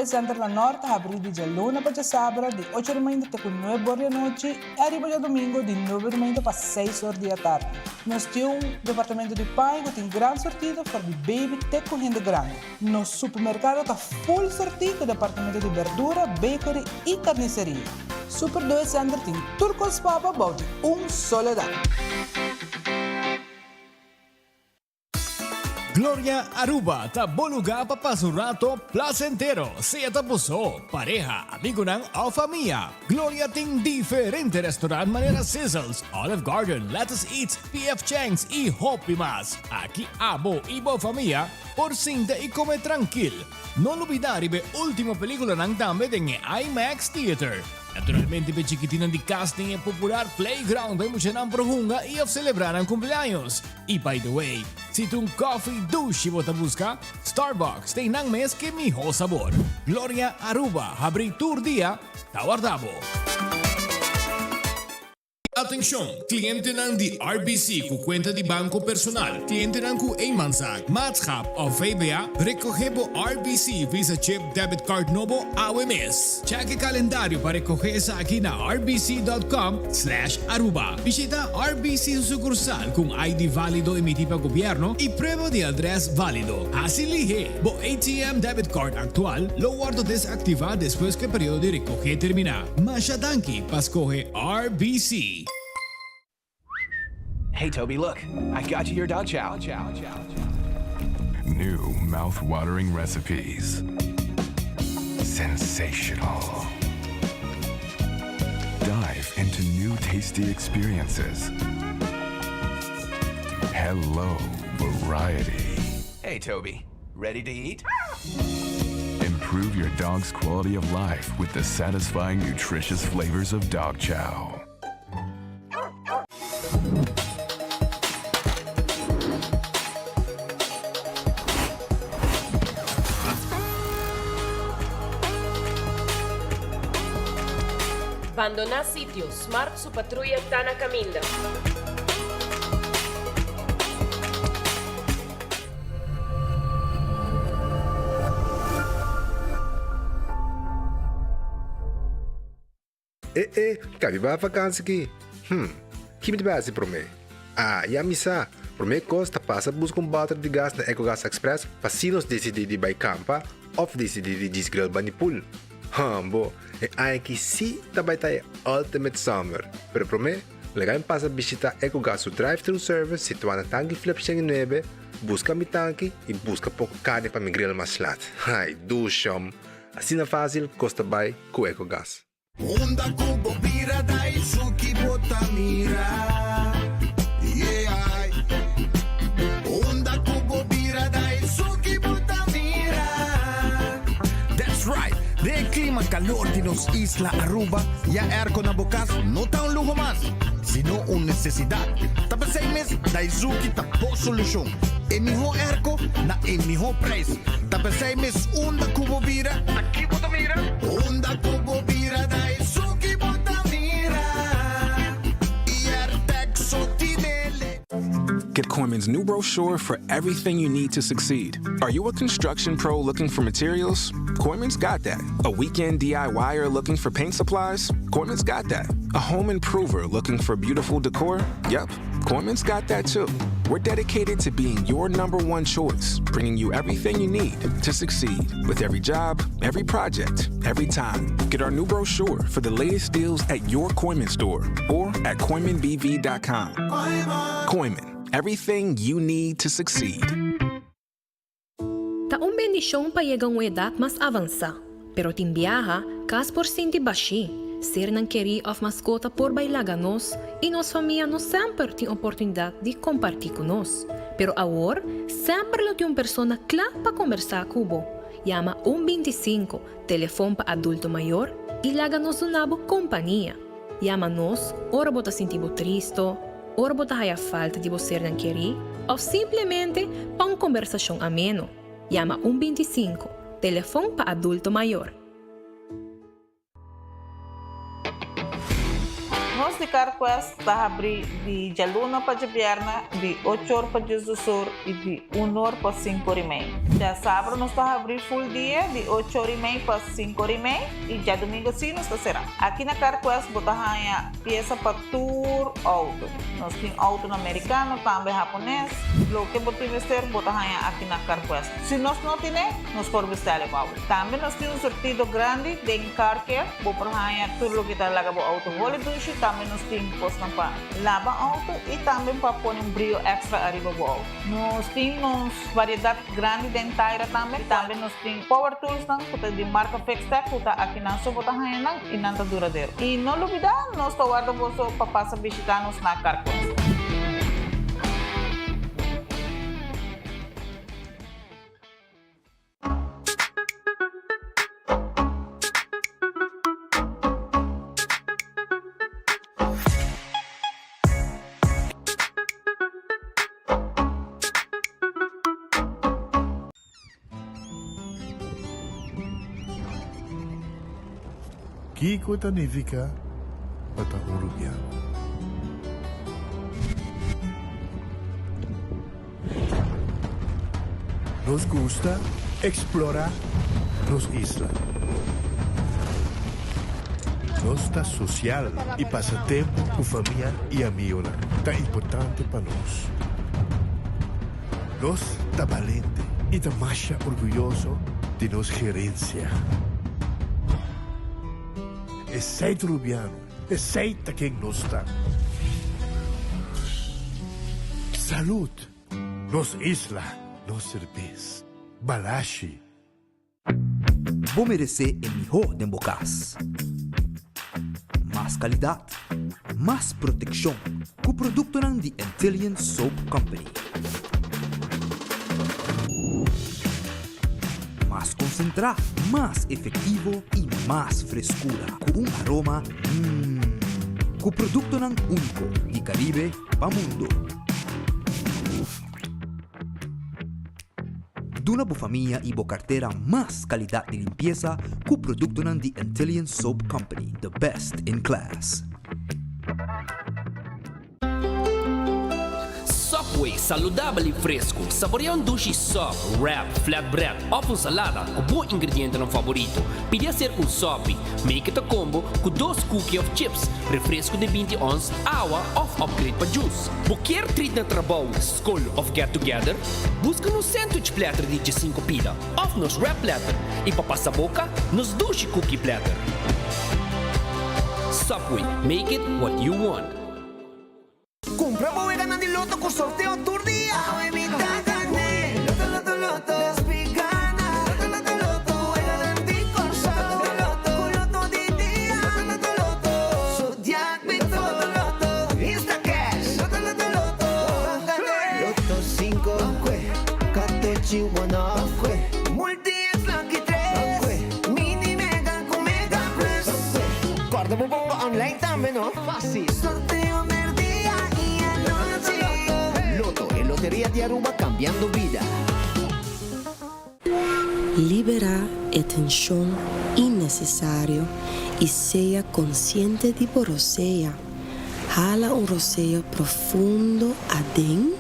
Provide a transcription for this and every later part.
2 Center na Nort ta habrí di djaluna pa djasabra di ocho or mainta te ku nuebe or di anochi i ariba djadumingu di nuebe or mainta pa seis or di atardi. Nos tin un departamento di paña ku tin gran sortido for di baby te ku hende grandi. Nos supermerkado ta full sortí ku departamento di berdura, bakery i karniseria. Super 2 Center tin tur kos pa bo bou di un solo dak. Gloria Aruba ta bo luga pa pasa un rato placentero, sea ta bo so, pareha, amigonan of famia. Gloria tin diferente restaurant manera Sizzles, Olive Garden, Lettuce Eats, PF Chang's y hopi mas. Aki abo y bo famia por sinta y come trankil. No lubida riba e ultimo peliculanan tambe den e IMAX Theater. Naturalmente p'e chikitinnan di cas tin e popular playground pa e muchanan por hunga y of celebra nan cumpleaños. Y by the way, si ta un coffee dushi bo ta busca, Starbucks ta einan mes ke miho sabor. Gloria Aruba habri tur dia, ta warda bo. Atencion, clientenan di RBC cu cuenta di banco personal, clientenan cu eenmanszaak, maatschap of VBA, recoge bo RBC Visa Chip Debit Card nobo awe mes. Check e calendario pa recoge esaki na rbc.com slash Aruba. Bishita RBC su sucursal cu un ID valido emiti pa gobierno y prueba di adres valido. Haci lihe! Bo ATM debit card actual lo wordo desactiva despues cu e periodo di recoge termina. Masha danki pa scoge RBC. Hey Toby, look, I got you your dog chow. New mouth-watering recipes. Sensational. Dive into new tasty experiences. Hello, variety. Hey Toby, ready to eat? Improve your dog's quality of life with the satisfying, nutritious flavors of dog chow. Bandoná sitio, Smart su patruya ta na kaminda. E e, ka mi bai vakansi ki? Hm, ki mi ta bai hasi promé? Ah, ya mi sa! Promé kos ta pasa buska un bòter di gas na Ecogas Express pa si nos disidí di bai kampa òf disidí di djis grill bani pool. Hòmbo, e aña aki sí ta bai ta e ultimate summer! Pero promé, laga mi pasa bishitá Ecogas su drive-thru service situá na Tanki Flip 109, buska mi tanki i buska poko karni pa mi grill mas lat. Ai, dushòm! Asina fásil kos ta bai ku Ecogas. Unda ku bo bira da esun ki bo ta mira Yeah Unda ku bo bira da esun ki bo ta mira That's right! Den e klima kalor di nos isla Aruba, ya airco na bo kas no ta un luho mas, sino un nesesidat. Ta p'esei mes Daizuki ta bo solushon. E mihó airco na e mihó prijs. Ta p'esei mes unda ku bo bira, ta ki bo ta mira? Unda ku bo bira ta esun ki bo ta mira I so tinele. Get Kooyman's new brochure for everything you need to succeed. Are you a construction pro looking for materials? Kooyman's got that. A weekend DIYer looking for paint supplies? Kooyman's got that. A home improver looking for beautiful decor? Yep, Kooyman's got that too. We're dedicated to being your number one choice, bringing you everything you need to succeed with every job, every project, every time. Get our new brochure for the latest deals at your Kooyman store or at KooymanBV.com. Kooyman, everything you need to succeed. Ta un bendishon pa yega un edat mas avansá, pero tin biaha, kas por sinti bashí, sernan kerí òf maskota por bai laga nos i nos famia no semper tin oportunidat di kompartí ku nos. Pero awor, semper lo tin un persona kla pa kombersá ku bo. Yama un 25, telefon pa adulto mayor, i laga nos duna bo kompania. Yama nos ora bo ta sinti bo tristo, ora bo ta haya falta di bo sernan kerí òf simplemente pa un kombersashon ameno. Yama un 25, telefon pa adulto mayor. Nos. di CarQuest ta habri di djaluna pa djabièrnè di ocho or pa diesdos or i di un or pa sinku or i mei. Djasabra nos ta habri full dia di ocho or i mei pa sinku or i mei i djadumingu si nos ta será. Aki na CarQuest bo ta haña piesa pa tur outo. Nos tin outonan merikano, tambe hapones. Loke bo tin mester bo ta haña aki na CarQuest. Si nos no tine, nos por bestèl'e pa bo. Tambe nos tin un surtido grandi den car care. Bo por haña tur loke ta laga bo outo hole dushi. Tambe nos tin kosnan pa laba outo i tambe pa pone un brio extra ariba bo outo. Nos tin nos variedat grandi den taira tambe. Tambe nos tin power toolsnan ku ta di marka Fixtech ku ta akinan so bo ta haña nan i nan ta duradero. I no lubidá, nos ta warda boso pa pasa bishitá nos na Carquest. Kiko ta nifiká pa ta un rubiano? Nos gusta explora nos isla. Nos ta social y pasa tempo cu famia y amigonan ta importante pa nos. Nos ta balente y ta masha orguyoso di nos gerencia. Esey ta Rubiano. Esey ta ken nos ta. Salud! Nos isla, nos serbes. Balashi. Bo meresé e mihó den bo kas. Mas kalidat, mas protekshon ku produktonan di Antillian Soap Company. Mas konsentrá, mas efektivo i mas freskura ku un aroma mmm. Ku produktonan úniko di Karibe pa mundu. Duna bo famia i bo kartera mas kalidat di limpiesa ku produktonan di Antillian Soap Company, the best in class. Subway, saludabel y fresco. Saborea un dushi sub, wrap, flatbread of un salada cu bo ingredientenan favorito. Pidi hacer un sopi. Make it a combo cu dos cookie of chips, refresco di binti ons, awa of upgrade pa juice. Bo kier treat na trabou, scol of get together? Busca nos sandwich platter di diesinco pida of nos wrap platter y pa pasa boca, nos dushi cookie platter. Subway, make it what you want. Cumpra bo weganan di loto cu sorteo tur dia. Awe mi ta gané. Loto, loto, loto. Despi gana. Loto, loto, loto. Weganan di Corsou. Loto, loto, Cu loto di dia. Loto, loto, loto. Zodiac Bito. Loto, loto, loto. Instacash. Loto, loto, loto. Ban gané. Loto cinco. Ban Catochi one off. Multi X Lucky tres. Ban Mini Mega cu Mega Plus. Ban Corda bo bongo online tambe no. Fácil. Sorteo merdia y anochi. Lotto, e loteria di Aruba cambiando bida. Liberá e tenshon innesesario i sea konsiente di bo rosea. Hala un rosea profundo aden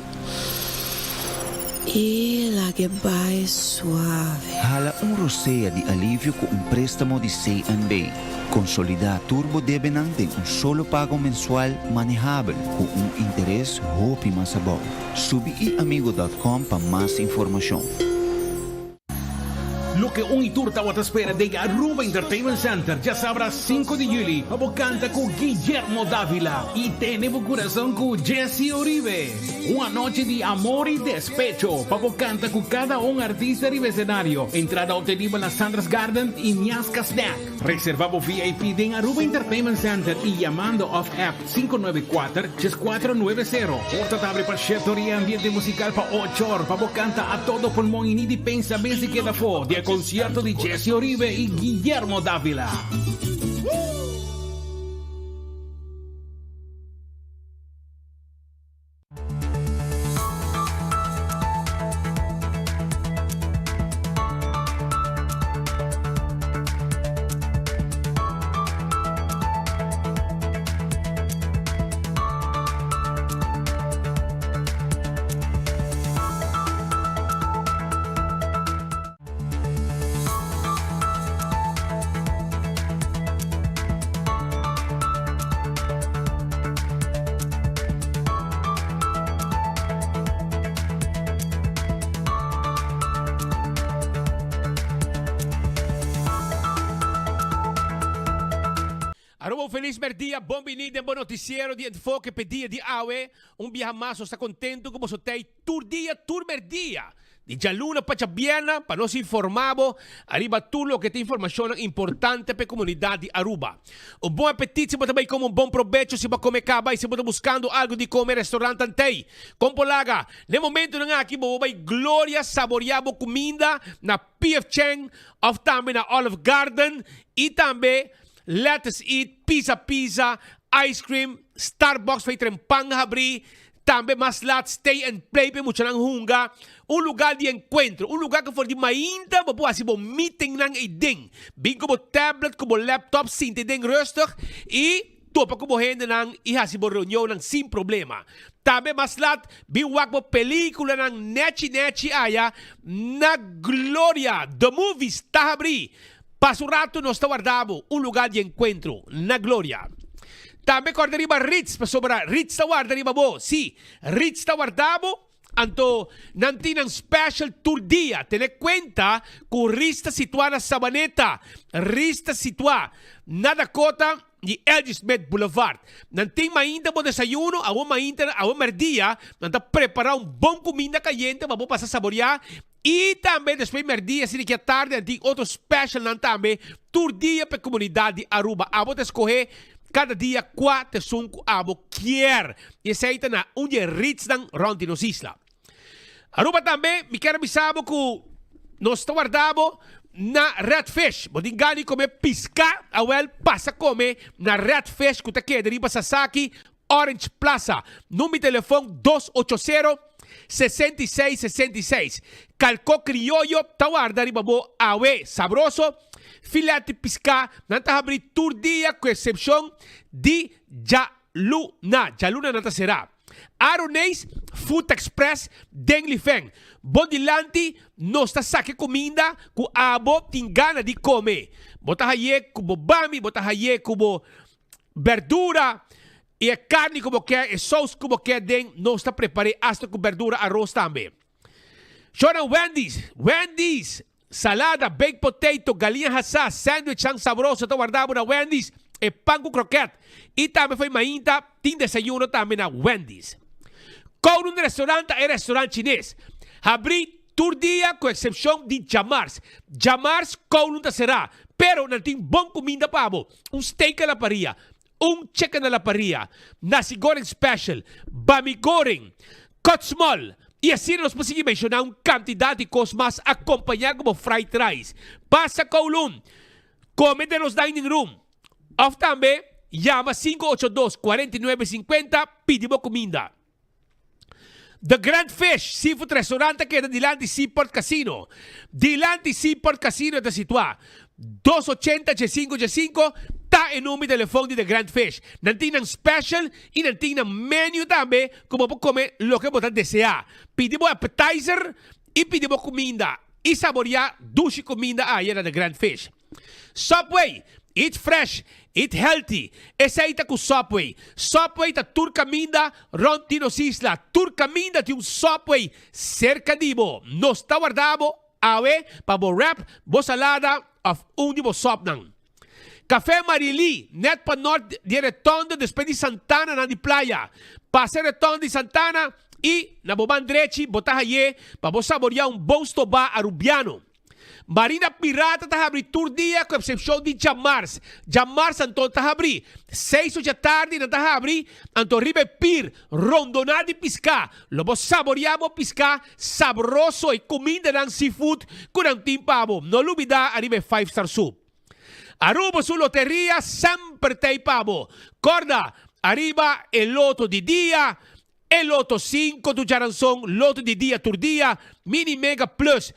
i lag'e bai suave. Hala un rosea di alivio ku un préstamo di CNB. Konsolidá tur bo debenan den un solo pago mensual manehabel ku un interes hopi mas abou. Subi iamigo dòt kòm pa mas informashon. Loke un y tur tawata spera den Aruba Entertainment Center djasabra sinku di juli pa bo canta cu Guillermo Davila y tene bo curason cu Jessy Uribe. Un anochi di amor y despecho pa bo canta cu cada un artista riba escenario. Entrada obtenibel na Sandra's Garden y Miasca Snack. Reserva bo VIP den Aruba Entertainment Center y yamando of app 594 3490. Porta ta abri pa shete or y ambiente musical pa ocho or pa bo canta a todo pulmon y ni di pensa mes di keda afo di e concierto di Jessy Oribe y Guillermo Davila. felis merdia, bon bini den bo noticiero di Enfoke p'e dia di awe. Un biaha mas nos ta contento cu boso t'ey tur dia, tur merdia, di djaluna pa djabierna pa nos informa bo ariba tur loke ta informacionnan importante p'e comunidad di Aruba. Un bon apetit si bo ta bay come un bon probecho si bo a come caba y si bo ta buscando algo di come restaurantnan t'ey. Con por laga? N'e momentonan aki bo bo bay Gloria saborea bo cuminda na PF Chang of tambe na Olive Garden y tambe Let Us Eat, Pizza Pizza, Ice Cream, Starbucks fey tren pan habri, tambe mas laat Stay and Play p'e muchanan hunga, un lugar di encuentro, un lugar cu for di mainta bo por haci bo meetingnan eyden. Bin cu bo tablet, cu bo laptop, sinta eyden rustig y topa cu bo hendenan y haci bo reunionnan sin problema. Tambe mas laat bin wak bo peliculanan nechi nechi aya na Gloria. The Movies ta habri. Pasa un rato nos ta warda bo un lugar di encuentro na Gloria. Tambe corda riba Ritz pasobra Ritz ta warda riba bo. Si, Ritz ta warda bo, anto nan tin nan special tur dia. Tene cuenta cu Ritz ta situa na Sabaneta. Ritz ta situa na Dakota di L.G. Smith Boulevard. Nan tin mainta bo desayuno, awo mainta, awo merdia, nan ta prepara un bon cuminda cayente pa bo pasa saborea Y tambe despues merdia asina ki a tardi nan tin otro specialnan tambe tur dia pa e comunidad di Aruba. Abo ta escoge cada dia cua ta esun cu abo kier. Y esey ta na un di e ritsnan rond di nos isla. Aruba tambe mi kier a bisa bo cu nos ta warda bo na Red Fish. Bo tin gana di come pisca? Awel pasa come na Red Fish cu ta keda riba Sasaki Orange Plaza. Number di telefon dos ocho sero, 66 66. Kalko krioyo ta warda riba bo awe sabroso. Filet di piská nan ta habri tur dia ku eksepshon di djaluna. Djaluna nan ta será. Aroneis Food Express den Lifeng. Bo dilanti nos ta saka e kuminda ku abo tin gana di kome. Bo ta haye ku bo bami, bo ta haye ku bo Berdura y e carni cu bo kier, e saus cu bo kier den, nos ta prepare hasta cu berdura aros tambe. Shownan Wendy's, Wendy's, salada, baked potato, galiña hasá, sandwichnan sabroso ta warda bo na Wendy's, e pan cu kroket y tambe fo'i mainta tin desayuno tambe na Wendy's. Kowloon Restaurant ta e restaurant chines. Habri Tur dia ku eksepshon di djamars. Djamars Kowloon ta será, pero nan tin bon kuminda pa bo, un steak a la parrilla, un chicken a la parrilla, nasi goreng special, bami goreng, cut small, i asina nos por sigui menshoná un kantidat di kos mas akompañá ku bo fried rice. Pasa Kowloon, kome den nos dining room, òf tambe yama 582 49 50 pidi bo kuminda. The Grand Fish Seafood Restaurant ta keda dilanti Seaport Casino. Dilanti Seaport Casino ta situá. Dos ochenta djesinko djesinko ta e number di telefon di The Grand Fish. Nan tin nan special i nan tin nan menu tambe ku bo por kome loke bo ta deseá. Pidi bo appetizer i pidi bo kuminda i saboriá dushi kuminda aya na The Grand Fish. Subway, Eat fresh, eat healthy. Esei ta ku Subway. Subway ta tur kaminda rònt di nos isla. Tur kaminda tin un Subway serka di bo. Nos ta warda bo awe pa bo wrap, bo salada òf un di bo sòpnan. Café Marily, nèt pa nòrt di e retònde despues di Santana nan di Playa. Pasa e retònde di Santana i na bo man drechi bo ta haye pa bo saboria un bon stobá Arubiano. Marina Pirata ta habri tur dia ku eksepshon di djamars. Djamars anto ta habri seis ocha tardi nan ta habri anto riba e pir rondoná di piská. Lo bo saboriá bo piská sabroso e kumindanan seafood ku nan tin pa bo. No lubidá ariba e five star soup. Aruba su loteria semper ta ei pa bo. Kòrda ariba e loto di dia E Loto 5 tur djaranson, Loto di dia tur dia, Mini Mega Plus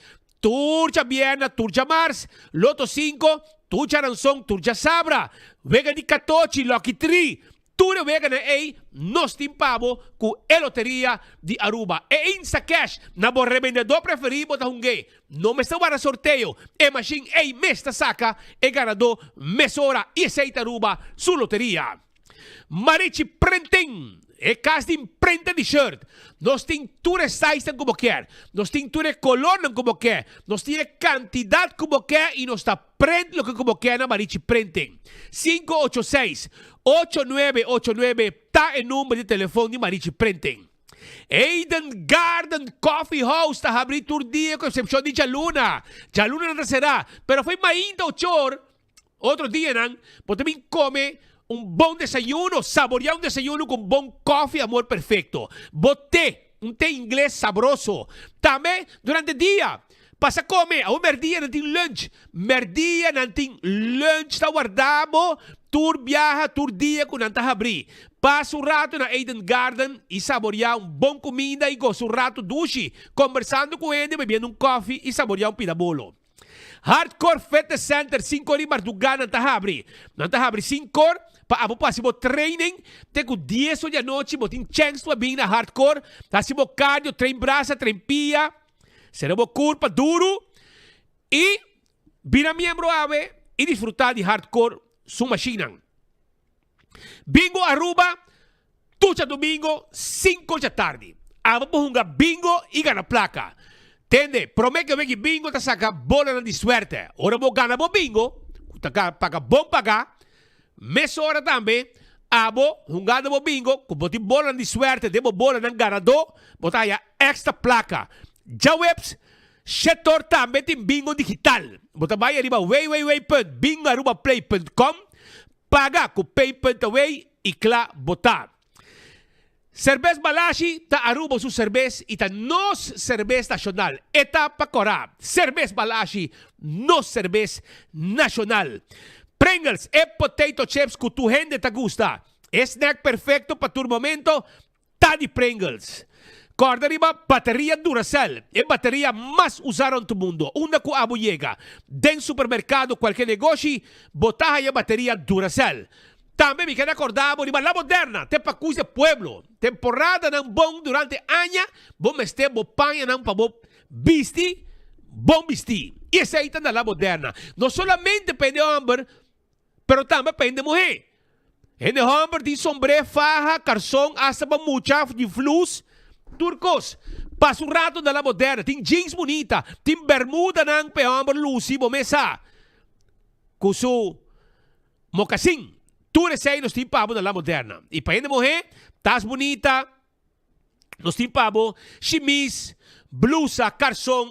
tur djabierna tur djamars, Loto 5 tur djaranson tur djasabra, Wega di Katochi, Lucky Tree, tur e weganan ei nos tin pa bo ku e loteria di Aruba. E Instacash na bo rebendedor preferí bo ta hung'é. No mester warda sorteo, e mashin ei mes ta saka e ganadó mesora i esei ta Aruba su loteria. Marichi Printing. E kas di imprenta di shirt. Nos tin tur e sizenan ku bo kier. Nos tin tur e kolornan ku bo ke. Nos tin e kantidat ku bo ke i nos ta prent loke ku bo ke na Marichi Printing. 586 8989 ta e number di telefon di Marichi Printing. Eden Garden Coffee House ta habri tur dia ku eksepshon di djaluna. Djaluna nan ta será, pero fo'i mainta ochor Otro dianan bo ta bin come un bon desayuno, saborea un desayuno cu un bon koffie amor perfecto. Bo te, un te ingles sabroso. Tambe durante dia, pasa come, awor merdia nan tin lunch, merdia nan tin lunch ta warda bo tur biaha, tur dia cu nan ta habri. Pasa un rato na Eden Garden y saborea un bon cuminda y gosa un rato dushi, combersando cu hende, bebiendo un koffie y saborea un pida bolo. Hardcore Fitness Center, sinkor di mardugá nan ta habri. Nan ta habri sinkor pa abo por hasi bo training te ku dies or di anochi bo tin chèns pa bin na Hardcore, hasi bo cardio, train brasa, train pia, sera bo kurpa duru i bira miembro awe i disfrutá di Hardcore su mashinnan. Bingo Aruba, tur djadomingo sinkor djatardi. Abo por hunga bingo i gana plaka. Tende, prome ke weki bingo ta saka bolanan di suerte. Ora bo gana bo bingo, ku ta paga bon paga, mesora tambe abo hungando bo bingo ku bo tin bolanan di suerte den bo bolanan ganadó, bo ta haya extra plaka. Djaweps, Shetor tambe tin bingo digital. Bo ta bai ariba www.bingoarubaplay.com Paga ku pay.away i kla bo ta. Serbes Balashi ta Aruba su serbes i ta nos serbes nashonal. E ta pa kora. Serbes Balashi, nos serbes nashonal. Pringles, e potato chips ku tur hende ta gusta. E snack perfekto pa tur momento Ta di Pringles. Kòrda riba bateria Duracell, e bateria mas usá rònt mundo. Unda ku abo yega, den supermerkado, kualke negoshi, bo ta haya bateria Duracell. Tambe mi keda kòrda bo riba La Moderna, te pakus de pueblo. Temporadanan bon durante aña, bo mester bo pañanan pa bo bisti bon bistí. I esei ta na La Moderna. No solamente pa hende hòmber, pero tambe pa hende muhé. Hende hòmber tin sombré, faha, karson, asta pa mucha di flus, tur kos. Pasa un rato na La Moderna, tin jeans bunita, tin bermudanan pa e hòmber lusi bo mes sa ku su mokasin. Tur esei nos tin pa bo na La Moderna. I pa hende muhé, tas bunita, Nos tin pa bo shimis, blusa, karson,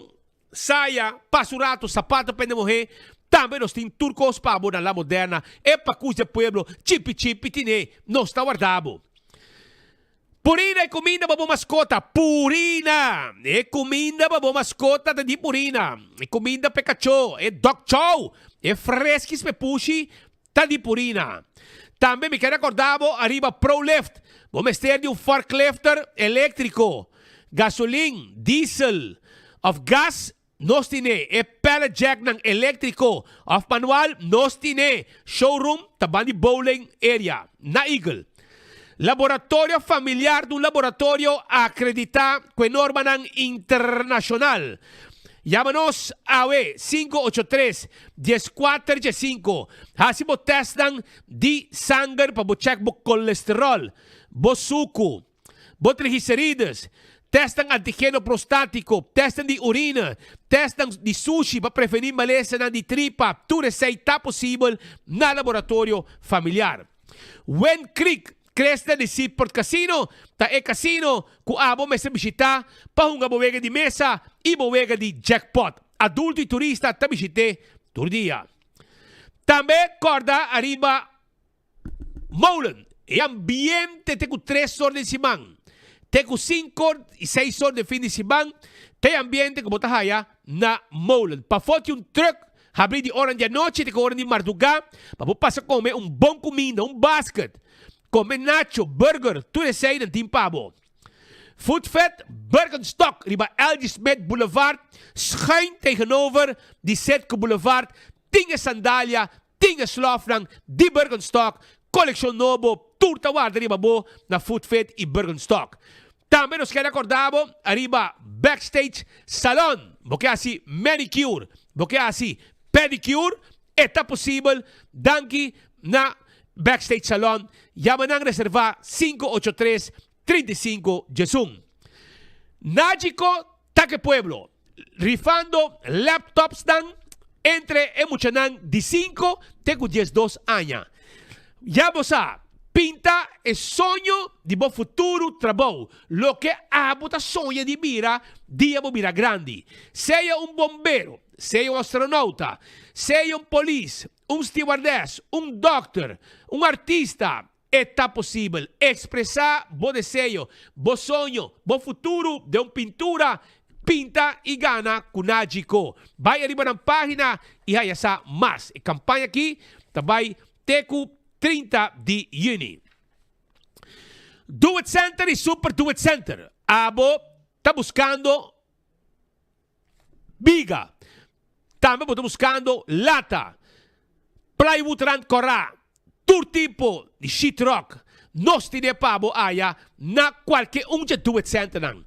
saya, pasu rato, sapato pa hende muhé. Tambe nos tin tur kos pa bo na La Moderna, e pakus de pueblo, chipi chipi tine, nos ta warda bo. Purina e kuminda pa bo maskota, Purina! E kuminda pa bo maskota ta di Purina. E kuminda pa e kachó, e dog chow, e freskis pa e pushi, Ta di Purina. Tambe mi ker acorda bo ariba Prolift. Bo mester di un forklifter electrico, gasolin, diesel of gas, nos tine. E pallet jacknan electrico of manual, nos tine. Showroom ta ban di bowling area na Eagle. Laboratorio Familiar ta un laboratorio acredita cu e normanan internacional. Yama nos awe 583 1415. Haci bo testnan di sanger pa bo check bo colesterol, bo sucu, bo triglicerides, testnan antigeno prostatico, testnan di urine, testnan di sushi pa preveni malesanan di tripa. Tur esey ta posibel na Laboratorio Familiar. Wind Creek Cresta di Seaport Casino ta e casino cu abo mester bishita pa hunga bo wega di mesa y bo wega di jackpot. Adulto y turista ta bishit'e tur dia. Tambe corda ariba Molen. E ambiente te cu tres or den siman, te cu cinco or y seis or den fin di siman ta e ambiente cu bo ta haya na Molen. Pafó tin un truck Habri di oran di anochi te ku oran di mardugá pa bo pasa kome un bon kuminda, un basket. Kome nacho, burger, tur esei nan tin pa bo. Food Fed Birkenstock riba LG Smith Boulevard, schuin tegenover di Citgo Boulevard, tin e sandalia, tin e slòfnan di Birkenstock, kolekshon nobo, tur ta warda riba bo na Food Fed i Birkenstock. Tambe nos kere acorda bo ariba Backstage Salon. Bo ke haci manicure, bo ke haci pedicure, e ta posibel danki na Backstage Salon, yama nan reserva 583 35 11. Nagico ta ke pueblo, rifando laptopsnan entre e muchanan di 5 te ku 12 aña. Ya bo sa, pinta e soño di bo futuro trabou, loke abo ta soña di bira dia bo bira grandi. Sea un bombero, sea un astronauta, sea un polis, un stewardess, un dòkter, un artista, e ta posibel. Ekspresá bo deseo, bo soño, bo futuro den un pintura. Pinta i gana ku Nagico. Bai ariba nan página i haya sa mas. E kampaña aki ta bai te ku 30 di yüni. Do It Center i Super Do It Center. Abo ta buskando Biga. Tambe bo ta buskando lata, plywood rand kòrá, tur tipo di sheetrock. Nos tine pa bo aya na kualke un dje Do It Centernan.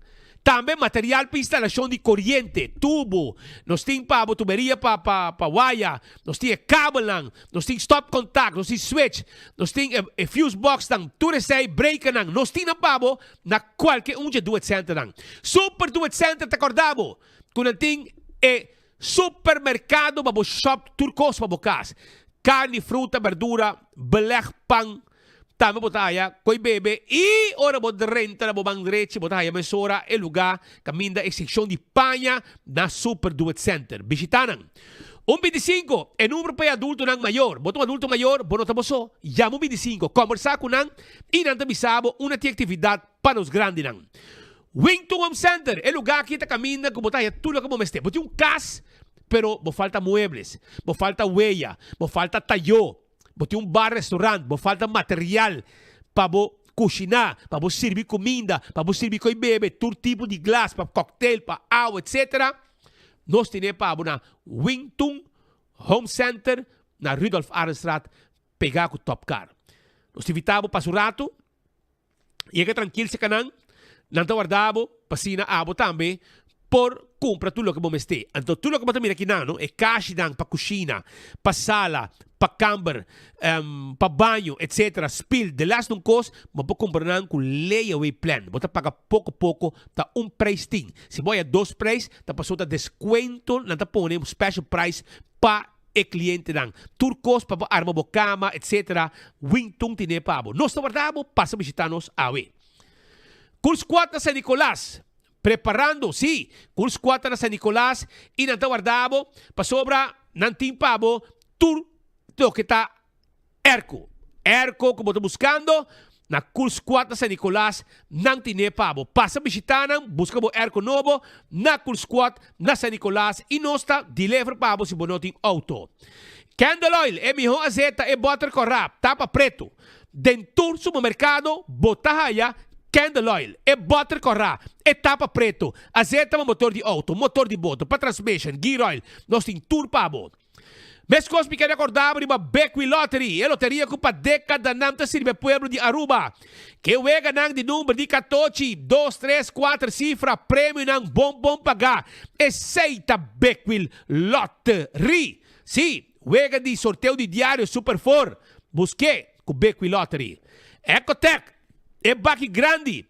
Tambe material pa instalashon di koriente, tubo, nos tin pa bo tuberia pa pa pa waya, nos tin e kabelnan, nos tin stopcontact, nos tin switch, nos tin e e fuse boxnan, tur esei breakernan, nos tin nan pa bo na kualke un dje Do It Centernan. Super Do It Center ta kòrda bo ku nan tin e supermerkado pa bo shòp tur kos pa bo kas. Karni, fruta, berdura, belèg, pan. Tambe bo ta haya koi bebe i ora bo drenta na bo man drechi bo ta haya mesora e lugá kaminda e sekshon di paña na Super Do It Center. Bishitá nan. Un 25, e number pa e adultonan mayor. Bo ta un adulto mayor, bo no ta bo so. Yama un 25, kòmbersá ku nan i nan ta bisa bo unda tin aktividat pa nos grandinan. Wington Home Center, e lugá aki ta kaminda ku bo ta haña tur loke bo mester. Bo tin un kas, pero bo falta muebles, bo falta weya, bo falta tayó, bo tin un bar restaurant, bo falta material pa bo kushiná, pa bo sirbi kuminda, pa bo sirbi koi bebe, tur tipo di glas, pa cocktail, pa awa, etcetera. Nos tene pa bo na Wington Home Center na Rudolf Arendstraat, pegá ku Top Car. Nos ta invitá bo pasa un ratu. Yega trankil serka nan, nan ta warda bo pa asina abo tambe por kumpra tur loke bo mester. Anto tur loke bo ta mira akinan no, e kashinan pa kushina, pa sala, pa kamber, pa baño, etcetera, spil, de las un kos, bo por kumpra nan ku layaway plan. Bo ta paga poko poko, ta un preis tin. Si bo haya dos preis, ta pasobra ta deskuento nan ta pone, un special price pa e clientenan. Tur cos pa bo arma bo cama etc. Wington tine pa bo. Nos ta warda bo, pasa bishita nos awe. Cool Squad na San Nicolas preparando, si, Cool Squad ta na San Nicolas y nan ta warda bo pasobra nan tin pa bo tur loke ta Airco. Airco ku bo ta buskando na Cool Squad na San Nicolas, nan tine pa bo. Pasa bishita nan, buska bo airco nobo na Cool Squad na San Nicolas y nos ta deliver pa bo si bo no tin auto. Candle Oil, e miho azeta, e boter corá, tapa preto. Den tur supermercado bo ta haya Candle Oil, e boter corá, e tapa preto, azeta pa motor di auto, motor di boto, pa transmission, gear oil, nos tin tur pa bo. Meskos mi kere akorda bo riba Bekwee Lottery, e loteria ku pa dekadanan ta sirbi e pueblo di Aruba. Ke weganan di number di katochi, dos, tres, kuater sifra, premionan bon bon pagá. Esei ta Bekwee Lottery. Sí, wega di sorteo di diario Super Four. Busk'é ku Bekwee Lottery. Ecotec, e baki grandi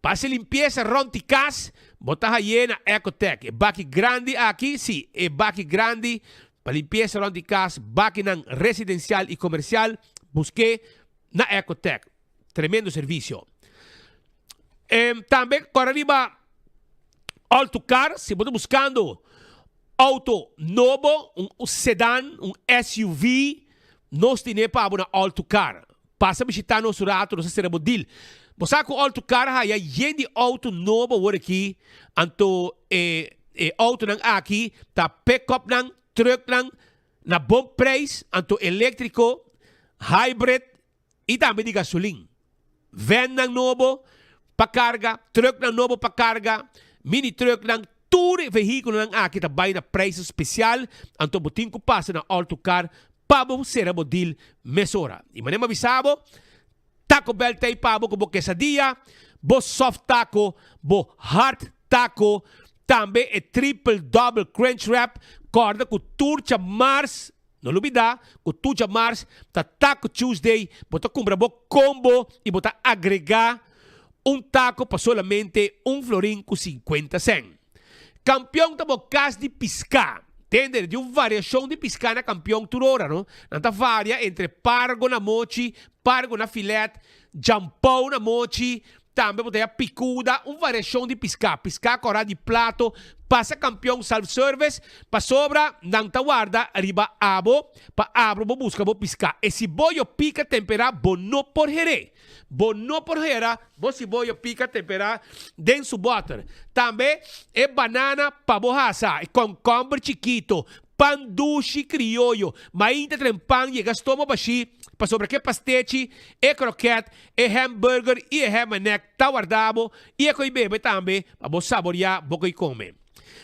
pa hasi limpiesa rond di kas, bo ta haye na Ecotec. E baki grandi aki, si, e baki grandi pa limpiesa rond di kas, bakinan residensial i komersial, busk'é na Ecotec. Tremendo servisio. Tambe kòrda riba All to Car, si bo ta buskando auto nobo, un sedan, un SUV, nos tine pa bo na All to Car. Pasa bishita nos un rato, nos a sera bo deal. Bo sa ku All to Car haya yen di auto nobo awor aki, anto e e autonan aki ta pick-upnan, trucknan na bon prijs, anto electrico, hybrid y tambe di gasolin. Vannan nobo pa carga, trucknan nobo pa carga, mini trucknan, tur e vehiculonan aki ta bay na prijs special, anto bo tin cu pasa na All to Car pa bo sera bo deal mesora. Y manera mi a bisa bo, Taco Bell ta ey pa bo cu bo quesadilla, bo soft taco, bo hard taco, tambe e triple double crunch wrap, corda cu tur djamars. No lubida ku tur djamars ta Taco Tuesday, bo ta kumpra bo kombo i bo ta agregá un tako pa solamente un florin ku sinkuenta sèn. Kampion ta bo kas di piská. Tende, di un variashon di piská na kampion tur ora, no? Nan ta varia entre pargo na mochi, pargo na filet, djampou na mochi, Tambe bo ta haya picuda, un variacion di pisca, pisca cora di plato, pasa campeon self service, pasobra nan ta warda riba abo pa abro bo busca bo pisca. E siboyo pica tempera bo no por here. Bo no por hera bo siboyo pica tempera den su boter. Tambe e banana pa bo hasa, e concomber chikito, Pan dushi krioyo, mainta tren pan yega stoma bashí, pasobra ke pastechi, e kroket, e hamburger i e hamanek ta warda bo i e koi bebe tambe pa bo saboriá bo koi kome.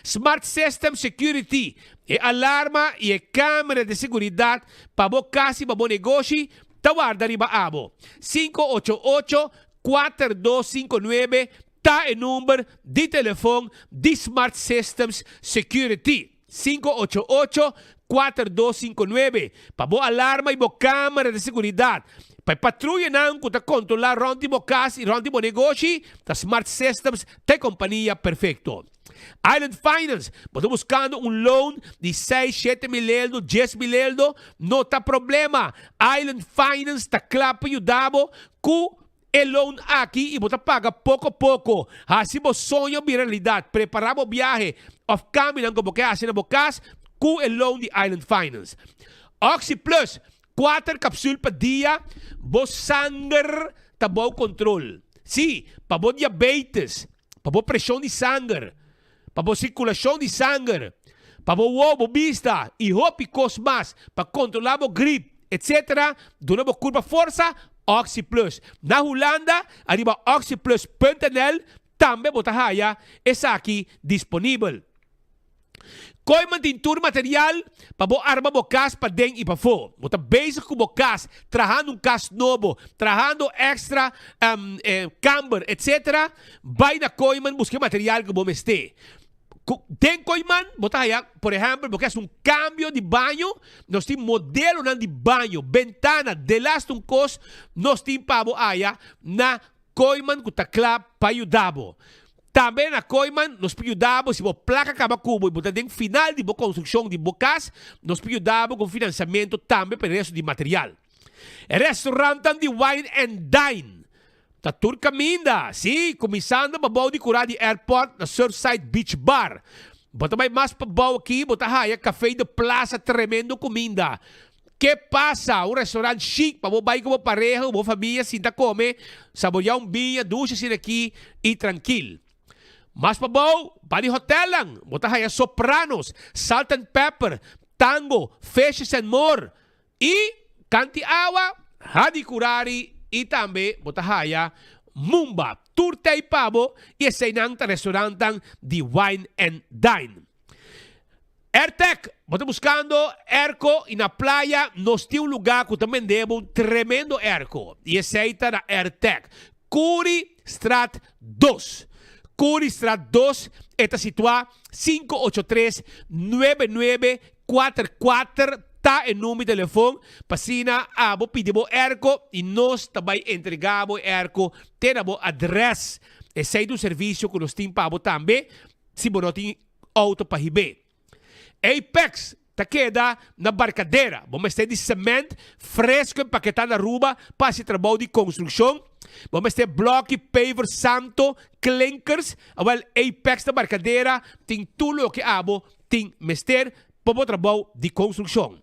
Smart System Security, e alarma i e kamera di seguridat pa bo kas i pa bo negoshi ta warda riba abo. 588 4259 ta e number di telefon di Smart Systems Security. 588 4259 pa bo alarma i bo kamera di seguridat. Pa e patruyanan ku ta kontrolá rònt di bo kas i rònt di bo negoshi, ta Smart Systems ta e kompania perfekto. Island Finance, bo ta buskando un loan di seis, shete mil eldo, dies mil eldo? No ta problema! Island Finance ta kla pa yuda bo ku E loan aki i bo ta paga poko poko. Hasi bo soño bira realidat. Prepará bo biahe òf kambionan ku bo ke hasi na bo kas ku e loan di Island Finance. Oxi Plus, kuater kapsul pa dia, bo sanger ta bou kontrol. Sí, pa bo diabetes, pa bo preshon di sanger, pa bo sirkulashon di sanger, pa bo wowo, bo bista i hopi kos mas, pa kontrolá bo grip, etc. Duna bo kurpa forsa, OxyPlus. Na Hulanda, ariba oxyplus punt nl tambe bo ta haya esaki disponibel. Kooiman tin tur material pa bo arma bo kas paden i pafó. Bo ta bezig ku bo kas, trahando un kas nobo, trahando extra kamber, etc. Bai na Kooiman buska e material ku bo mester. Den Kooiman bo ta haya, por ehèmpel, bo ke hasi un kambio di baño, nos tin modelonan di baño, bentana, delaste un kos nos tin pa bo haya na Kooiman ku ta kla pa yuda bo. Tambe na Kooiman nos por yuda bo si bo plaka kaba ku bo i bo ta den final di bo konstrukshon di bo kas, nos por yuda bo ku finansiamentu tambe pa e resto di material. E restaurantan di Wine and Dine ta tur kaminda, sí, kuminsando pa bou di kurá di airport na Surfside Beach Bar. Bo ta bai mas pa bou aki bo ta haya Café de Plaza tremendo kuminda. Ke pasa? Un restaurant chic pa bo bai ku bo pareha ku bo famia sinta kome, saboreá un biña dushi asina aki i trankil. Mas pabou, pa di hotelnan, bo ta haya Sopranos, Salt and Pepper, Tango, Fishes and More i Kanti Awa, Hadi Kurari i tambe bo ta haya Mumba. Tur tei pa bo i eseinan ta restaurantnan di Wine and Dine. Airtec, bo ta buscando airco y na playa nos tin un lugar cu ta bende bo un tremendo airco y esey ta na Airtec, Curi Straat dos. Curi Straat dos e ta situa 583 9944 ta e number di telefon pa asina abo pidi bo airco y nos ta bay entrega bo e airco te na bo adres. Esey ta un servicio cu nos tin pa bo tambe si bo no tin auto pa hib'é. Apex ta keda na Barcadera. Bo mester di cement fresco empaketá na Aruba pa hasi trabou di construccion. Bo mester bloki, paver, santo, klinkers. Awel, Apex na Barcadera tin tur loke abo tin mester pa bo trabou di construccion.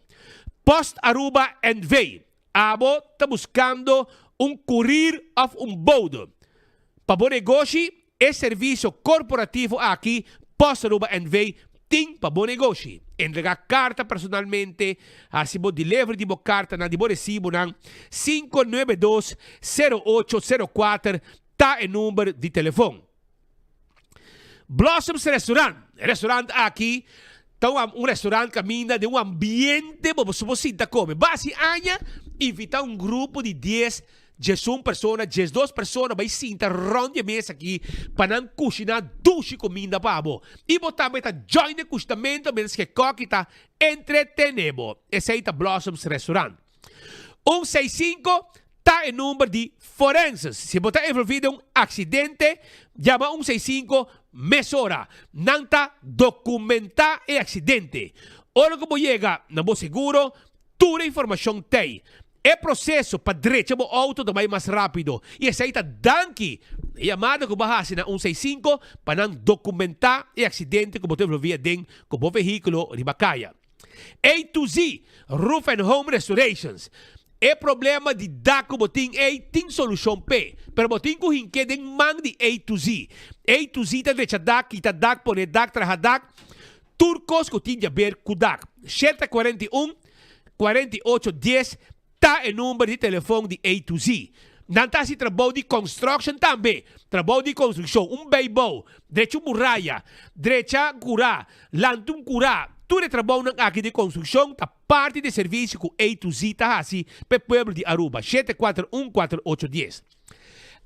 Post Aruba NV. Abo ta buscando un courier of un bode pa bo negoshi? E servisio korporativo aki Post Aruba NV tin pa bo negoshi. Entregá karta personalmente, hasi bo delivery di bo kartanan, di bo resibonan, 592 0804 ta e number di telefon. Blossoms Restaurant, E restaurant aki ta un restaurant kaminda den un ambiente bo por sinta kome. Basi aña invita un grupo di dies. 11 persona, 12 persona bai sinta rond di e mesa aki pa nan kushiná dushi kuminda pa bo. I bo tambe ta join den kushinamentu mientras ku e kòki ta entretené bo. Esei ta Blossoms Restaurant. Un seis sinku ta e number di forenses. Si bo ta envolví den un aksidente, yama un seis sinku mesora. Nan ta dokumentá e aksidente. Ora ku bo yega na bo seguro, tur e informashon t'ei. E proseso pa drecha bo outo ta bai mas rápido i esei ta danki na e yamada ku bo a hasi na un seis sinku pa nan dokumentá e aksidente ku bo ta envolví aden ku bo vehíkulo riba kaya. A to Z Roof and Home Restorations E problema di dak ku bo tin ei tin solushon p'e, pero bo tin ku hink'é den man di A to Z. A to Z ta drecha dak, kita dak, pone dak, traha dak, tur kos ku tin djaber ku dak. 741 48 dies ta e number di telefon di A to Z. Nan ta hasi trabou di construction tambe, trabou di construccion, un bijbouw, drecha un muraya, drecha curá, lanta un curá. Tur e trabounan aki di construccion ta parti di e servicio cu A to Z ta hasi pa e pueblo di Aruba. Shete kuater un kuater ocho dies.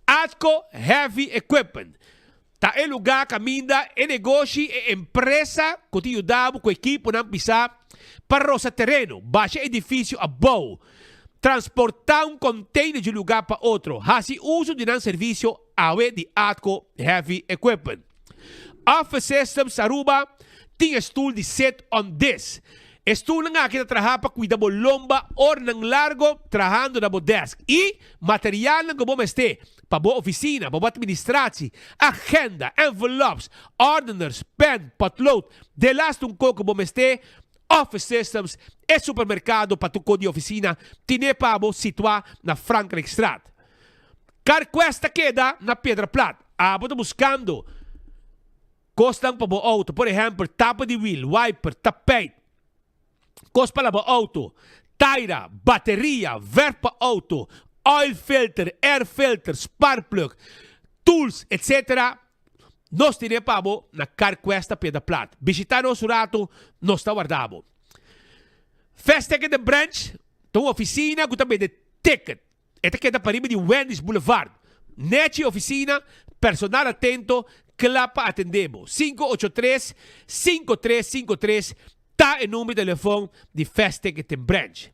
Atco Heavy Equipment Ta e lugá kaminda e negoshi, e empresa ku tin yuda bo ku ekiponan pisá pa rosa tereno, basha edifisio abou, transportá un container di un lugá pa otro. Hasi uso di nan servisio awe di Atco Heavy Equipment. Office Systems Aruba tin e stul di sit on this. E stulnan aki ta traha pa kuida bo lomba oranan largo trahando na bo desk i materialnan ku bo mester pa bo oficina, pa bo administratie, agenda, envelops, ordeners, pen, potlood, delaste un ko ku bo mester, Office Systems, e supermercado pa tur ko di oficina, tine pa bo situa na Frankrijkstraat. CarQuest ta keda na Piedra Plat. Abo ta buscando kosnan pa bo auto, por ehempel tapa di wiel, wiper, tapijt, Kos pa laba auto, taira, bateria, verf pa auto, oil filter, air filter, spark plug, tools, etc. Nos tene pa bo na Carquest ta Piedra Plat. Bishita nos un rato, nos ta warda bo. Fast Ticket and Branch ta un oficina cu ta bende ticket. E ta keda pariba di Wendy's Boulevard. Nechi oficina, personal atento, kla pa atende bo. 583 5353 ta e number di telefon di Fast Ticket Branch.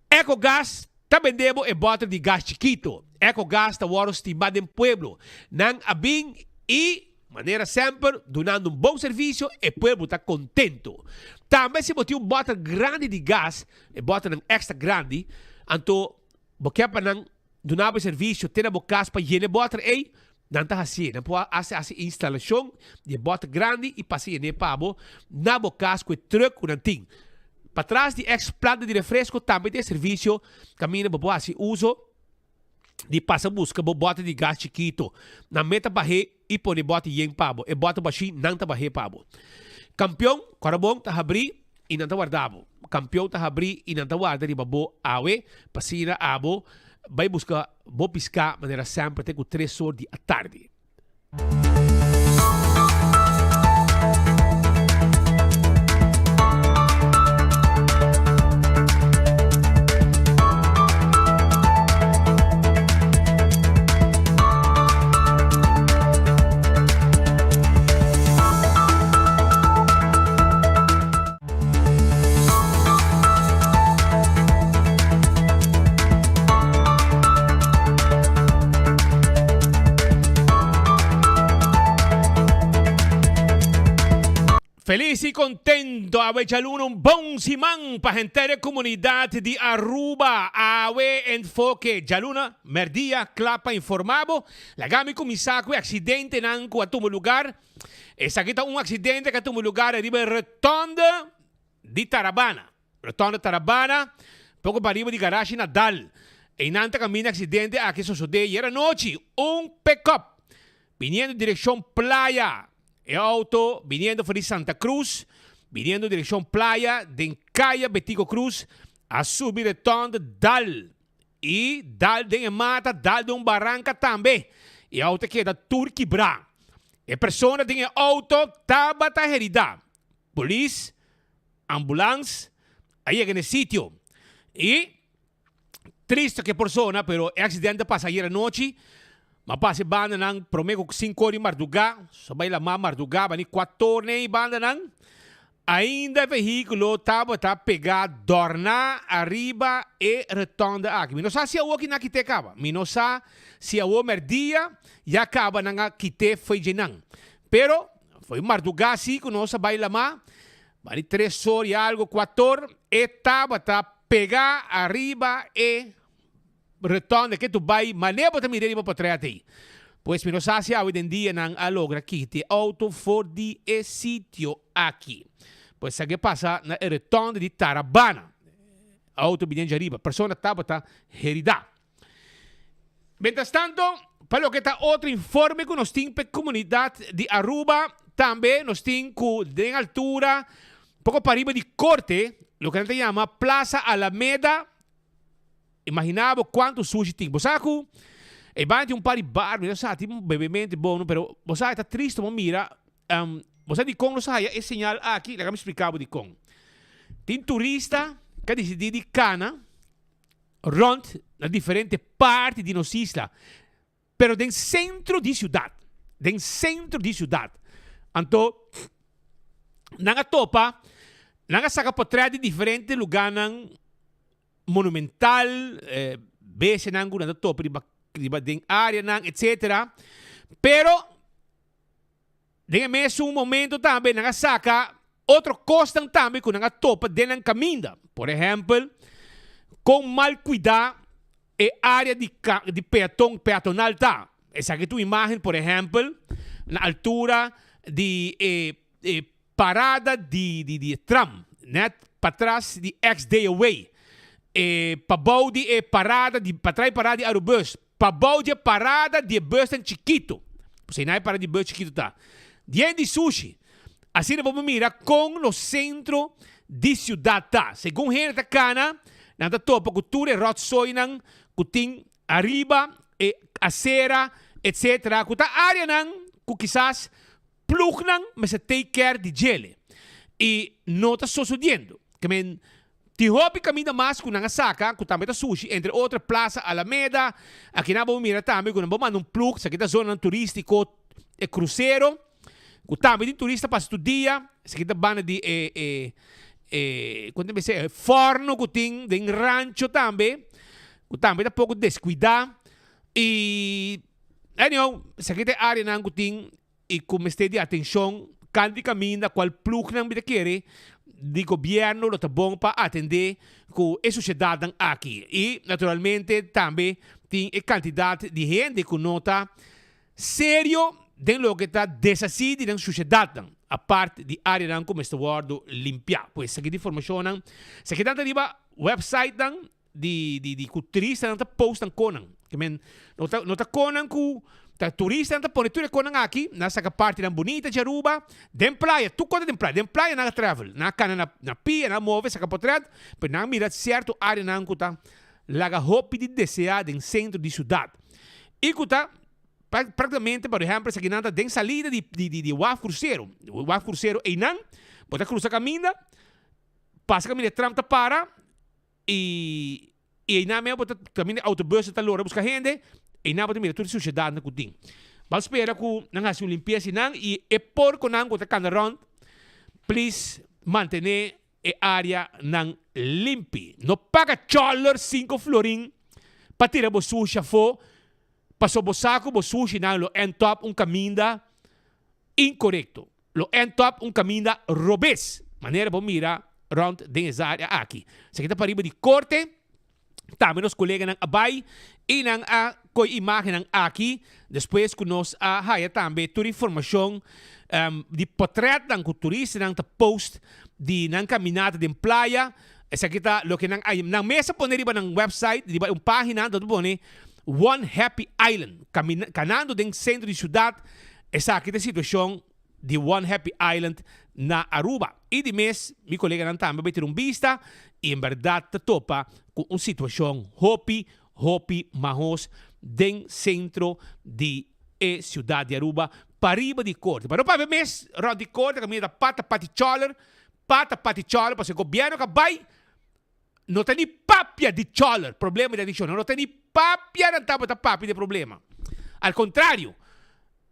Ecogas ta bende bo e boter di gas chikito. Ecogas ta wòrdu stima den pueblo. Nan a bin i, manera semper, dunando un bon servisio, e pueblo ta kontento. Tambe si bo tin un boter grandi di gas, E bòternan èkstra grandi, anto bo ke pa nan duna bo e servisio te na bo kas pa yena e bòter ei, nan ta hasié. Nan por hasi hasi e instalashon di e bòter grandi i pasa yen'é pa bo na bo kas ku e trùk ku nan tin. Patras di èks planta di refresko tambe tin e servisio kaminda bo por hasi uso di pasa buska bo bòter di gas chikito. Nan meta bah'é i pone bòter yen pa bo. E bòter bashí nan ta bah'é pa bo. Kampion, kòrda bon, ta habrí i nan ta warda bo. Kampion ta habrí i nan ta warda riba bo awe pa asina abo bai buska bo piská manera semper te ku tres or di atardi. Felis y contento awe djaluna un bon siman pa henter e comunidad di Aruba awe enfoke djaluna merdia cla pa informa bo laga mi cuminsa cu e accidentenan cu a tuma lugar Esaki ta un aksidente ku a tuma lugar riba e rotonde di Tarabana. Rotonde Tarabana, poko pariba di garashi Nadal. Einan ta kaminda aksidente aki sosodé ayer anochi. Un pickup biniendo direkshon Playa. E outo biniendo for di Santa Cruz, biniendo direkshon Playa den Kaya Betico Cruz a subi rotonde dal. I dal den e mata, dal den un baranka tambe. E auto a keda tur kibrá. E persona den e auto tabata heridá. Polis, ambulans a yega na e sitio i Tristo ke persona, pero e accidente a pasa ayer anochi. Ma pasa e bandanan prome ku sinku or di mardugá. So bai lamá mardugá, bani kuator n'e bandanan. Ainda e vehíkulo tabata pegá dòrná ariba e rotonde aki. Mi no sa si awor ki nan a kit'é kaba. Mi no sa si awor mèrdia ya kaba nan a kit'é fo'i dje nan. Pero fo'i mardugá si ku nos a bai lamá, bani tres or i algu, kuator, e tabata pegá ariba e rotonde ke tu bai manera bo ta mira riba potret ei. Pues mi no sa si awe den dia nan a logra kita e auto for di e sitio aki. Pues esaki a pasa na e rotonde di Tarabana. Auto bini djariba, persona tabata herida. Mientras tanto, pa loke ta otro informe ku nos tin pa e komunidat di Aruba, tambe nos tin ku den altura poko pariba di korte, loke nan ta yama Plaza Alameda, Imagina bo cuanto sushi tin. Bo sa cu e banda tin un par di bar, mi no sa, tin bebemento bon, pero bo sa e ta tristo bo mira, bo sa dicon nos a haya e señal aki? Laga mi splica bo dicon. Tin turista cu a dicidi di cana rond na diferente parti di nos isla, pero den centro di ciudad, den centro di ciudad. Anto nan a topa, nan a saca potret di diferente lugarnan monumental, bestianan ku nan ta topa riba riba den areanan etcetera. Pero den e mesun momento tambe nan a saka otro kosnan tambe ku nan a topa den nan kaminda. Por ehèmpel, kon mal kuidá e área di di peaton peatonal ta. Esaki ta un imágen por ehèmpel na altura di e e Parada di di di e tram, net patras di ex Day Away. E pabou di e parada di patras di parada di Arubus, pabou di e parada di e busnan chikito. Pues einan e parada di bus chikito ta. Dien di sushi. Asina bo por mira kon nos sentro di siudat ta. Segun hende ta kana, nan ta topa ku tur e rotzoinan ku tin ariba e asera, etcetera, ku ta areanan ku kisas Plugnan mester take care di djele y no ta sosodiendo. Ke men tin hopi caminda mas cu nan a saca cu tambe ta sushi, entre otro Plaza Alameda, aki nan bo mira tambe cu nan bo manda un plug, esaki ta zonanan turistico, e crucero, cu tambe tin turista pasa tur dia, esaki ta banda di e e e con ta bisa e forno cu tin den rancho tambe, cu tambe ta poco descuida y. Anyhow, esaki ta e areanan ku tin i ku mester di atenshon kan di kaminda kual plugnan mi ta kere di gobièrnu lo ta bon pa atendé ku e sushedatnan aki. I naturalmente tambe tin e kantidat di hende ku no ta serio den loke ta deshasí di nan sushedatnan, apart di areanan ku mester wòrdu limpiá. Pues esaki ta informashonnan, esaki nan ta riba wèpsaitnan. di di di ku turistanan ta post nan konan. Ke men no ta no ta konan ku ta turistanan ta pone tur e konan aki, nan a saka partinan bunita di Aruba, den playa, tur kos ta den playa, den playa nan a travel, nan a kana na na pia, nan a move, saka potret, pero nan a mira sierto areanan ku ta laga hopi di desea den sentro di siudat. I ku ta praktikamente, por ehempel, esakinan ta den salida di di di di waf krusero, waf krusero einan bo ta krusa kaminda, pasa kaminda e tram ta para, I einan mea bo ta kaminda e autobus ta lora buska hende, einan bo ta mira tur e sushedatnan ku tin. Ban spera ku nan hasi un limpiesa einan i e porkonan ku ta kanda rònt, please mantené e areanan limpi. No paga chòler sinku florin pa tira bo sushi afó, pasobra bo sa ku bo sushinan lo end up un kaminda inkorekto. Lo end up un caminda robes, manera bo mira rond den es area aki. Esaki ta pariba di corte, tambe nos coleganan a bay y nan a coy imagennan aki despues cu nos a haya tambe tur informacion di potretnan cu turistanan ta post di nan caminata den playa. Esaki ta loke nan a nan mes a pone riba nan website, riba un pagina nan ta pone One Happy Island, canando den centro di ciudad. Esaki ta e situacion di One Happy Island na Aruba. Y di mes mi coleganan tambe bay tira un bista y en berdad ta topa cu un situacion hopi, hopi mahos den centro di e ciudad di Aruba pariba di corte. Pa no papia mes rond di corte caminda ta pata pati choler, pata pati choler pasobra e gobierno ka bay. No ta ni papia di choler, problema di adiccion. No ta ni papia nan tabata papia di e problema. Al contrario,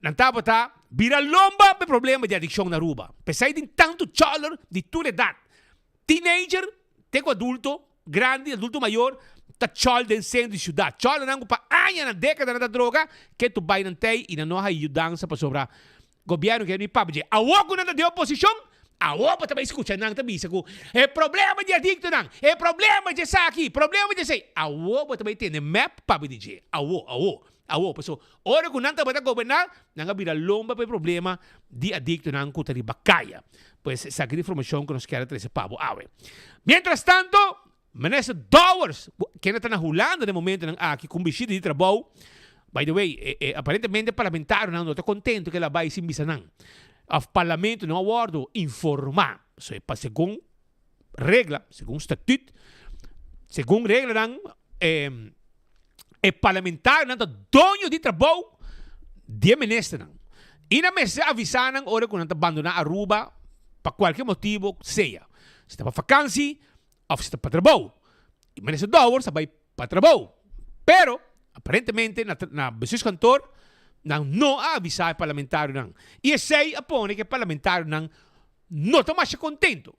nan tabata bira lomba pa e problema di adiccion na Aruba. P'esei tin tantu choler di tur edad. Teenager te cu adulto grandi, adulto mayor, ta chol den centro di ciudad. Cholernan cu pa añanan, decadanan ta droga, ke tu bay nan tey y nan no haya yudansa pasobra Gobierno kier mi papia dje. Awor cu nan ta den oposicion, awor bo ta bay scucha nan ta bisa cu e problema di adictonan, e problema dje esaki, problema dje esey. Awor bo ta bay tende mep papia di dje. Awor, awor, awor. Pasobra ora cu nan tabata goberna, nan a bira lomba pa e problema di adictonan cu ta riba caya. Pues esaki ta informacion cu nos kier a trece pa bo awe. Mientras tanto, Minister Dowers, kende ta na Hulanda den momentonan aki ku un bishita di trabou, by the way, aparentemente parlamentarionan no ta kontento ku el a bai sin bisa nan, òf parlamento no a wòrdu informá. So e pa segun regla, segun statuut, segun reglanan e parlamentarionan ta doño di trabou di e ministernan i nan mester avisá nan ora ku nan ta bandoná Aruba pa kualke motibu sea, si ta pa fakansi, Of si ta pa trabou. Y Minister Dowers a bay pa trabou. Pero, aparentemente na na bestuurskantoor nan no a avisa e parlamentarionan. Y esey a pone cu e parlamentarionan no ta masha contento.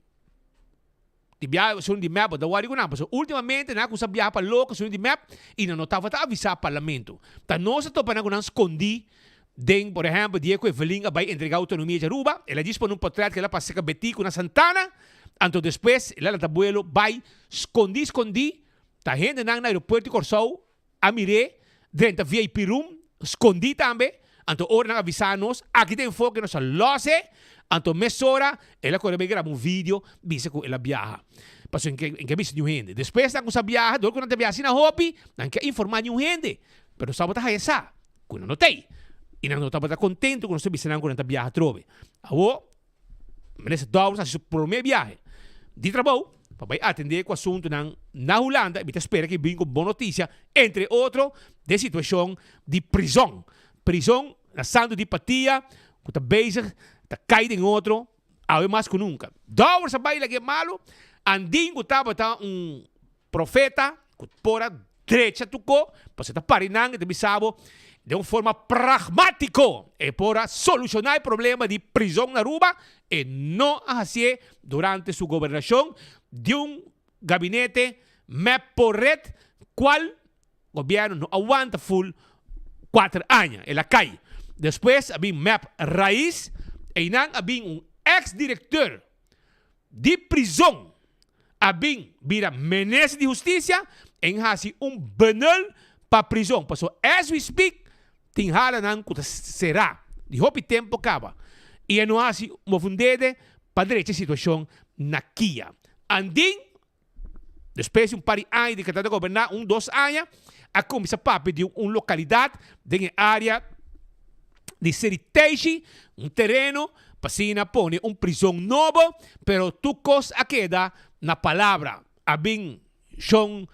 Di biaha esun di mep bo ta wori cu nan pasobra ultimamente nan a cuminsa biaha pa loco esun di mep y nan no tabata avisa parlamento. Ta nos a topa nan cu nan scondi den, por ehempel, dia cu Evelyn a bay entrega autonomia di Aruba, el a djis pone un potret cu el a pasa cerca Betico na Santana. Anto despues el a lanta buelo bai skondí skondí, ta hendenan na aeropuerto di Kòrsou a mir'é drenta VIP room skondí tambe, anto ora nan a avisá nos, aki ta enfoke nos a lòs e, anto mesora el a kore bai graba un video bisa ku el a biaha, pasobra en ke en ke a bisa niun hende. Despues nan kuminsá biaha, dor ku nan ta biaha asina hopi, nan ke a informá niun hende, pero nos tabata haya sa ku nan no t'ei, i nan no tabata kontentu ku nos ta bisa nan ku nan ta biaha atrobe. Awor. Minister Dowers hasi su prome biahe di trabou pa bai atende ku asuntunan na Hulanda i mi ta spera ku e bin ku bon notisia, entre otro den situashon di prizon. Prizon na Santo di Patia ku ta bezig ta kai den otro awe mas ku nunka. Dowers a bai lag'e malu, andin ku tabata un Profeta cu por a drecha tu co, pasobra ta pari nan e ta bisa bo den un forma pragmatico e por a soluciona e problema di prizon na Aruba, e no a hacié durante su gobernacion di un gabinete mep por red cual gobierno no a wanta full cuater aña, el a cay. Despues a bin mep raiz, eynan a bin un ex directeur di prizon a bin bira minister di husticia en haci un benul pa prizon pasobra as we speak tin halanan cu ta cera di hopi tempo caba y e no haci mofundede pa drecha e situacion na kia. Andin despues di un par di aña di ke ta goberna un dos aña a cuminsa papia di un localidad den e area di Seriteishi, un tereno pa asina pone un prizon nobo, pero tur kos a keda na palabra. A bin shon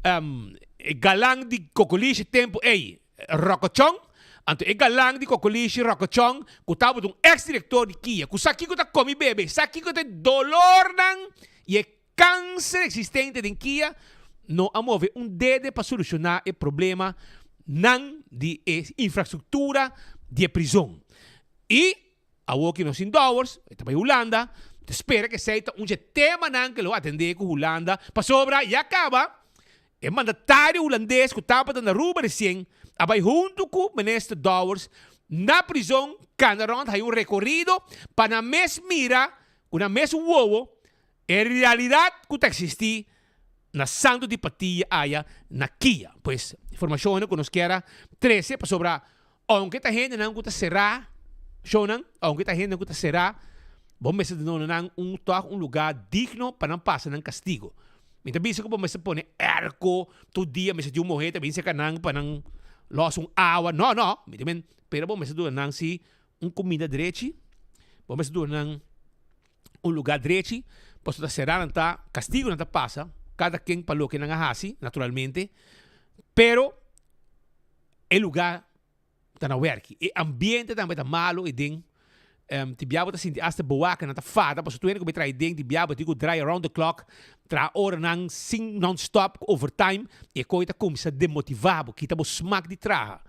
e galan di Kokolishi tempu ei, Rokochon, anto e galan di Kokolishi, Rokochon, ku tabata un eks direktor di kia, ku sa kiko ta komi bebe, sa kiko ta e dolornan i e Kanser existente den kia no a move un dede pa soluciona e problema nan di e infrastructura di e prizon. Y awor ki nos tin Dowers, e ta bay Hulanda, ta spera cu esey ta un dje temanan cu lo atende cu Hulanda, pasobra ya caba e mandatario Hulandes cu tabata na Aruba recien a bay hunto cu Minister Dowers na prizon cana rond hay un recorido pa nan mes mira cu nan mes wowo E realidad cu ta existi na Santo di Patilla aya na Kia. Pues, informacionnan cu nos kier a trece pasobra aunke ta hendenan cu ta cera shownan, aunke ta hendenan cu ta cera, bo mester duna nan un toch un lugar digno pa nan pasa nan castigo. Mi ta bisa cu bo mester pone airco tur dia, mester tin un muher ta bin cerca nan pa nan los un awa. No, no, mi ta men, pero bo mester duna nan si un comida drechi, bo mester duna nan un lugá drechi, pasobra ta será nan ta, kastigu nan ta pasa, kada ken pa loke nan a hasi, naturalmente, pero e lugá ta na wèrki. E ambiente tambe ta malu ei den. Ti bia bo ta sinti asta boa ku nan ta fada pasobra tur hende ku bai traha den ti bia bo tin ku draai around the clock, traha oranan sin non stop ku overtime i e koe ta kuminsá demotivá bo, kita bo smak di traha.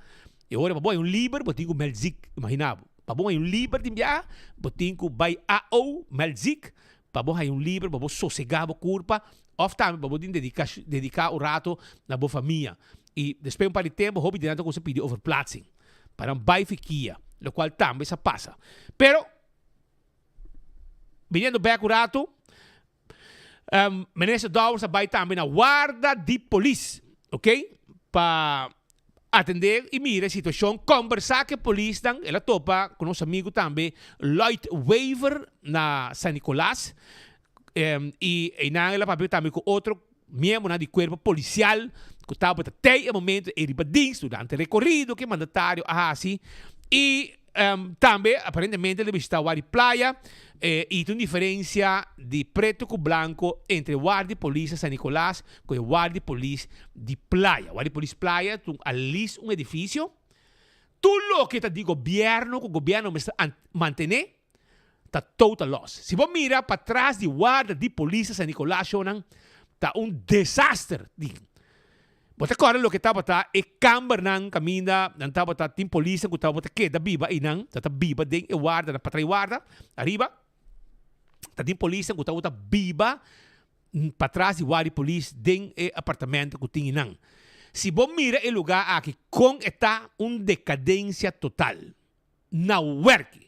E ora pa bo hay un liber bo tin ku meld ziek, imagina bo. Pa bo hay un liber tin bia bo tin ku bai AO meld ziek pa bo hay un liber pa bo sosegá bo kurpa òf tambe pa bo tin dediká dediká un rato na bo famia. I despues un par di tempu hopi di nan ta kuminsá pidi overplaatsing. pa nan bai fikia, locual tambe sa pasa. Pero, biniendo bek un rato, um, Minister Dowers a bai tambe na warda di polis, ok, pa atende y mira e situacion, conversa cu e polisnan, el a topa cu nos amigo tambe Lloyd Wever na San Nicolas, um, y einan el a papia tambe cu otro Miembronan di cuerpo policial cu tabata tey e momento ey riba dienst durante recorido cu e mandatario a haci y tambe aparentemente el a bishita Wadi Playa y ta un diferencia di preto cu blanco entre Wardi Polis na San Nicolas cu e Wardi Polis di Playa. Wardi Polis Playa ta un alis un edificio. Tur loke ta di gobierno cu gobierno mester mantene ta total loss. Si bo mira patras di warda di polis na San Nicolas shownan ta un desaster di. Bo ta corda loke tabata e kambernan caminda nan tabata tin polisnan cu tabata keda biba eynan, ta ta biba den e warda na patras di warda ariba ta tin polisnan cu tabata biba patras di warda di polis den e apartamento cu tin eynan. Si bo mira e lugar aki con e ta un decadencia total. Na werki.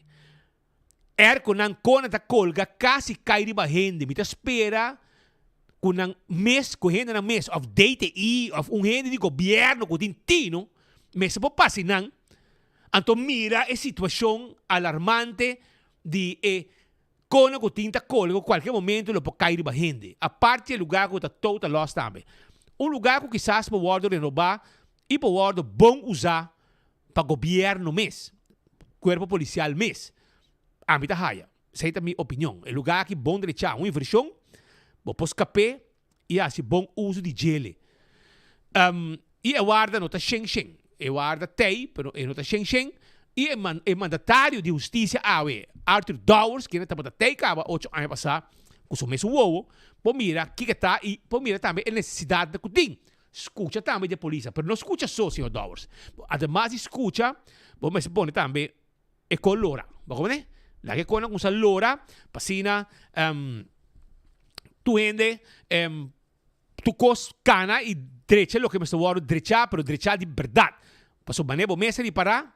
Airconan kona ta kolga kasi kai riba hende. Mi ta spera ku nan mes, ku hendenan mes of DTI of un hende di gobierno ku tin tino mester por pasa einan anto mira e situashon alarmante di e kona ku tin ta kolga ku kualke momento lo por kai riba hende. Aparte e lugar ku ta total loss tambe. Un lugar ku kisas por wòrdu renobá i por wòrdu bon usá pa gobierno mes, cuerpo policial mes, ami ta haya, esey ta mi opinion, e lugar aki bon drecha, un inversion, bo por scap'é y haci bon uso di djele. Y e warda no ta shen shen, e warda tey, pero e no ta shen shen, y e e mandatario di husticia awe, Arthur Dowers, kende tabata tey caba ocho aña pasa, cu su mesun wowo, por mira kico ta y por mira tambe e necesidadnan cu tin. Scucha tambe di e polisa, pero no scucha so, señor Dowers. Ademas di scucha, bo mester pone tambe e col lora. Bo comprende? Laga e colnan cuminsa lora pa asina tur hende, tur cos cana y drecha loke mester wordo drecha, pero drecha di berdad. Pasobra manera bo mes a ripara,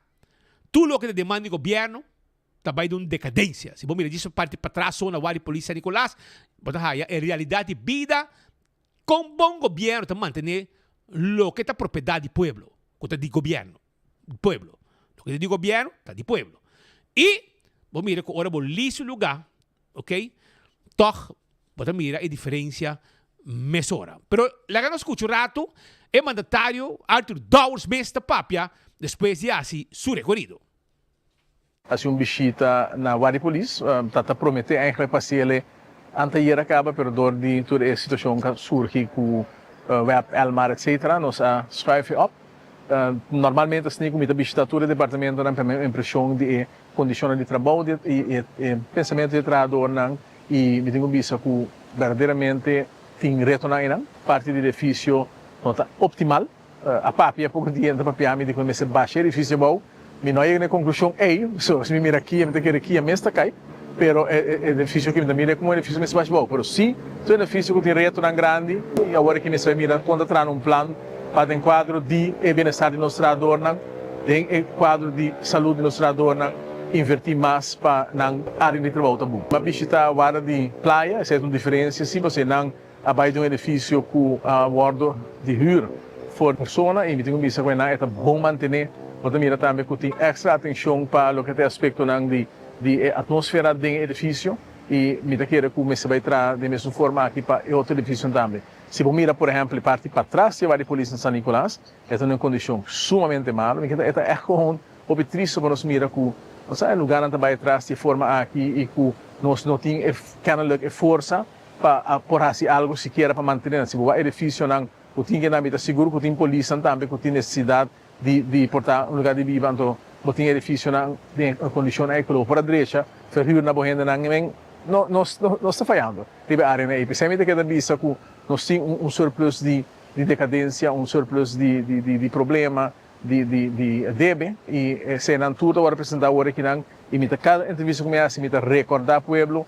tur loke ta demanda di gobierno ta bai den un decadencia. Si bo mira djis parti patras so na wak di polis San Nicolas, bo ta haya e realidad di bida Kon bon gobièrnu ta mantené loke ta propiedat di pueblo, ku ta di gobièrnu, pueblo. Loke ta di gobièrnu ta di pueblo. I bo mira ku ora bo lisa un lugá, ok, tòg bo ta mira e diferensia mesora. Pero laga nos skucha un ratu e mandatario Arthur Dowers mes ta papia despues di hasi su rekorido. Hasi un bishita na Wadi Polis. Ta ta promete eigenlijk pa hasiele anteayer a caba pero door di tur e situacion cu a surgi cu web, Elmar etc. Nos a schuif e op. Normalmente asina cu mi ta bishita tur e departamentonan pa mi impresion di e condicionnan di trabou di y e pensamento di e trahadornan y mi tin cu bisa cu berdaderamente tin retonan eynan. Parti di edificio no ta optimal. A papia poko dia ta papia mi di ku mi mester basha e edifisio abou. Mi no a yega na e konklushon ei, so si mi mira kia mi ta kere kia mes ta kai, pero e edifisio ku mi ta mira e komo edifisio mester basha abou. Pero si ta un edifisio ku tin retonan grandi i awor aki mester bai mira kon ta traha un plan pa den kuadro di e bienestar di nos trahadornan, den e kuadro di salud di nos trahadornan, invertí mas pa nan área di trabou ta bon. Mi a bishita warda di playa, esei ta un diferensia si pasobra nan A bai den un edifisio ku a wòrdu di hür for persona i mi tin ku bisa ku einan e ta bon mantené. Bo ta mira tambe ku tin èkstra atenshon pa loke ta e aspektonan di di e atmósfera den e edifisio i mi ta kere ku mester bai traha den mesun forma aki pa e otro edifisionan tambe. Si bo mira por ehèmpel e parti patras di e wadi polis na San Nicolas e ta den un kondishon sumamente malu. Mi kere ta e ta ègt gewoon hopi tristu pa nos mira ku bo sa e lugarnan ta bai atras di e forma aki i ku nos no tin e kennelijk e forsa pa a por hasi algo sikiera pa mantene nan. Si bo wak edificionan cu tin ke nan mi ta sigur cu tin polisnan tambe cu tin necesidad di di por ta un lugar di biba anto. Bo tin edificionan den e condicion ey cu lo por a drecha, verhuur na bo hendenan y men no nos nos ta fayando riba e areanan ey. P'esey mi ta keda bisa cu nos tin un un surplus di di decadencia, un surplus di di di di problema, di di di debe y eseynan tur ta worde presenta awor akinan y mi ta cada entrevista cu mi haci mi ta recorda pueblo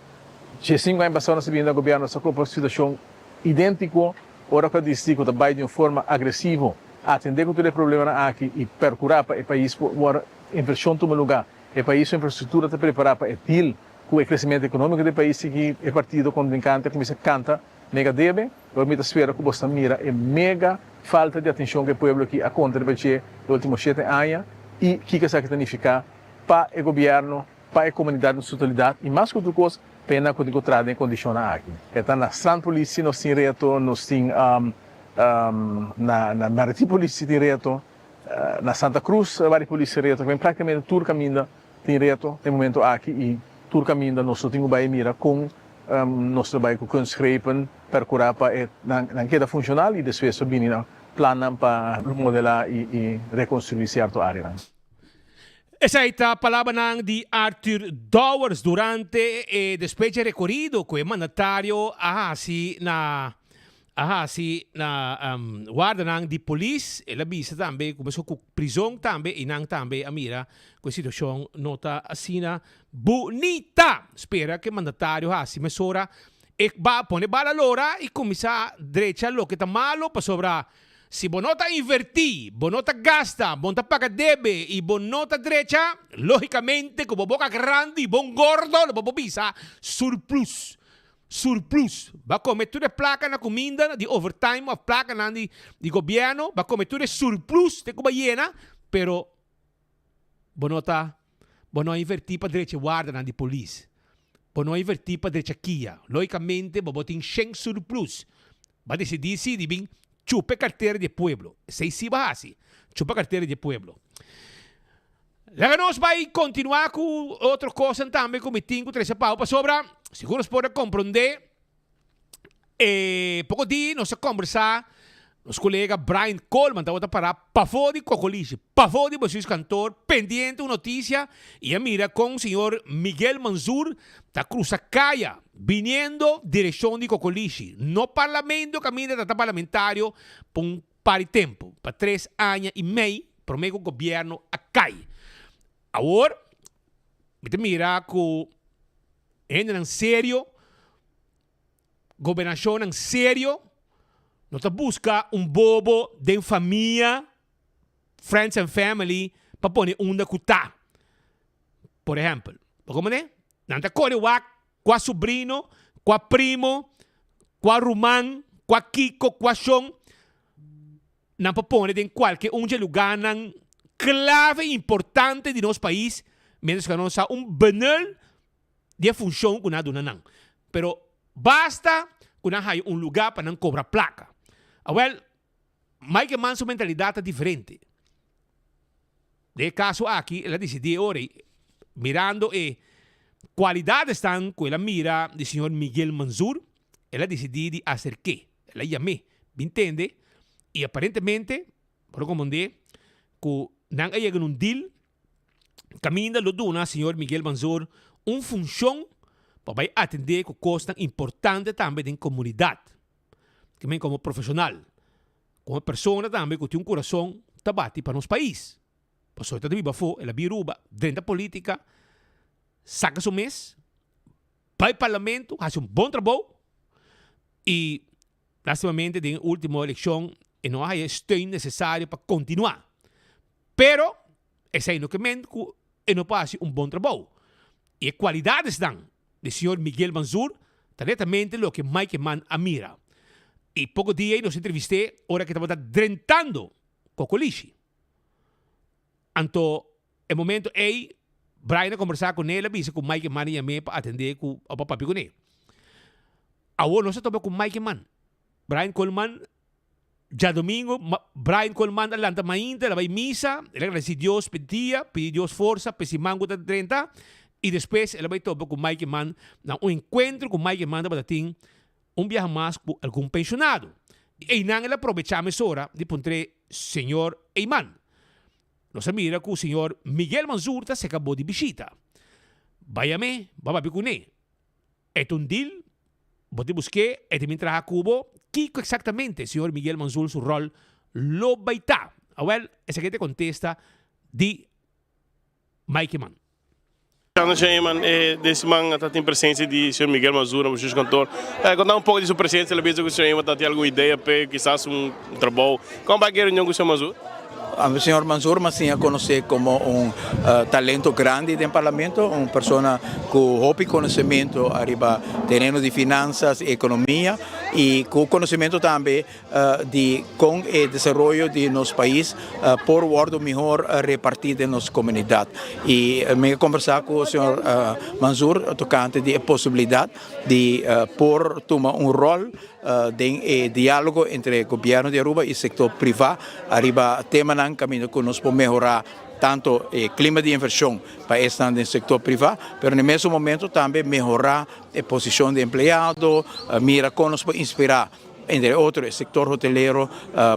diescinco aña pasado nos ta bini na gobierno nos ta copa situacion identico ora cu a dicidi cu ta bay di un forma agresivo Atendé ku tur e problemanan aki i perkurá pa e pais por wòrdu invershon tuma lugá. E pais su infrastruktura ta prepará pa e deal ku e kresementu ekonómiko di e pais sigui e partido kontrinkante a kuminsá kanta mega debe. Awor mi ta spera ku bos ta mira e mega falta di atenshon ku e pueblo aki a kontra riba dje e último shete aña i kiko esaki ta nifiká pa e gobièrnu, pa e komunidat na su totalidat i mas ku tur kos pa e nan ku tin ku traha den e kondishonnan aki. E ta na Strand Politie nos tin reto, nos tin Na na Marití Politie tin reto, na Santa Cruz Bari Politie tin reto, kimen práktikamente tur kaminda tin reto den momento aki i tur kaminda nos lo tin ku bai mira kon nos lo bai ku kunstgrepen perkurá pa e nan nan keda funshonal i despues lo bini nan plannan pa remodelá i i rekonstruí sierto áreanan. Esei ta palabranan di Arthur Dowers durante e despues dje rekorido ku e mandatario a hasi na a hasi na wardanan di polis. El a bisa tambe ku mesun ku prizon tambe i nan tambe a mira ku e situashon no ta asina bunita. Spera ku e mandatario hasi mesora e ba pone bala lora i kuminsá drecha loke ta malo pasobra si bo no ta invertí, bo no ta gasta, bo no ta paga debe i bo no ta drecha, lógikamente ku bo boka grandi i bon gordo lo bo por bisa surplus. Surplus. Bo a come tur e placa na cuminda di overtime of placanan di di gobierno, bo a come tur e surplus te cu bo a yena, pero bo no ta, bo no a inverti pa drecha e wardanan di polis. Bo no a inverti pa drecha kia. Logicamente bo bo tin shen surplus. Bo a decidi si di bin chupa e cartera di e pueblo. Esey si bo a haci, chupa cartera di e pueblo. Laga nos bai kontinuá ku otro kosnan tambe ku mi tin ku trese pau pasobra segun nos por a komprondé e poko di nos a kombersá nos kolega Brian Coleman tabata pará pafó di Kokolishi, pafó di Bestuurs Kantoor pendiente un notisia i a mira kon señor Miguel Manzur ta krusa kaya biniendo direkshon di Kokolishi. No parlamento kaminda ta ta parlamentario pa un par di tempu, pa tres aña i mei promé ku gobièrnu a kai. Awor mi ta mira ku hendenan serio, gobernashonnan serio no ta buska un bobo den famia, friends and family, pa pone unda ku ta. Por ehèmpel, bo komprendé? Nan ta kore wak Kua subrino, kua primo, kua ruman, kua kiko, kua shon, nan por pone den kualke un dje lugánan klave i importante di nos pais, miéntras ku nan no sa un benul di e funshon ku nan a duna nan. Pero basta ku nan haya un lugá pa nan kobra plaka. Awèl, Mike Eman su mentalidat ta diferente. Den e kaso aki el a disidí e ora ei, mirando e kualidadesnan ku el a mira di señor Miguel Manzur, el a disidí di aserk'é. El a yam'é, bin tende, i aparentemente, por a komprondé, ku nan a yega na un deal kaminda lo duna señor Miguel Manzur un funshon pa bai atendé ku kosnan importante tambe den komunidat. Kimen komo profeshonal. Como persona tambe cu tin un curason ta bati pa nos pais. Pasobra e ta biba afo, el a bin Aruba, drenta politica, saca su mes, bay parlamento, haci un bon trabou y lastimamente den e ultimo eleccion e no a haya e steun necesario pa continua. Pero esey no ke men cu e no por haci un bon trabou. Y e cualidadesnan di señor Miguel Manzur ta netamente loke Mike Eman a mira. Y poco dia ey nos entrevist'é ora ke tabata drentando Cocolishi. Anto e momento ey Brian a combersa cun'é, el a bisa cu Mike Eman a yam'é pa atendé cu o pa papia cun'é. Awor nos a topa cu Mike Eman. Brian Coleman Djadomingo, Brian Coleman a lanta mainta, el a bai misa, el a gradeci Dios p'e dia, pidi Dios forsa p'e siman cu ta drenta, y despues el a bai topa cu Mike Eman na un encuentro cu Mike Eman tabata tin un biaha mas cu algun pensionado. Y eynan el a probecha mesora di puntr'e, Señor Eman. Nos a mira ku señor Miguel Manzur ta seka bo di bishita. Bai am'é, bo a papia kuné. E ta un deal, bo ta busk'é, e ta bin traha ku bo. Kiko eksaktamente señor Miguel Manzur su ròl lo bai ta? Awèl, esaki ta e kontesta di Mike Eman. Señor Eman, e den siman ta tin presencia di señor Miguel Mazur na bestuurskantoor. Conta un poco di su presencia, lo bisa cu señor Eman ta tin algun idea p'e, kisas un trabou. Con bay ki reunion cu señor Mazur? Señor Manzur mi a siña conoce como un talento grandi den Parlamento, un persona cu hopi conocemento ariba tereno di finanzas y economia y cu conocemento tambe di con e desaroyo di nos pais por wordo mihor reparti den nos comunidad. Y mi a conversa cu señor Manzur tocante di e posibilidad di por tuma un rol den e dialogo entre gobierno di Aruba y sector priva ariba temanan caminda cu nos por mehora tanto e clima di inversion pa esnan den sector priva, pero na e mesun momento tambe mehora e posicion di empleado, mira con nos por inspira entre otro e sector hotelero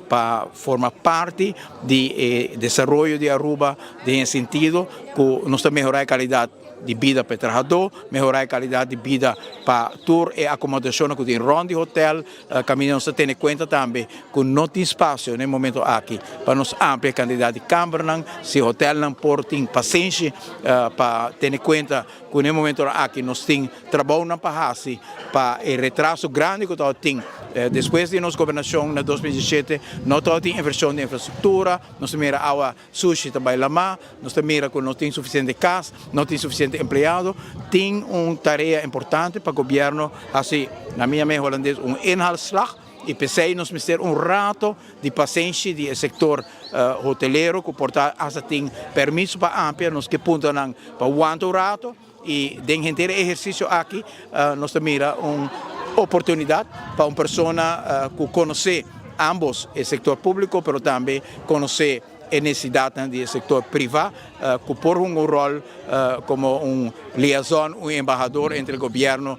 pa forma parti di e desaroyo di Aruba den e sentido cu nos ta mehora e calidad di bida pa e trahadó, mehorá e kalidat di bida pa tur e akomodashonnan ku tin rònt di hotèl. Kaminda nos ta tene kuenta tambe ku no tin spasio na e momento aki pa nos amplia e kantidat di kambernan. Si hotèlnan por tin pasenshi pa tene kuenta ku na e momentonan aki nos tin trabounan pa hasi pa e retraso grandi ku tabatin despues di nos gobernashon na 2017, no tabatin invershon di infrastruktura, nos ta mira awa Sushi ta bai lamá, nos ta mira ku no tin sufisiente kas, no tin sufisiente empleado. Tin un tarea importante pa gobièrnu hasi, na mi yam'é holandes, un inhaalslag i p'esei nos mester un rato di pasenshi di e sektor hotelero ku por ta hasta tin permiso pa amplia, nos ke puntra nan pa wanta un rato i den henter e ehersisio aki nos ta mira un oportunidat pa un persona ku konosé ambos e sektor públiko pero tambe konosé e nesesidatnan di e sektor privá ku por hunga un ròl komo un liaison, un embahador entre gobièrnu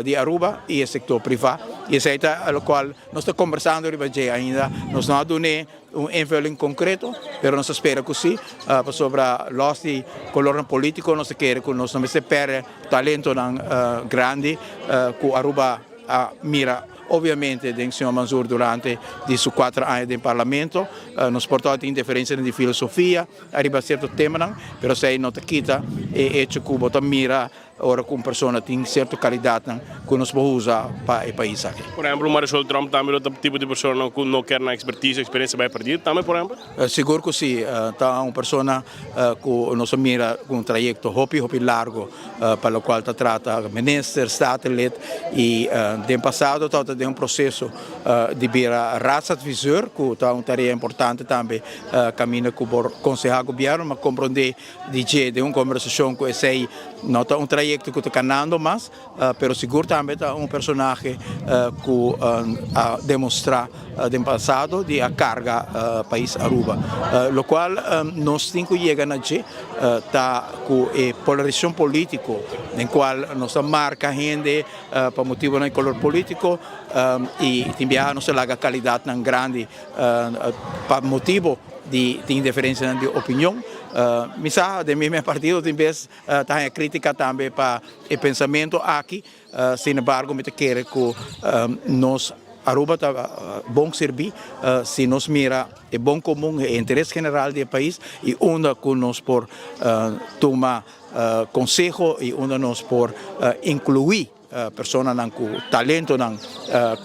di Aruba i e sektor privá. I esei ta lokual nos ta kombersando riba dje ainda. Nos no a dun'é un invulling concreto, pero nos ta spera cu si, pasobra los di colornan politico nos ta kere cu nos no mester perde talentonan grandi cu Aruba a mira obviamente den señor Manzur durante di su cuatro aña den Parlamento. Nos por tabata tin diferencianan di filosofia ariba cierto temanan, pero esey no ta kita e hecho cu bo ta mira Ora ku un persona tin sierto kalidatnan ku nos por usa pa e pais aki. Por ehempel, Marisol Tromp tambe lo ta tipo di persona ku no kier nan ekspertise, eksperensia bai perdí tambe, por ehempel? Sigur ku si. Ta un persona ku nos a mira ku un trayekto hopi, hopi largo pa lokual ta trata minister, statenlid i den pasado tabata den un proseso di bira raadsadviseur ku ta un tarea importante tambe kaminda ku por konsehá gobièrnu, ma komprondé Di dje den un kombersashon ku esei no ta un trayekto ku ta kanando mas, pero sigur tambe ta un personahe ku a demostrá den pasado di a karga pais Aruba. Lokual nos tin ku yega na dje ta ku e polarisashon polítiko den kual nos ta marka hende pa motibonan di kolor polítiko i tin biaha nos ta laga kalidatnan grandi pa motibo di tin diferencianan di opinion. Mi sa den mi mes partido tin bes ta haña critica tambe pa e pensamento aki, sin embargo mi ta kere cu nos Aruba ta bon sirbi si nos mira e bon comun, e interes general di e pais y unda cu nos por tuma conseho y unda nos por inclui. Personanan ku talentonan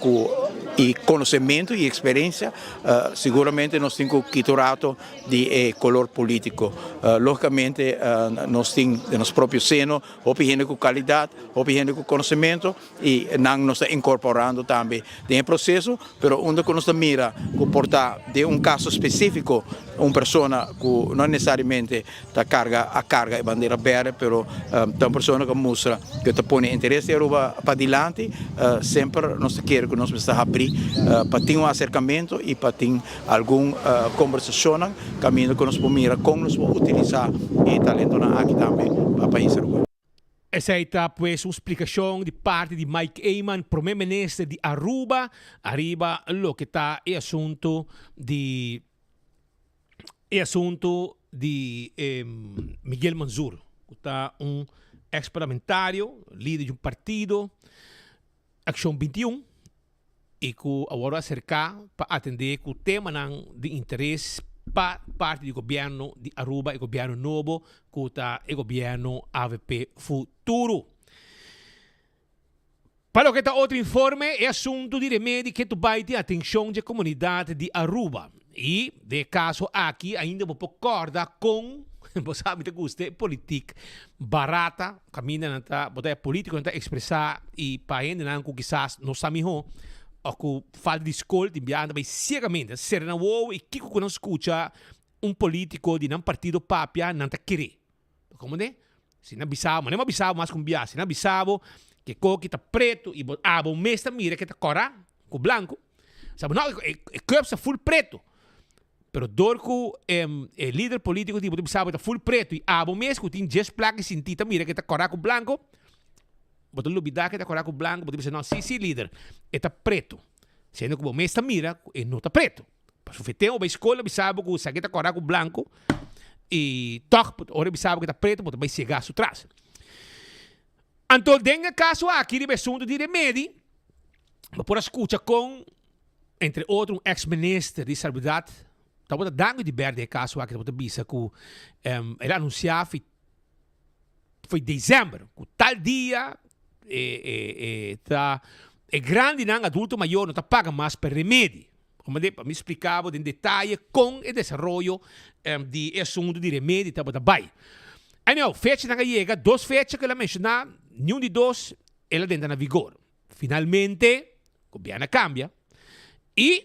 ku i konosementu i eksperensia, siguramente nos tin ku kita un rato di e kolor polítiko. Lógikamente nos tin den nos propio seno hopi hende ku kalidat, hopi hende ku konosementu i nan nos ta inkorporando tambe den e proseso, pero unda ku nos ta mira ku por ta den un kaso spesífiko un persona ku no nesesariamente ta carga a carga e bandera berde pero ta un persona cu a mustra cu ta pone interes di Aruba padilanti semper nos ta kere cu nos mester habri pa tin un acercamento y pa tin algun conversacionnan caminda cu nos por mira con nos por utilisa e talentonan aki tambe pa pais Aruba. Esei ta pues un splicacion di parti di Mike Eman, Prome Minister di Aruba, ariba loke ta e asunto di e asunto. di Miguel Manzur, ku ta un ex parlamentario, lider di un partido, Accion 21, i ku a wòrdu aserká pa atendé ku temanan di interes pa parti di gobièrnu di Aruba, e gobièrnu nobo ku ta e gobièrnu avp Futuro. Pa loke ta otro informe, e asuntu di remedi ke tu bai tin atenshon dje komunidat di Aruba. I den e kaso aki ainda bo por kòrda kon, bo sa mi ta gusta e politik barata, kaminda nan ta, bo ta e politikonan ta ekspresá i pa hendenan ku kisas no sa mihó òf ku falta di skol tin biaha nan ta bai siegamente, nan sera nan wowo i kiko ku nan skucha un politiko di nan partido papia nan ta kere. Komo ne? Si nan bisa bo, manera mi a bisa bo mas ku un biaha, si nan bisa bo ke koki ta pretu i bo abo mes ta mira ke ta kòrá ku blanku, sa bo no, e cups ta ful pretu. Pero dor ku e lider politiko di bo ta bisa bo ta ful pretu i abo mes ku tin djes plak i sinti ta mira ke ta kòrá ku blanku, bo ta lubidá ke ta kòrá ku blanku, bo ta bisa no, si, si lider, e ta pretu. Siendo ku bo mes ta mira ku e no ta pretu. Pasobra fe tempu bo bai skol a bisa bo ku esaki ta kòrá ku blanku i tòg ora e bisa bo ku ta pretu bo ta bai siega su tras. Anto den e kaso aki riba e asuntu di remedi bo por a skucha kon entre otro un eks minister di salubridad tabata dando di bèrdè e kaso aki tabata bisa ku el a anunsiá fi foi december cu tal dia e e e ta e grandinan adulto mayor no ta paga mas pa remedi. Como de pa mi splica bo den detaye con e desaroyo di e asunto di remedi tabata bay. Anyhow, fechanan a yega, dos fecha cu el a menciona, niun di dos el a drenta na vigor. Finalmente, gobierno a cambia y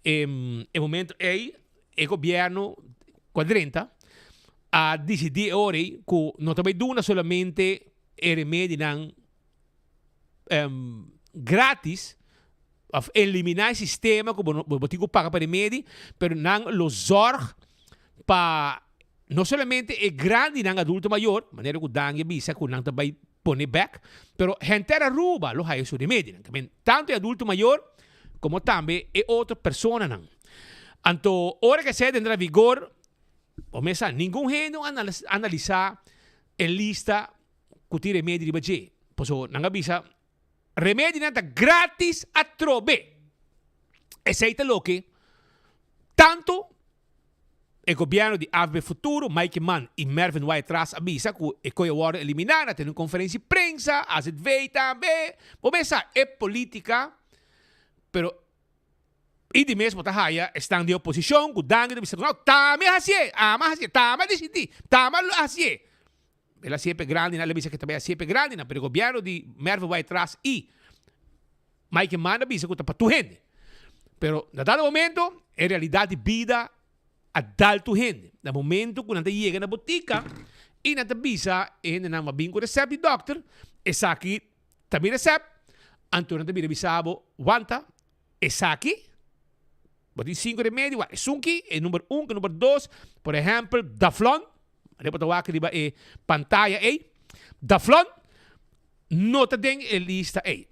e momento ey e gobierno cu a drenta a dicidi e ora ey cu no ta bay duna solamente e remedinan gratis of elimina e sistema cu bo tin cu paga pa remedi, pero nan lo zorg pa no solamente e grandinan adulto mayor, manera cu Dangui a bisa cu nan ta bay pone bek, pero henter Aruba lo haya su remedinan. Tamen tanto e adulto mayor como tambe e otro personanan. Anto ora cu esey ta entra vigor, bo mes sa ningun hende a analisa e lista cu tin remedi riba dje. Pasobra nan a bisa remedinan ta gratis atrobe. Esey ta loke tanto E gobierno di avp Futuro, Mike Eman y Mervin Wyatt-Ras a bisa cu e coy a wordo elimina, na tene un conferencia di prensa, azv tambe. Bo mes sa, e politica, pero y di mes bo ta haya esnan di oposicion cu Dangui ta bisa cu no, ta mi a hacié, ami a hacié, ta mi a dicidi, ta mi a hacié. El a hacié p'e grandinan, el a bisa cu e ta bay hacié p'e grandinan, pero e gobierno di Mervin Wyatt-Ras y Mike Eman a bisa cu ta pa tur hende. Pero na dado momento e realidad di bida a dal tur hende. Na momento cu nan ta yega na botica y nan ta bisa e hendenan a bin cu recept di dokter, esaki ta mi recept, anto nan ta bira bisa bo, wanta, esaki, bo tin cinco remedi, wak esunki, e number un, e number dos, por ehempel, Daflon, Manera bo ta wak riba e pantaya ei, Daflon no ta den e lista ei.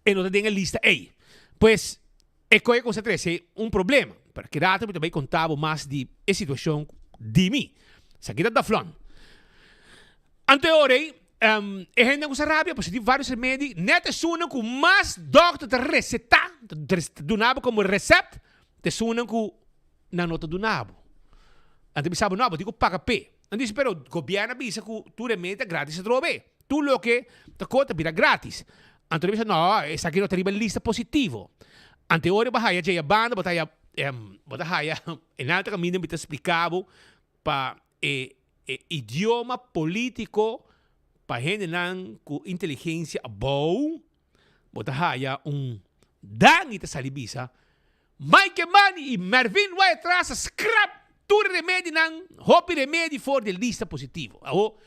E no ta den e lista ei. Pues, e koe ku sa trese un problema. Pero ki rato mi ta bai konta bo mas di e situashon di mi. Esaki ta Daflon. Anto e ora ei, e hendenan ku sa rabia pasobra tin varios remedi, nèt esunnan ku mas dòkter ta resetá, ta duna bo komo resèpt, ta esunnan ku nan no ta duna bo. Nan ta bisa bo, no, bo tin ku paga p'e. Nan dici, pero gobierno a bisa ku tur remedi ta gratis atrobe. Tur loke ta kos ta bira gratis. Anto nan bisa, no, esaki no ta riba lista positivo. Anto e ora bo haya djei a banda, bo ta haya, bo ta haya, e nan ta kaminda mi ta splika bo pa e e idioma politico pa hendenan ku inteligencia abou, bo ta haya un Dani ta sali bisa, Mike Eman y Mervin Wyatt-Ras a scrap tur e remedinan, hopi remedi for di e lista positivo. Awo,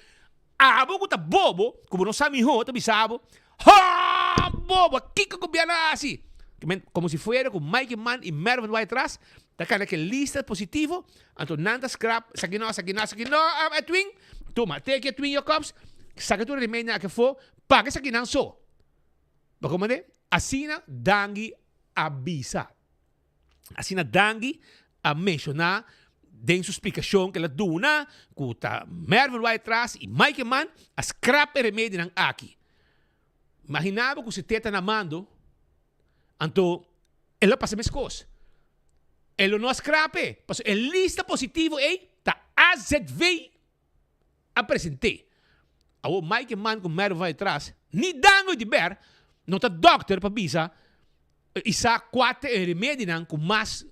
abo cu ta bobo, cu bo no sa miho, ta bisa abo, Haa! Bobo, kico gobierno a haci? Como si fuera cu Mike Eman y Mervin Wyatt-Ras ta cana cu e lista positivo, anto nan ta scrap, esaki no, esaki no, esaki no, Edwin, tuma, take Edwin Jacobs, saca tur e remedinan aki afo, paga esakinan so. Bo comprende? Asina Dangui a bisa. Asina Dangui a menciona. Den su splikashon ku el a duna ku ta Mervin White-Ras i Mike Eman a skrap e remedinan aki. Imaginá bo ku si te ta na mando, anto e lo pasa meskos. E lo no a skrap e, pasobra e lista positivo ei ta azv a present'é. Awor Mike Eman ku Mervin White-Ras ni dango di ber no ta dòkter pa bisa I sa kua ta e remedinan ku mas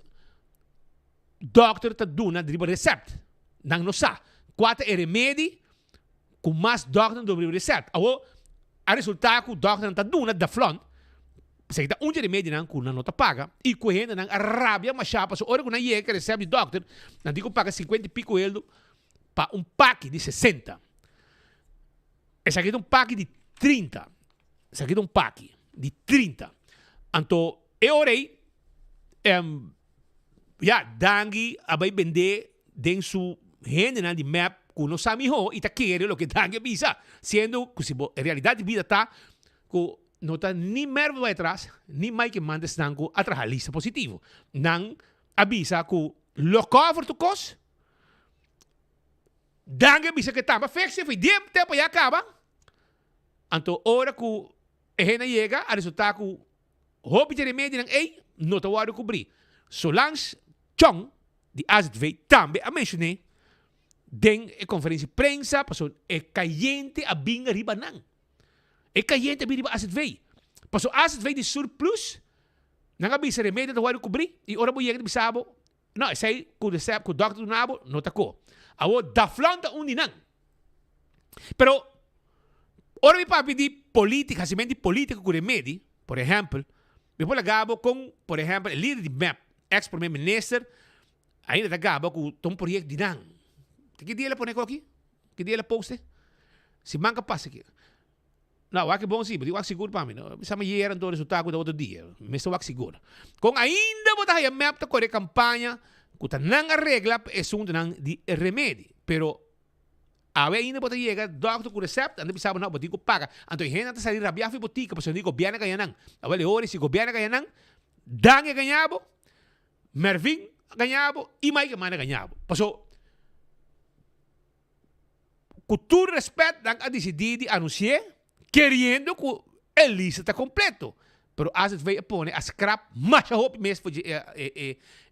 dòkter ta duna riba resèpt. Nan no sa kua ta e remedi ku mas dòkter ta duna riba resèpt. Awor, a resultá ku dòkternan ta duna Daflon, esaki ta un di e remedinan ku nan no ta paga i ku e hendenan a rabia mashá pasobra ora ku nan yega ku e resèpt di dòkter, nan tin ku paga sinkuenta i piko eldo pa un paki di sesenta. Esaki ta un paki di 30. Esaki ta un paki di 30. Anto e ora ei, em, ya, Dangui a bai bendé den su hendenan di mep ku no sa mihó i ta kere loke Dangui a bisa. Siendo ku si bo, e realidat di bida ta ku no ta ni Mervin bai atras, ni Mike Eman ta esnan ku a traha lista positivo. Nan a bisa ku lo kòver tur kos. Dangui a bisa ku e tamba fekse for di tempu ya kaba. Anto ora ku e hende a yega a resultá ku hopi dje remedinan ei no ta wòrdu kubrí. Solange Chong di AZV tambe a menshoné den e konferensia di prensa pasobra e kayente a bin riba nan. E kayente a bin riba AZV. Pasobra AZV di surplus nan a bisa remedi ta wòrdu kubrí i ora bo yega ta bisa bo No, esei ku resèpt ku dòkter duna bo no ta ko. Awor Daflon ta un di nan. Pero ora mi papia di polítika, hasimentu di polítika ku remedi, por ehèmpel, mi por laga bo kon, por ehèmpel, e lider di mep, eks prome minister, ainda ta gaba ku ta un proyekto di nan. Te ki dia el a pone koki? Ki dia el a poste? Siman ka pasa aki. No, wak e bon si, bo tin wak sigur pa mi. No, bisa mi yera anto resulta ku ta otro dia. Mi mester wak sigur. Kon ainda bo ta haya mep ta kore kampaña ku ta nan a regla pa e asuntunan di e remedi. Pero awe ainda bo ta yega dòkter ku resèpt, nan ta bisa bo no, bo tin ku paga. Anto e hendenan ta sali rabiá for e botika pasobra di gobièrnu a gaña nan. Awel e ora si gobièrnu a gaña nan, Dan a gaña bo, Mervin a gaña bo i Mike Eman a gaña bo. Paso. Ku tur respet nan a disidí di anunsi'é keriendo ku e lista ta kompleto. Pero AZV a pone a skrap masha hopi mes for dje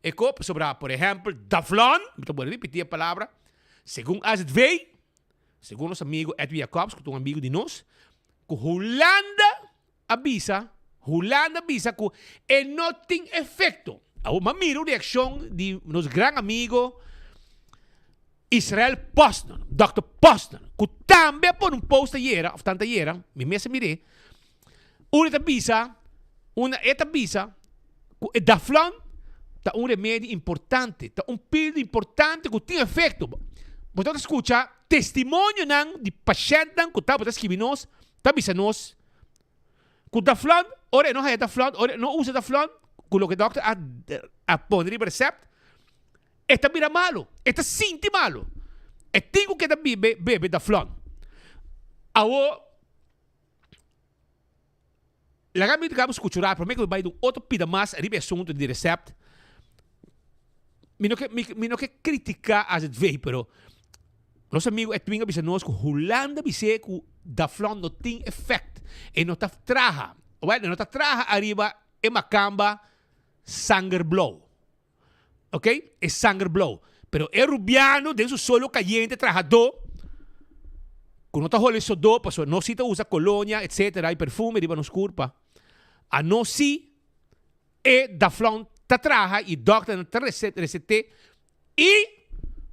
e kop pasobra por ehèmpel Daflon, mi ta bolbe ripití e palabra, segun AZV, segun nos amigu Edwin Jacobs ku ta un amigu di nos, ku Hulanda a bisa, Hulanda a bisa ku e no tin efekto. Awor mi a mira un reakshon di nos gran amigo Israel Posner, Dòkter Posner, ku tambe a pone un post ayera, òf tanta ayera, mi mes a mir'é, unda e ta bisa, unda e ta bisa ku e Daflon ta un remedi importante, ta un pildo importante ku tin efekto. Bo ta skucha testimonionan di pashèntnan ku tabata skibi nos, ta bisa nos Ku ta flon, ora e no haya ta flon, ora e no usa ta flon, ku loke dòkter a a pone riba resèpt, e ta bira malu, e ta sinti malu. E tin ku keda bibe bebe Daflon. Awor, laga mi kaba skucha un rato promé ku mi bai di un otro pida mas riba e asuntu di resèpt. Mi no ke mi no ke kritiká AZV, pero Nos amigo Edwin a bisa nos cu Hulanda bis'é cu Daflon no tin effect. E no ta traha. Well, e no ta traha ariba e macamba sanger blou. Ok? E sanger blou. Pero e rubiano den su solo cayente trahadó, cu no ta hole sodó, pasobra nos si ta usa colonia, etcetera, y perfume riba nos curpa. Anos si e Daflon ta traha y dokternan ta recet'é I,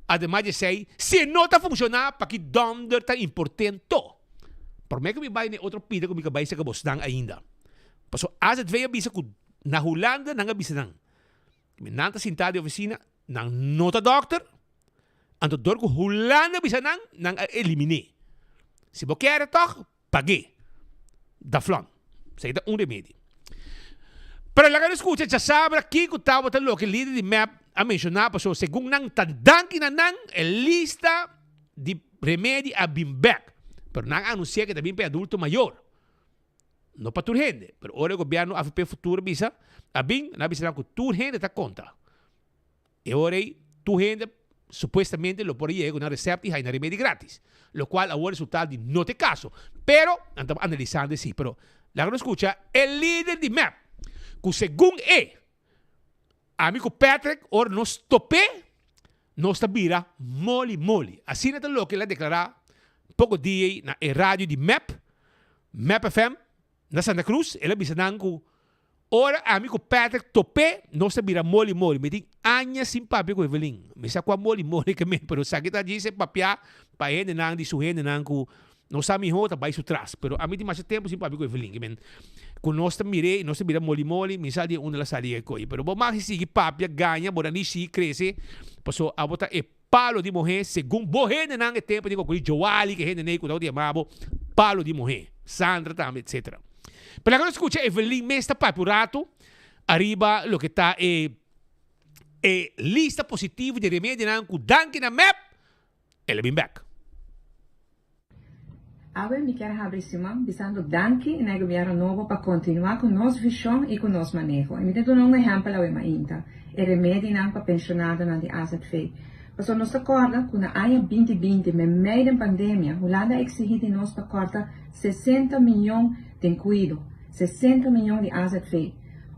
ademas di esei, si e no ta funshoná, paki dònder ta importento? Promé ku mi bai na e otro pida ku mi ka bai seka bosnan ainda. Pasobra AZV a bisa ku na Hulanda nan a bisa nan, nan ta sintá den ofisina, nan no ta dòkter, anto dor ku Hulanda a bisa nan, nan a eliminé. Si bo kere tòg, Pag'é. Daflon. Esaki ta un remedi. Pero laga nos skucha djasabra kiko tabata loke lider di mep a menshoná pasobra segun nan ta danki na nan e lista di remedi a bin bèk. Pero nan a anunsiá ke ta bin pa e adulto mayor. No pa tur hende. Pero ora e gobièrnu avp Futuro bisa a bin, nan a bisa nan ku tur hende ta konta. E ora ei tur hende. Supuestamente lo por a yega ku nan resèpt i haña nan remedi gratis, lokual awor resultá di no ta e kaso. Pero nan ta analisando esei. Pero laga nos skucha e lider di mep ku segun e, ami ku Patrick ora nos top'é nos ta bira moli moli. Asina ta loke el a deklará poko dia ei na e radio di mep, Mep FM, na Santa Cruz. El a bisa nan ku Ora ami ku Patrick top'é, nos ta bira moli moli. Mi tin aña sin papia ku Evelyn. Mi sa kua moli moli ke men, pero esaki ta djis e papia pa e hendenan di su hendenan ku no sa mihó ta bai su tras. Pero ami tin masha tempu sin papia ku Evelyn, ke men ku nos ta mir'é i nos ta bira moli moli, mi sa di unda el a sali e ko'i. Pero bo mag sigui papia, gaña, bo nan di sigui krese, paso abo ta e palo di mohé segun bo hendenan e tempu di ku Joali, ke hendenan ei ku tabata yama bo palo di mohé, Sandra tambe, etcetera. Pero laga nos skucha Evelyn mes ta papia un ratu ariba loke ta e e lista positivo di remedinan ku danki na mep el a bin bek. Awe mi kier habri siman bisando danki na e gobierno nobo pa continua cu nos vision y cu nos maneho. Y mi ta duna un ehempel awe mainta, e remedinan pa pensionadonan di azv. Pasobra nos ta corda cu na aña 2020, memey den pandemia, Hulanda a exigi di nos pa corta 60 miyon den cuido, 60 miyon di azv.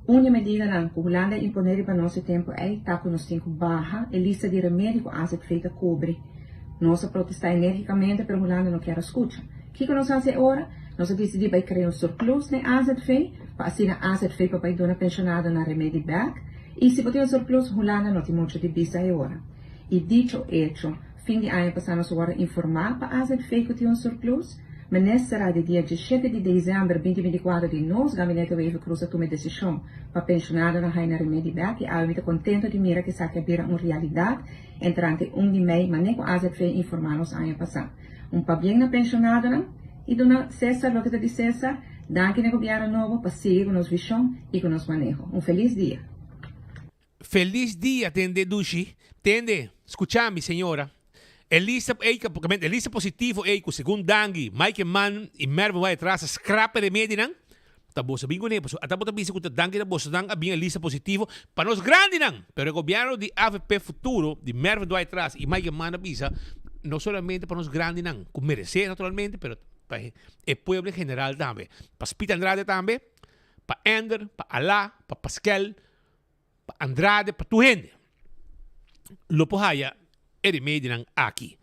Un di e medidanan cu Hulanda a impone riba nos e tempo ey ta cu nos tin cu baha e lista di remedi cu azv ta cubri. Nos a protesta energicamente pero Hulanda no kier a scucha. Kico nos a haci e ora? Nos a dicidi bay crea un surplus n'e azv pa asina azv pa bay duna pensionadonan remedi bek y si bo tin un surplus Hulanda no tin mucho di bisa e ora. Y dicho hecho, fin di aña pasa nos a wordo informa pa azv cu tin un surplus. Minister a di dia diesshete di december binti binticuatro di nos Gabinete Wever Croes a tuma e decision pa pensionadonan haya nan remedi bek y awe mi ta contento di mira cu esaki a bira un realidad entrante un di mei mane cu azv informa nos aña pasa. Un pabien na pensionadonan y duna Cesar loke ta di Cesar. Danki na Gobierno nobo pa sigui cu nos vision y cu nos maneho. Un feliz dia. Feliz dia tende dushi. Tende, scucha mi señora. E lista ey, e lista positivo ey cu segun Dangui, Mike Eman y Mervin Wyatt-Ras a scrap e remedinan, ta boso bin cune, pasobra ata bo ta bisa cu ta Dangui ta boso nan a bin e lista positivo pa nos grandinan. Pero e gobierno di avp Futuro, di Mervin Wyatt-Ras y Mike Eman a bisa, no solamente pa nos grandinan, cu merece naturalmente, pero pa e pueblo en general tambe. Pa Speed Andrade tambe, pa Ender, pa Alá, pa Paskel, Pa Andrade, pa tur hende lo por haya e remedinan aki.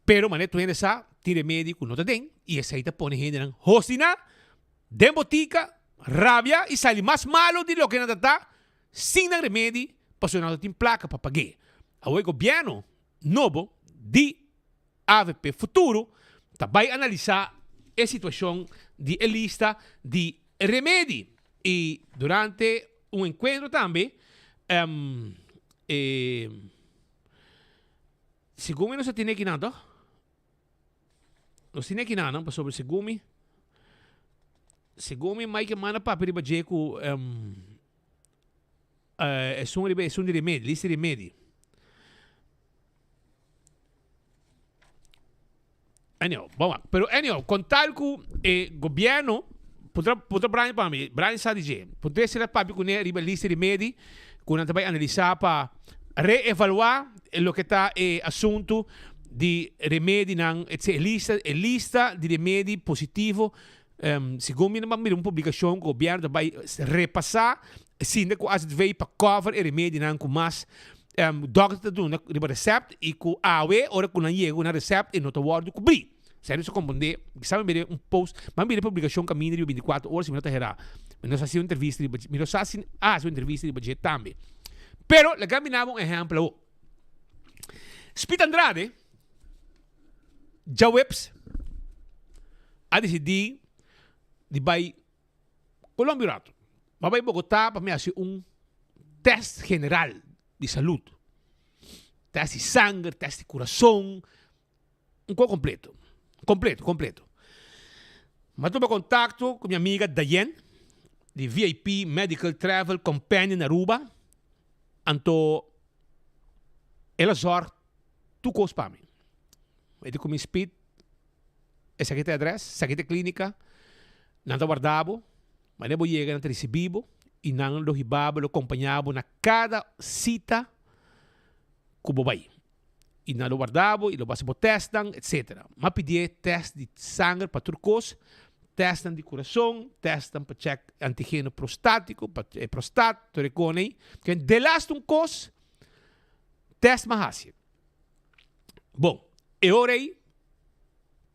Pero manera tur hende sa, tin remedi ku no ta den i esei ta pone hendenan hostina den botika, rabia i sali mas malo di loke nan ta ta sin nan remedi pasobra nan no tin plaka pa pag'é. Awor e gobièrnu nobo di avp Futuro ta bai analisá e situashon di e lista di remedi i durante un enkuentro tambe e segun mi nos a tene akinan toh? Nos tene akinan pasobra segun mi segun mi Mike a manda papia riba dje ku esun riba esun di remedi lista di remedi. Anyhow, bon wak. Pero anyhow, con tal cu e gobierno, puntra, puntra Brian pa mi, Brian sa di dje, puntra si el a papia cune riba lista di medi cu nan ta bay analisa pa reevalua loke ta e asunto di remedinan, etc. E lista, e lista di remedi positivo, segun mi a mira un publicacion cu gobierno ta bay repasa sinta cu azv pa cover e remedinan cu mas Dokter ta duna riba recept y cu awe ora cu nan yega cu nan recept e no ta wordo cubri. Esei nos a comprende, kisa mi mira un post, mi a mira e publicacion caminda riba 24 ora si mi no ta hera. Mi no sa haci un entrevista riba dje, mi no sa si a haci un entrevista riba dje tambe. Pero laga mi naba un ehempel awo. Speed Andrade djaweps a decidi di bay Colombia un rato. Mi a bai Bogotá pa mi hasi un test general di salud. Test di sanger, test di kurason, un kos kompleto. Kompleto, kompleto. Mi a tuma kontakto ku mi amiga Dayen di VIP Medical Travel Companion Aruba. Anto el a zòrg tur kos pa mi. E di ku mi speed. Esaki ta e adres, esaki ta e klinika, nan ta warda bo, manera bo yega nan ta risibi bo i nan lo hiba bo, lo kompaña bo na kada sita ku bo bai. I nan lo warda bo i lo basa bo testnan, etcetera. M'a pidié test di sanger pa tur kos, testnan di kurason, testnan pa chèk antigeno prostátiko, pa e prostat, tur e kos ei. Ken delaste un kos, test m'a hasi. Bon, e ora ei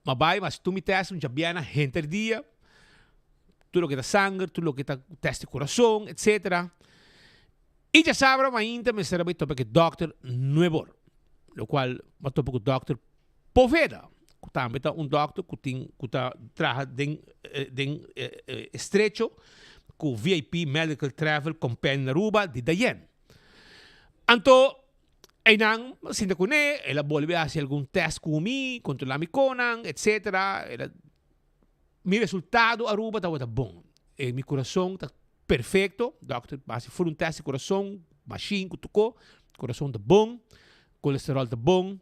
m'a bai, m'a hasi tur mi test, un djabièrnè henter dia, tur loke ta sanger, tur loke ta test di kurason, etcetera. I djasabra mainta mester a bai topa ku e dòkter nuebor, lokual bo a topa ku dòkter Poveda, ku tambe ta un dòkter ku tin ku ta traha den den estrecho ku VIP Medical Travel Company na Aruba di Dayen. Anto einan a sinta kuné, el a bolbe hasi algun tèst ku mi, kontrolá mi konan, etsetera. El a mi resultado Aruba tabata bon. E mi kurason ta Perfecto, dokter a hasi full un test di corazon, machine cu tuco, corazon ta bon, colesterol ta bon,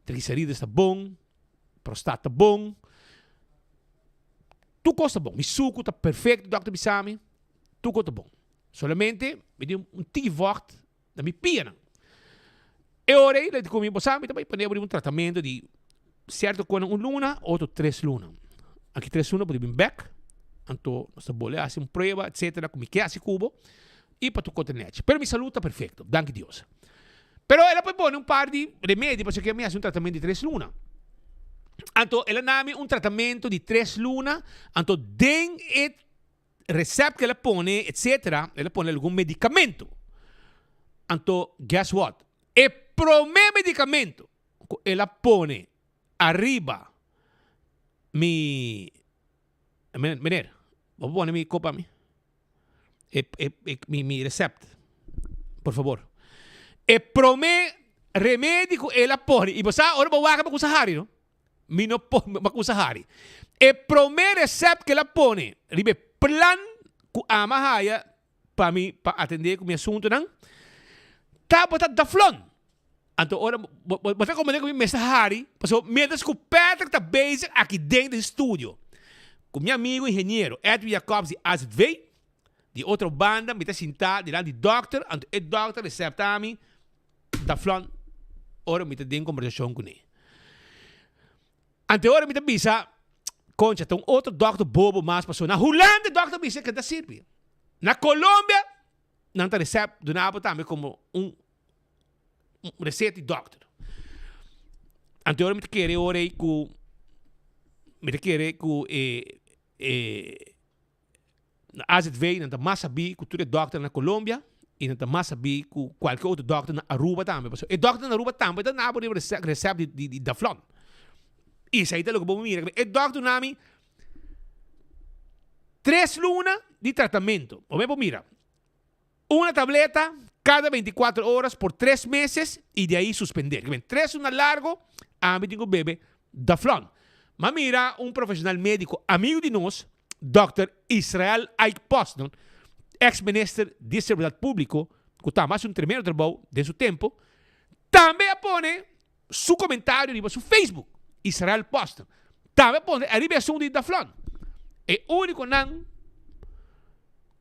triglicerides ta bon, prostat ta bon, tur cos ta bon, mi sucu ta perfecto dokter bisa mi, tur cos ta bon, solamente mi tin un tiki vocht na mi pianan. E ora ei lo di cu mi, bo sa mi ta bay pone bo riba un tratamento di cierto conan un luna, otro tres luna. Aki tres luna bo ta bin bek, anto nos ta bole haci un prueba etcetera cu mi ke haci cu bo y pa tur cos ta nechi. Pero mi salud ta perfecto, danki Dios. Pero el a por pone un par di remedi pasobra mi haci un tratamento di tres luna. Anto el a nami un tratamento di tres luna, anto den e recept cu el a pone etcetera, el a pone algun medicamento. Anto guess what? E prome medicamento cu el a pone ariba mi, meneer, bo por pone mi copa mi? E, e, e, mi, mi recept, por favor. E prome remedi cu el a pone, y bo sa ora bo wak bo cusa hari no? Mi no por, mi a kusa hari. E promé recept ku el a pone riba e plan ku ami a haya pa mi pa atendé ku mi asuntunan tabata Daflon. Anto ora bo bo ta komprendé ku mi mester hari pasobra miéntras ku Patrick ta bezig aki den den studio ku mi amigu ingeniero Edwin Jacobs di AZV, di otro banda mi ta sintá dilanti di dòkter anto e dòkter resèpta mi Daflon ora mi ta den kombersashon kuné. Ante ora mi ta bisa, Concha, ta un otro dòkter bobo mas pasobra na Hulanda e dòkter bisa ke ta sirbi. Na Colombia nan ta resèpt duna bo tambe komo un reseta di dòkter. Ante ora mi ta kere ora ei ku mi ta kere ku e e Na AZV nan ta mas sabí ku tur e dòkter na Colombia i nan ta mas sabí ku kualke otro dòkter na Aruba tambe. Pasobra e dòkter na Aruba tambe ta duna bo riba resèpt di di Daflon. I esei ta loke bo mira. E dòkter duna mi tres luna di tratamentu. Bo por mira. Una tableta cada 24 horas por tres meses y de ahí suspender. Kimen tres luna largo ami tin cu bebe Daflon. M'a mira un profesional medico amigo di nos, Dòkter Israel Ike Poston, ex minister di Seguridad Publico, cu tambe a haci un tremendo trabou den su tempo, tambe a pone su comentario riba su Facebook, Israel Poston. Tambe a pone ariba e asunto di Daflon. E uniconan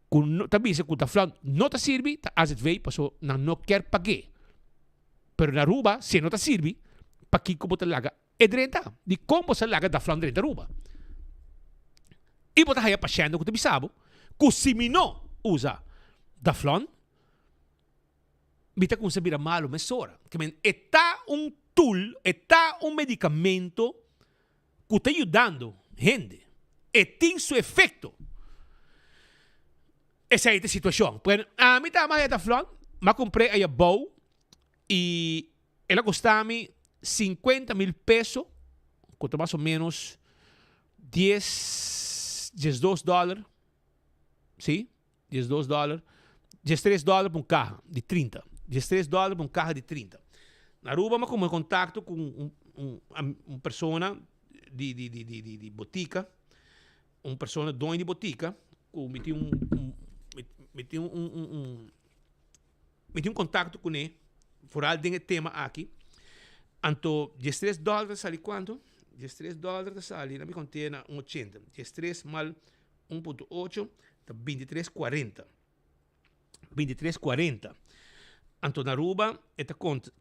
ku no ta bisa ku Daflon no ta sirbi ta AZV paso nan no kier pag'é. Pero na Aruba si e no ta sirbi pakiko bo ta laga e drenta? Dikon bo sa laga Daflon drenta Aruba? I bo ta haya pashènt ku ta bisa bo ku si mi no usa Daflon mi ta kuminsá bira malu mesora. E ta un tool, e ta un medikamento ku ta yudando hende, e tin su efekto. Esei ta e situashon. Bueno, ami ta ama Hetaflon, m'a kumpr'é aya bou i el a kosta mi 50.000 peso, ku ta mas o ménos dies, 12 dòler, si, 12 dòler, 13 dòler pa un kaha di 30, 13 dòler pa un kaha di 30. Na Aruba mi a kuma kontakto ku un un un persona di di di di di botika, un persona doño di botika ku mi tin un un mi tin un un un mi tin un kontakto kuné foral den e tema aki. Anto 13 dòler ta sali kuantu? 13 dòler ta sali, na mi konté na un ochenta, 13 mal 1.8 ta 23.40. 23.40. Anto na Aruba e ta kont,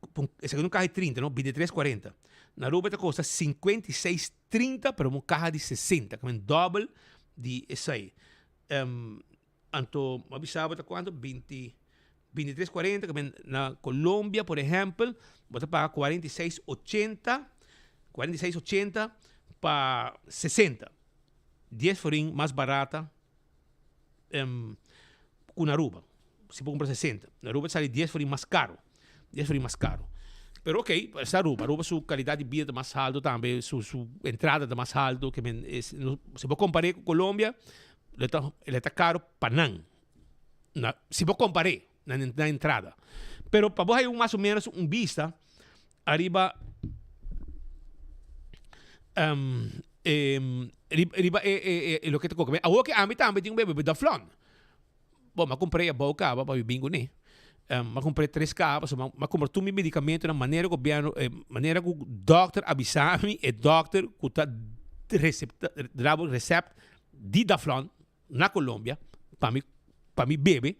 esaki un kaha di 30 no, 23 40. Na Aruba e ta kosta 56 30 pero un kaha di 60, kamen dòbel di esei. Anto bo a bisa bo ta kuantu? Binti, 23 40, kamen na Colombia por ehèmpel bo ta paga 46 80, 46 80 pa 60. Dies florin mas barata ku na Aruba. Si bo kumpra 60, na Aruba ta sali dies florin mas karo, dies florin mas karo. Pero ok, esta Aruba, Aruba su kalidat di bida ta mas haltu tambe, su su entrada ta mas haltu, ke men es si bo kompar'é ku Colombia, lo ta lo ta karo pa nan, na si bo kompar'é na na entrada. Pero pa bo haña un mas o menos un bista ariba riba e e e loke ta koke. Awor ke ami tambe tin un bebe Daflon. Bon, m'a kumpr'é abou kaba pa mi bin kuné. M'a kumpr'é tres kaha pasobra m'a kumpra tur mi medikamentonan manera gobièrnu, manera ku dòkter a bisa mi, e dòkter ku ta resepta, duna bo resèpt di Daflon na Colombia pa mi, pa mi bebe.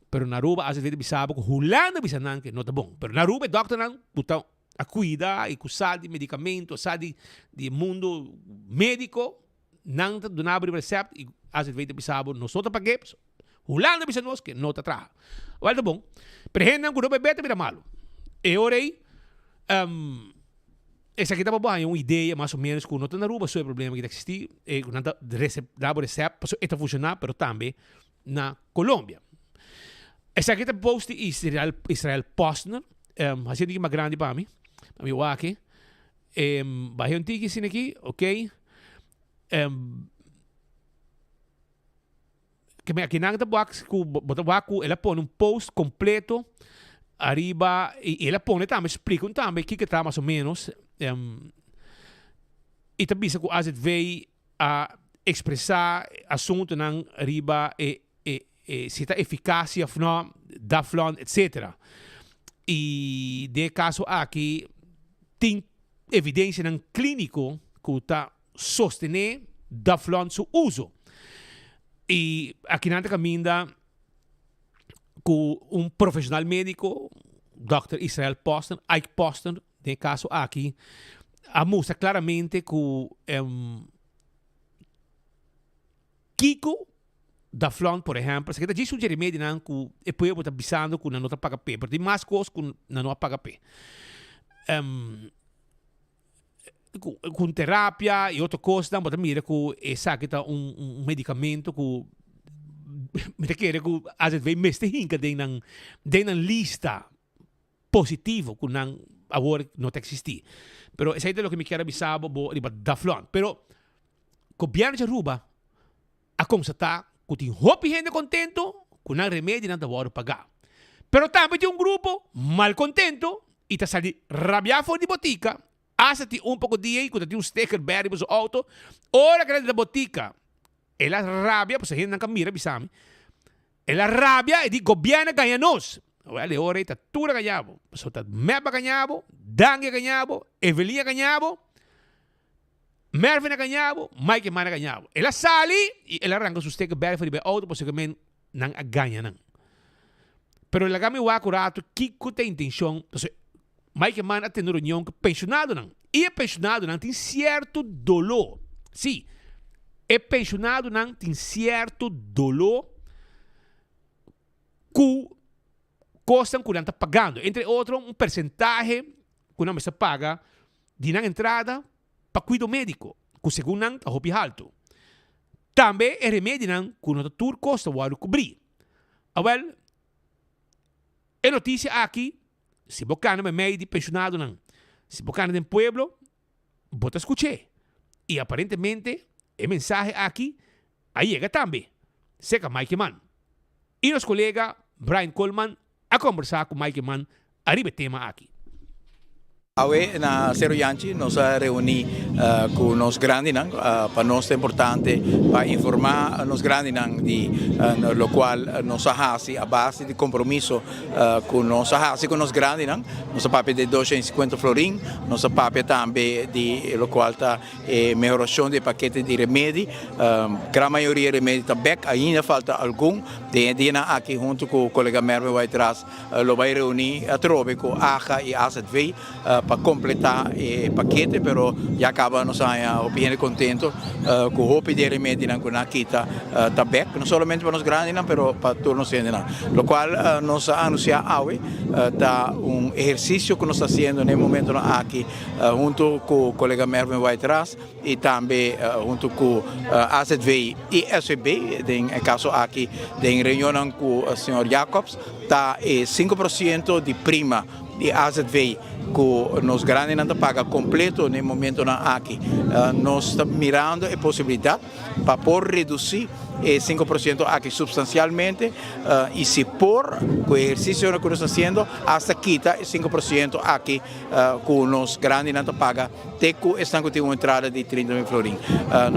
Pero na Aruba a ta bisa bo ku Hulanda bisa nan ke no ta bon. Pero na Aruba e dòkternan ku ta a kuida i ku sa di medikamento, sa di e mundu médiko, Nan ta duna bo riba recept y azv ta bisa bo nos no ta pag'é, pasobra Hulanda bisa nos ke no ta traha. Wèl ta bon, pero hendenan ku no bebé ta bira malu. E ora ei, esaki ta pa bo haña un idea mas o ménos ku no ta na Aruba so e problema aki ta eksistí, e ku nan ta da bo recept pasobra e ta funshoná, pero tambe na Colombia. Esaki ta post di Israel, Israel Posner, hasi un tiki mas grandi pa mi, pa mi wak aki. Bahe un tiki asina aki, ok. Ke aki nan ta wak ku bo ta wak ku el a pone un post kompleto ariba i el a pone tambe splika un tambe kiko ta mas o menos i ta bisa ku azv a ekspresá asuntunan riba e e e si ta eficacia of no, Daflon etcetera. Y den e caso aki tin evidencianan clinico cu ta sostene Daflon su uso. Y akinan ta caminda cu un profesional medico, Dòkter Israel Posner, Ike Posner, den e caso aki a mustra claramente cu Kiko Daflon, por ehèmpel, esaki ta djis un dje remedinan ku e pueblo ta bisando ku nan no ta paga p'e, pero tin mas kos ku nan no a paga p'e. Ku ku terapia i otro kosnan bo ta mira ku esaki ta un un medikamento ku mi ta kere ku azv mester hinka den nan den nan lista positivo ku nan awor no ta eksistí. Pero esei ta loke mi kier a bisa bo bo riba Daflon. Pero gobièrnu di Aruba a konstatá ku tin hopi hende kontento ku nan remedinan ta wòrdu pagá. Pero tambe tin un grupo malkontento i ta sali rabiá for di botika, asta tin un poko dia ei ku ta tin un sticker bèrdè riba su outo, ora ku el a drenta botika el a rabia pasobra hendenan ka mira bisa mi. El a rabia e di gobièrnu a gaña nos. Wèl e ora ei ta tur a gaña bo. Pasobra ta mep a gaña bo, Dangui a gaña bo, Evelyn a gaña bo, Mervin a gaña bo, Mike Eman a gaña bo. El a sali i el a ranka su steke bèrdè for riba e outo pasobra men nan a gaña nan. Pero laga mi wak un ratu kiko ta e intenshon. Pasobra Mike Eman a tene un reunion ku penshonadonan i e penshonadonan tin sierto doló. Sí, e penshonadonan tin sierto doló ku kosnan ku nan ta pagando. Entre otro un persentahe ku nan mester paga di nan entrada pa kuido médiko, ku segun nan ta hopi haltu. Tambe e remedinan ku no ta tur kos ta wòrdu kubrí. Awèl, e notisia aki Si bo kana meimei di penshonadonan, si bo kana den pueblo, bo ta skuch'é. I aparentemente e mensahe aki a yega tambe serka Mike Eman. I nos kolega Brian Koolman a kombersá ku Mike Eman ariba e tema aki. Awe na Sero Yanchi nos a reuni cu nos grandinan. Pa nos ta importante pa informa nos grandinan di locual nos a haci a base di compromiso cu nos a haci cu nos grandinan. Nos a papia di 250 florin, nos a papia tambe di locual ta e mehoracion di e pakete di remedi. Gran mayoria remedi ta bek, ainda falta algun. Den e dianan aki hunto cu colega Mervin White-Ras Lo bai reuní atrobe ku AGA i AZV pa kompletá e pakete, pero ya kaba nos a haña hopi hende kontento ku hopi di e remedinan ku nan a kita ta bèk, no solamente pa nos grandinan pero pa tur nos hendenan. Lokual nos a anunsiá awe ta un ehersisio ku nos ta hasiendo na e momentonan aki huntu ku kolega Mervin White-Ras, y tambe hunto cu AZV y SVB, den e caso aki den reunionnan cu señor Jacobs, ta e 5% di prima di AZV cu nos grandinan ta paga completo na e momentonan aki. Nos ta mirando e posibilidad pa por reduci e 5% aki substancialmente y si por, cu e ehercicionan cu nos ta haciendo, hasta kita e 5% aki cu nos grandinan ta paga. Te cu esnan cu tin un entrada di 30 mil florin.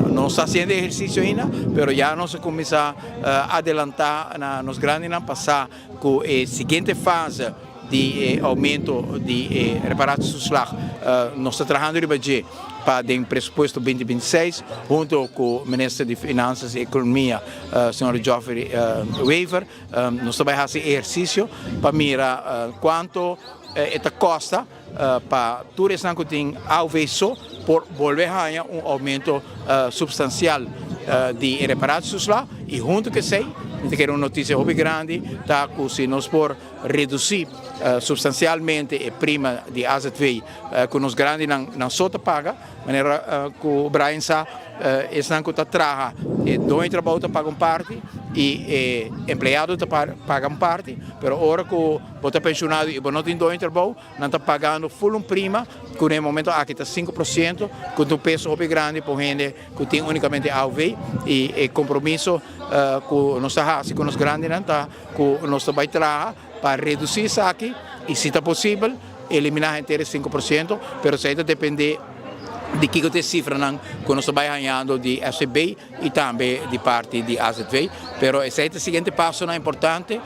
Nos ta haciendo ehercicio ainda, pero ya nos a cuminsa adelanta na nos grandinan pa sa cu e siguiente fase di e aumento di e reparatietoeslag nos ta trahando riba dje pa den presupuesto 2026 hunto cu Minister di Finanzas y Economia, señor Geoffrey Wever. Nos ta bay haci ehercicio pa mira cuanto e ta costa pa tur esnan ku tin AOV so por bolbe haña un oumento supstansial di e reparatietoeslag i huntu ku esei mi ta kere un notisia hopi grandi ta ku si nos por redusí supstansialmente e prima di AZV ku nos grandinan nan so ta paga manera ku Brian sa esnan ku ta traha e doño di trabou ta paga un parti i e empleado ta paga un parti pero ora ku Bo ta pensionado y bo no tin doño trabou, nan ta pagando full un prima cu na e momento aki ta 5%, cu ta un peso hopi grandi pa un hende cu tin unicamente AOV y e compromiso cu nos ta haci cu nos grandinan ta cu nos ta bay traha pa reduci esaki y si ta posibel elimina henter e 5%, pero esey ta depende di kico ta e cifranan cu nos ta bay hañando di FCB. y tambe di parti di AZV. Pero esey ta e siguiente pasonan importante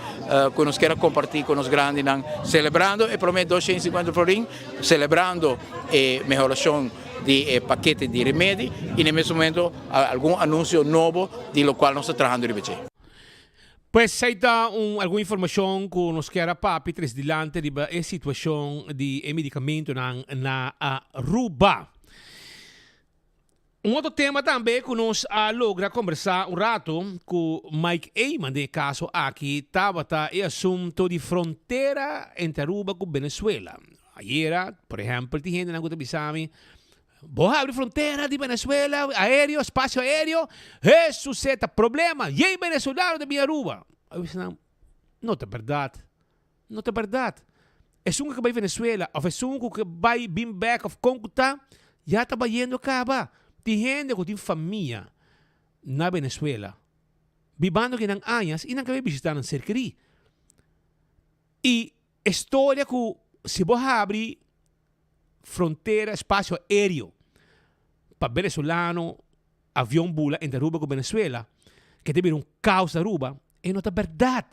cu nos kier a comparti cu nos grandinan, celebrando e prome 250 florin, celebrando e mehoracion di e pakete di remedi y na e mes momento algun anuncio nobo di locual nos ta trahando riba dje. Pues esey ta un algun informacion cu nos kier a papia tres dilanti riba e situacion di e medicamentonan na Aruba. Un otro tema tambe cu nos a logra combersa un rato cu Mike Eman den e caso aki tabata e asunto di frontera entre Aruba cu Venezuela. Ayera, por ehempel, tin hendenan cu ta bisa mi, Bo habri frontera di Venezuela, aereo, espacio aereo, Hesus e ta problema, yey venezolano ta bin Aruba. A bisa nan, no ta berdad. No ta berdad. Esun ku ke bai Venezuela of esun ku ke bai bin bek of kon ku ta, ya ta bayendo kaba. Tin hende ku tin famia na Venezuela bibando aki nan añas i nan ke bai bishita nan ser kerí. I e storia ku si bo habri frontera, espacio aereo pa venezolano avion bula entre Aruba ku Venezuela, ke ta bira un kaos na Aruba, e no ta berdad.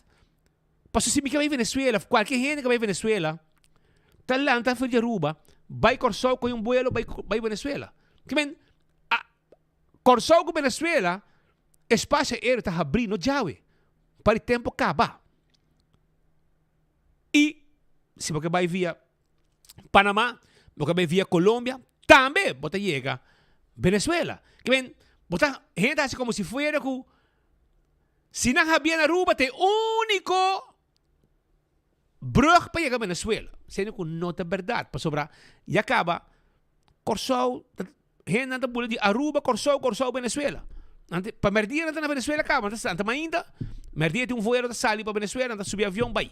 Pasobra si mi ke bai Venezuela, of kualke hende ke bai Venezuela, ta lanta for di Aruba, bai Kòrsou kohe un buelo bai bai Venezuela. Ke men, a Kòrsou ku Venezuela, espasio aereo ta habrí, no djawe, pa di tempu kaba. I si bo ke bai via Panama, bo ke bai via Colombia, tambe bo ta yega Venezuela. Ke men, bo ta, hende ta hasi komo si fuera ku Si nan habia na Aruba ta e unico brug pa yega Venezuela. Siendo cu no ta berdad pasobra ya caba Corsou ta hendenan ta bula di Aruba Corsou Corsou Venezuela. Nan ta pa merdia nan ta na Venezuela caba nan ta nan ta mainta merdia tin un vuelo ta sali pa Venezuela nan ta subi avion bay.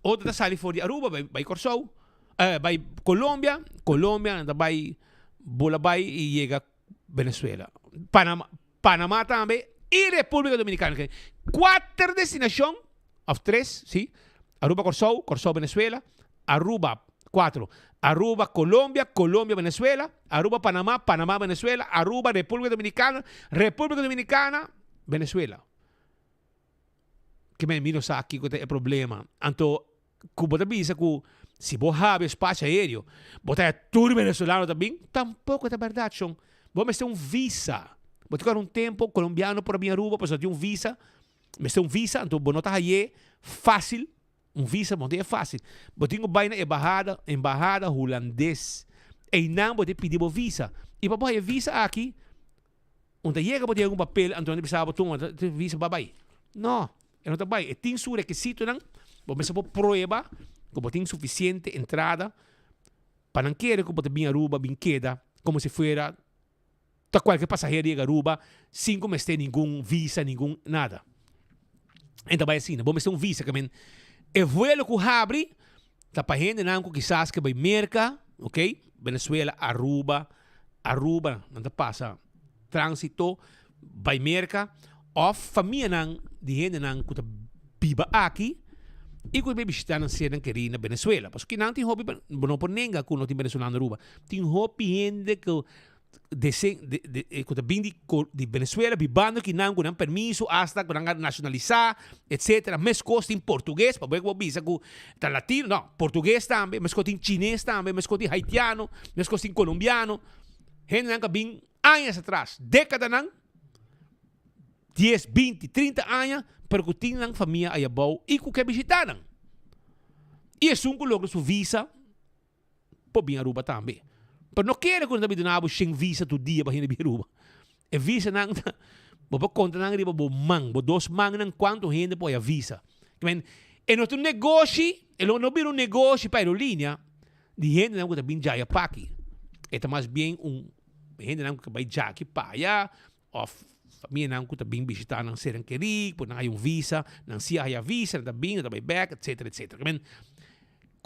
Otro ta sali for di Aruba bay bay Corsou bay Colombia Colombia nan ta bay bula bay y yega Venezuela. Panama Panama tambe y República Dominicana. Cuater destinacion, of tres, sí, Aruba Corsou, Corsou Venezuela, Aruba. Cuatro, Aruba, Colombia, Colombia, Venezuela, Aruba, Panama, Panama, Venezuela, Aruba, República Dominicana, República Dominicana, Venezuela. Ke men mi no sa kiko ta e problema. Anto ku bo ta bisa ku si bo habri espacio aereo, bo ta tur venezolano ta bin, tampoco ta berdad shon. Bo mester un visa. Bo ta kore un tempo colombiano por a bin Aruba pasobra tin un visa. Mester un visa, anto bo no ta haye facil. Un visa bo no tin e facil. Bo tin ku bai na ebahada, embahada hulandes. Einan bo ta pidi bo visa. I pa bo haye visa aki, un ta yega bo tin algun papel, anto nan ta bisa bo tuma visa bo a bai. No, e no ta bai. E tin su rekisitonan, bo mester por prueba ku bo tin sufisiente entrada pa nan kere ku bo ta bin Aruba bin keda komo si fuera ta kualke pasahero yega Aruba sin ku mester ningun visa, ningun nada. En ta bai asina, bo mester un visa ke men e vuelo ku habri ta pa hendenan ku kisas ke bai Merka, ok, Venezuela, Aruba, Aruba nan ta pasa transito bai Merka of famianan di hendenan ku ta biba aki i ku ta bai bishita nan sernan kerí na Venezuela. Pasobra kinan tin hopi, bo no por nenga ku no tin venezolano na Aruba. Tin hopi hende ku desen de de ku ta bin di di Venezuela bibando kinan ku nan permiso asta ku nan a nacionalisa etcetera. Meskos tin portugues, pasobra ku bo bisa ku ta latino, no, portugues tambe, meskos tin chines tambe, meskos tin haitiano, meskos tin colombiano. Hendenan ku a bin añas atras, décadanan, dies, binti, trinta aña, pero ku tin nan famia ayabou i ku ke bishitá nan. I esun ku logra su visa por bin Aruba tambe. Pero no kere ku nan ta bin duna bo shen visa tur dia pa hende bin Aruba. E visanan ta, bo por konta nan riba bo man, bo dos mannan kuantu hende por haya visa. Kimen, e no ta un negoshi, e lo no bira un negoshi pa aerolínea di hendenan ku ta bin djaya paki. E ta mas bien un hendenan ku ta bai djaki pa aya òf famianan ku ta bin bishitá nan sernan kerí, por nan haya un visa, nan si a haya visa, nan ta bin, nan ta bai bèk, etsetera, etsetera. Kimen,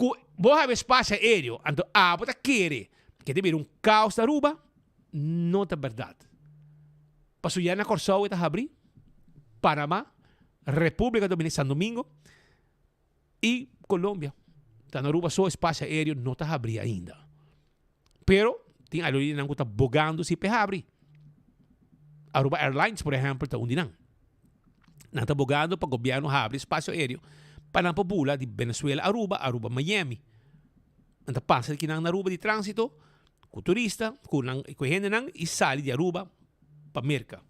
ku bo haba espasio aereo, anto abo ta kere ke ta bira un kaos na Aruba? No ta bèrdat. Pasobra ya na Kòrsou e ta habrí, Panama, Repúblika Dominikana, San Domingo, i Colombia. Ta na Aruba so espacio aereo no ta habri ainda. Pero tin aerolineanan cu ta bogando si p'e habri. Aruba Airlines por ehempel ta un di nan. Nan ta bogando pa gobierno habri espacio aereo pa nan por bula di Venezuela Aruba, Aruba Miami. Nan ta pasa di kinan na Aruba di transito cu turista, cu nan, cu e hendenan y sali di Aruba pa Merca.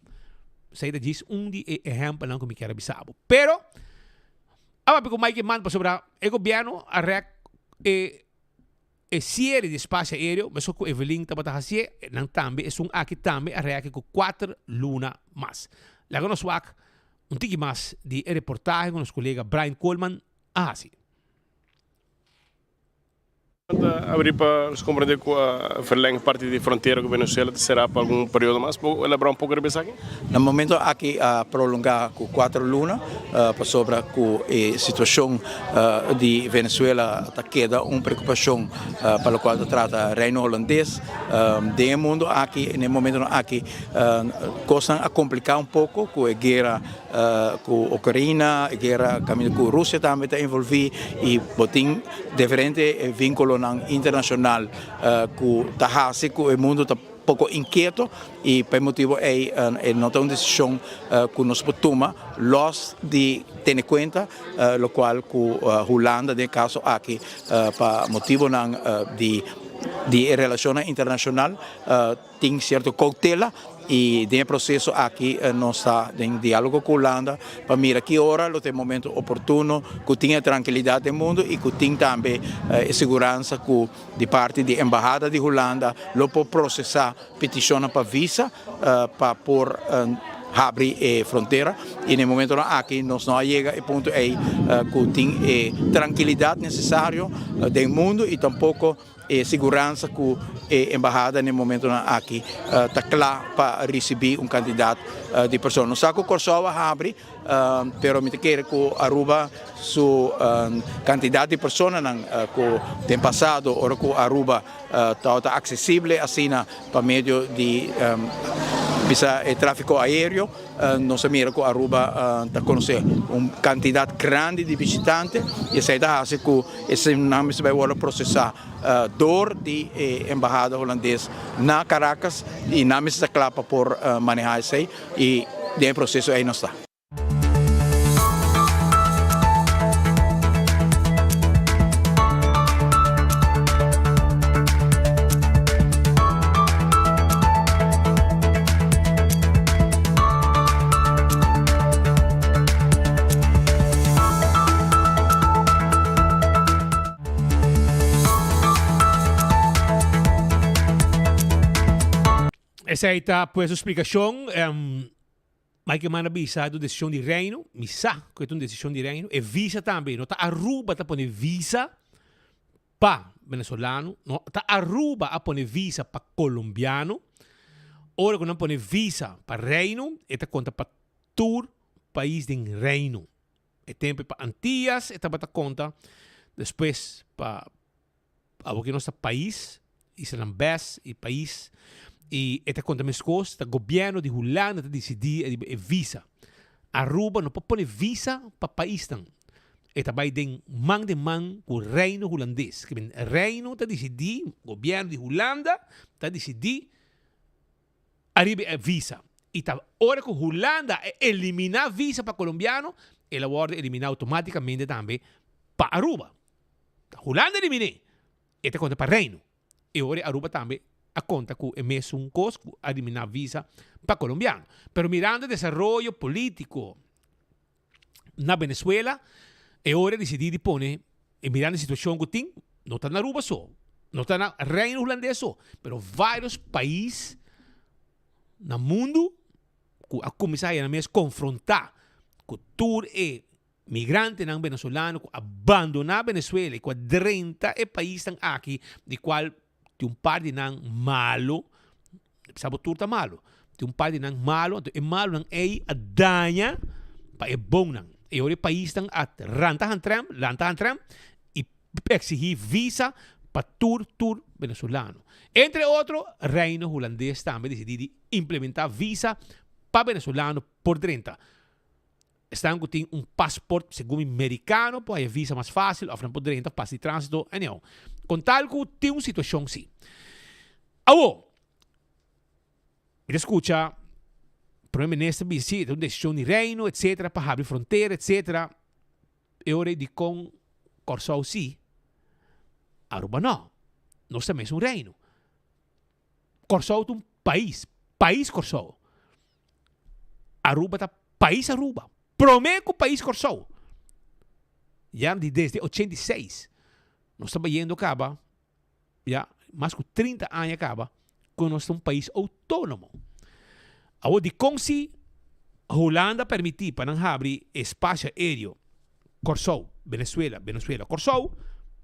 Esey ta djis un di e ehempelnan cu mi kier a bisa bo. Pero A papia ku Mike Eman pasobra e gobièrnu a rèk e e siere di espasio aereo meskos ku Evelyn tabata hasié, nan tambe esun aki tambe a rèk ku kuater luna mas. Laga nos wak un tiki mas di e reportahe ku nos kolega Brian Koolman a hasi. Ta abri pa nos comprende cu a verleng parti di frontera cu Venezuela ta cera pa algun periodo mas. Bo elabora un poco riba esaki? Na momento aki a prolonga cu cuatro luna pasobra cu e situacion di Venezuela ta keda un preocupacion pa locual ta trata Reino Holandes. Den e mundo aki, na e momentonan aki cosnan a complica un poco cu e guera cu Ocarina, e guera caminda cu Rusia tambe ta envolvi y bo tin diferente vinculonan internacional cu ta haci cu e mundo ta poco inquieto y pa e motibo ey e no ta un decision cu nos por tuma los di tene cuenta locual cu Hulanda den e caso aki pa motibonan di di e relacionnan internacional. Tin cierto cautela y den e proceso aki nos ta den dialogo cu Hulanda pa mira ki ora lo ta e momento oportuno cu tin e trankilidad den mundo y cu tin tambe e siguransa cu di parti di embahada di Hulanda lo por procesa peticionnan pa visa pa por habri e frontera y na e momentonan aki nos no a yega e punto ey cu tin e trankilidad necesario den mundo y tampoco E siguransa ku e embahada na e momentonan aki ta kla pa risibí un kantidat di persona. Nos sa ku Kòrsou a habri, pero mi ta kere ku Aruba su kantidat di personanan ku den pasado ora ku Aruba tabata aksesible asina pa medio di. bisa e trafico aereo. Nos a mira cu Aruba ta conoce un cantidad grandi di bishitante y esey ta haci cu eseynan mester bay wordo procesa door di e embahada Hulandes na Caracas y nan mester ta cla pa por maneha esey y den e proceso ey nos ta. Esei ta pues su splikashon. Mike Eman a bisa ta un desishon di Reino. Mi sa ku e ta un desishon di Reino. E visa tambe, no ta Aruba ta pone visa pa venezolano, no ta Aruba a pone visa pa colombiano. Ora ku nan pone visa pa Reino, e ta konta pa tur pais den Reino. E tempu pa Antillas e tabata konta, despues pa awor ku nos ta pais, islanan bes i pais, i e ta konta meskos, ta gobièrnu di Hulanda ta disidí riba e visa. Aruba no por pone visa pa paisnan. E ta bai den man den man ku Reino Hulandes. Ke men Reino ta disidí, gobièrnu di Hulanda ta disidí ariba e visa. I ta ora ku Hulanda a eliminá visa pa kolombiano, el a wòrdu eliminá outomátikamente tambe pa Aruba. Ta Hulanda eliminé, e ta konta pa Reino. E ora Aruba tambe a konta ku e mesun kos ku a eliminá visa pa kolombiano. Pero mirando e desaroyo polítiko na Venezuela, e ora a disidí di pone, e mirando e situashon ku tin, no ta na Aruba so, no ta na Reino Hulandes so, pero vários pais na mundu ku a kuminsá haña nan mes konfrontá ku tur e migrantenan venezolano ku a bandoná Venezuela i ku a drenta e paisnan aki, di kual tin un par di nan malo, sa bo tur ta malo, tin un par di nan malo, anto e malonan ei a daña pa e bonnan. E ora e paisnan a ranta hantrèm, lanta hantrèm i eksigí visa pa tur tur venezolano. Entre otro, Reino Hulandes tambe disidí di implementá visa pa venezolano por drenta. Esnan ku tin un passport segun mi merikano por haya visa mas fásil òf nan por drenta pas di tránsito, anyhow. Kon tal ku tin un situashon si. Awor, mi ta skucha Prome Minister bisa si e ta un desishon di Reino etcetera pa habri frontera etcetera. E ora ei dikon Kòrsou si, Aruba nò. Nos ta mesun Reino. Kòrsou ta un pais, pais Kòrsou. Aruba ta pais Aruba, promé ku pais Kòrsou. Ya di desde 86 nos ta bayendo kaba, ya mas ku 30 aña kaba ku nos ta un pais outónomo. Awor dikon si Hulanda permití pa nan habri espasio aéreo Kòrsou, Venezuela, Venezuela, Kòrsou,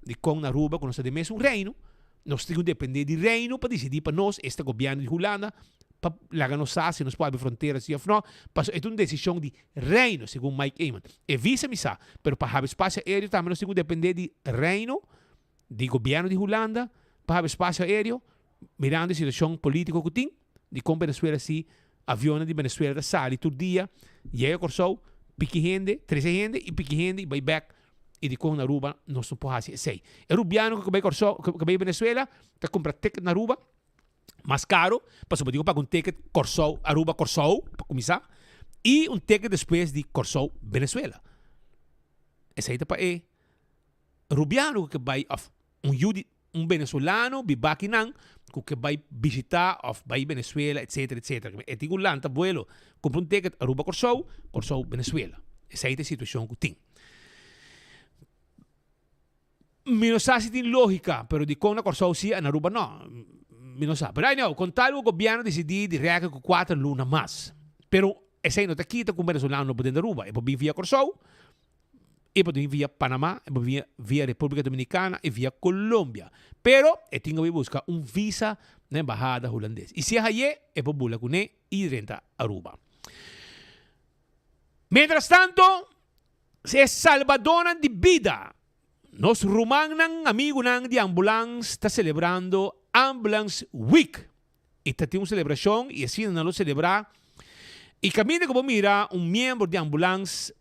dikon na Aruba ku nos ta den mesun reino, nos tin ku dependé di reino pa disidí pa nos, esta gobièrnu di Hulanda, pa laga nos sa si nos por habri frontera si òf nò, pasobra e ta un desishon di reino, segun Mike Eman. E visa mi sa, pero pa habri spasio aéreo tambe nos tin ku dependé di reino, di gobièrnu di Hulanda, pa habri spasio aéreo, mirando e situashon polítiko ku tin. Dikon Venezuela si avionnan di Venezuela ta sali tur dia yega Kòrsou piki hende, trese hende i piki hende i bai bèk i dikon na Aruba nos no por hasi esei. E rubiano ku bai Kòrsou ku bai Venezuela ta kumpra ticket na Aruba mas karo pasobra bo tin ku paga un ticket Kòrsou Aruba Kòrsou pa kuminsá i un ticket despues di Kòrsou Venezuela. Esei ta pa e rubiano ku ke bai òf un yu di un venezolano biba akinan ku ke bai bishita òf bai Venezuela etcetera etcetera. E tin ku lanta buelo, kumpra un ticket Aruba Kòrsou, Kòrsou Venezuela. Esei ta e situashon ku tin. Mi no sa si tin lógika, pero dikon na Kòrsou si en Aruba no? Mi no sa. Pero anyhow, kon tal ku gobièrnu disidí di rèka ku kuater luna mas. Pero esei no ta kita ku un venezolano no por den Aruba. E por bin via Kòrsou, E por bin via Panama, e por bin via Republica Dominicana y via Colombia. Pero e tin ku busca un visa na embahada Hulandes. Y si e haye, e por bula kuné y drenta Aruba. Mientras tanto, e salbadónan di bida, nos rumannan, amigunan di ambulans ta celebrando Ambulance Week. I ta tin un selebrashon i asina nan lo selebrá. I kaminda ku bo mira un miembro di ambulans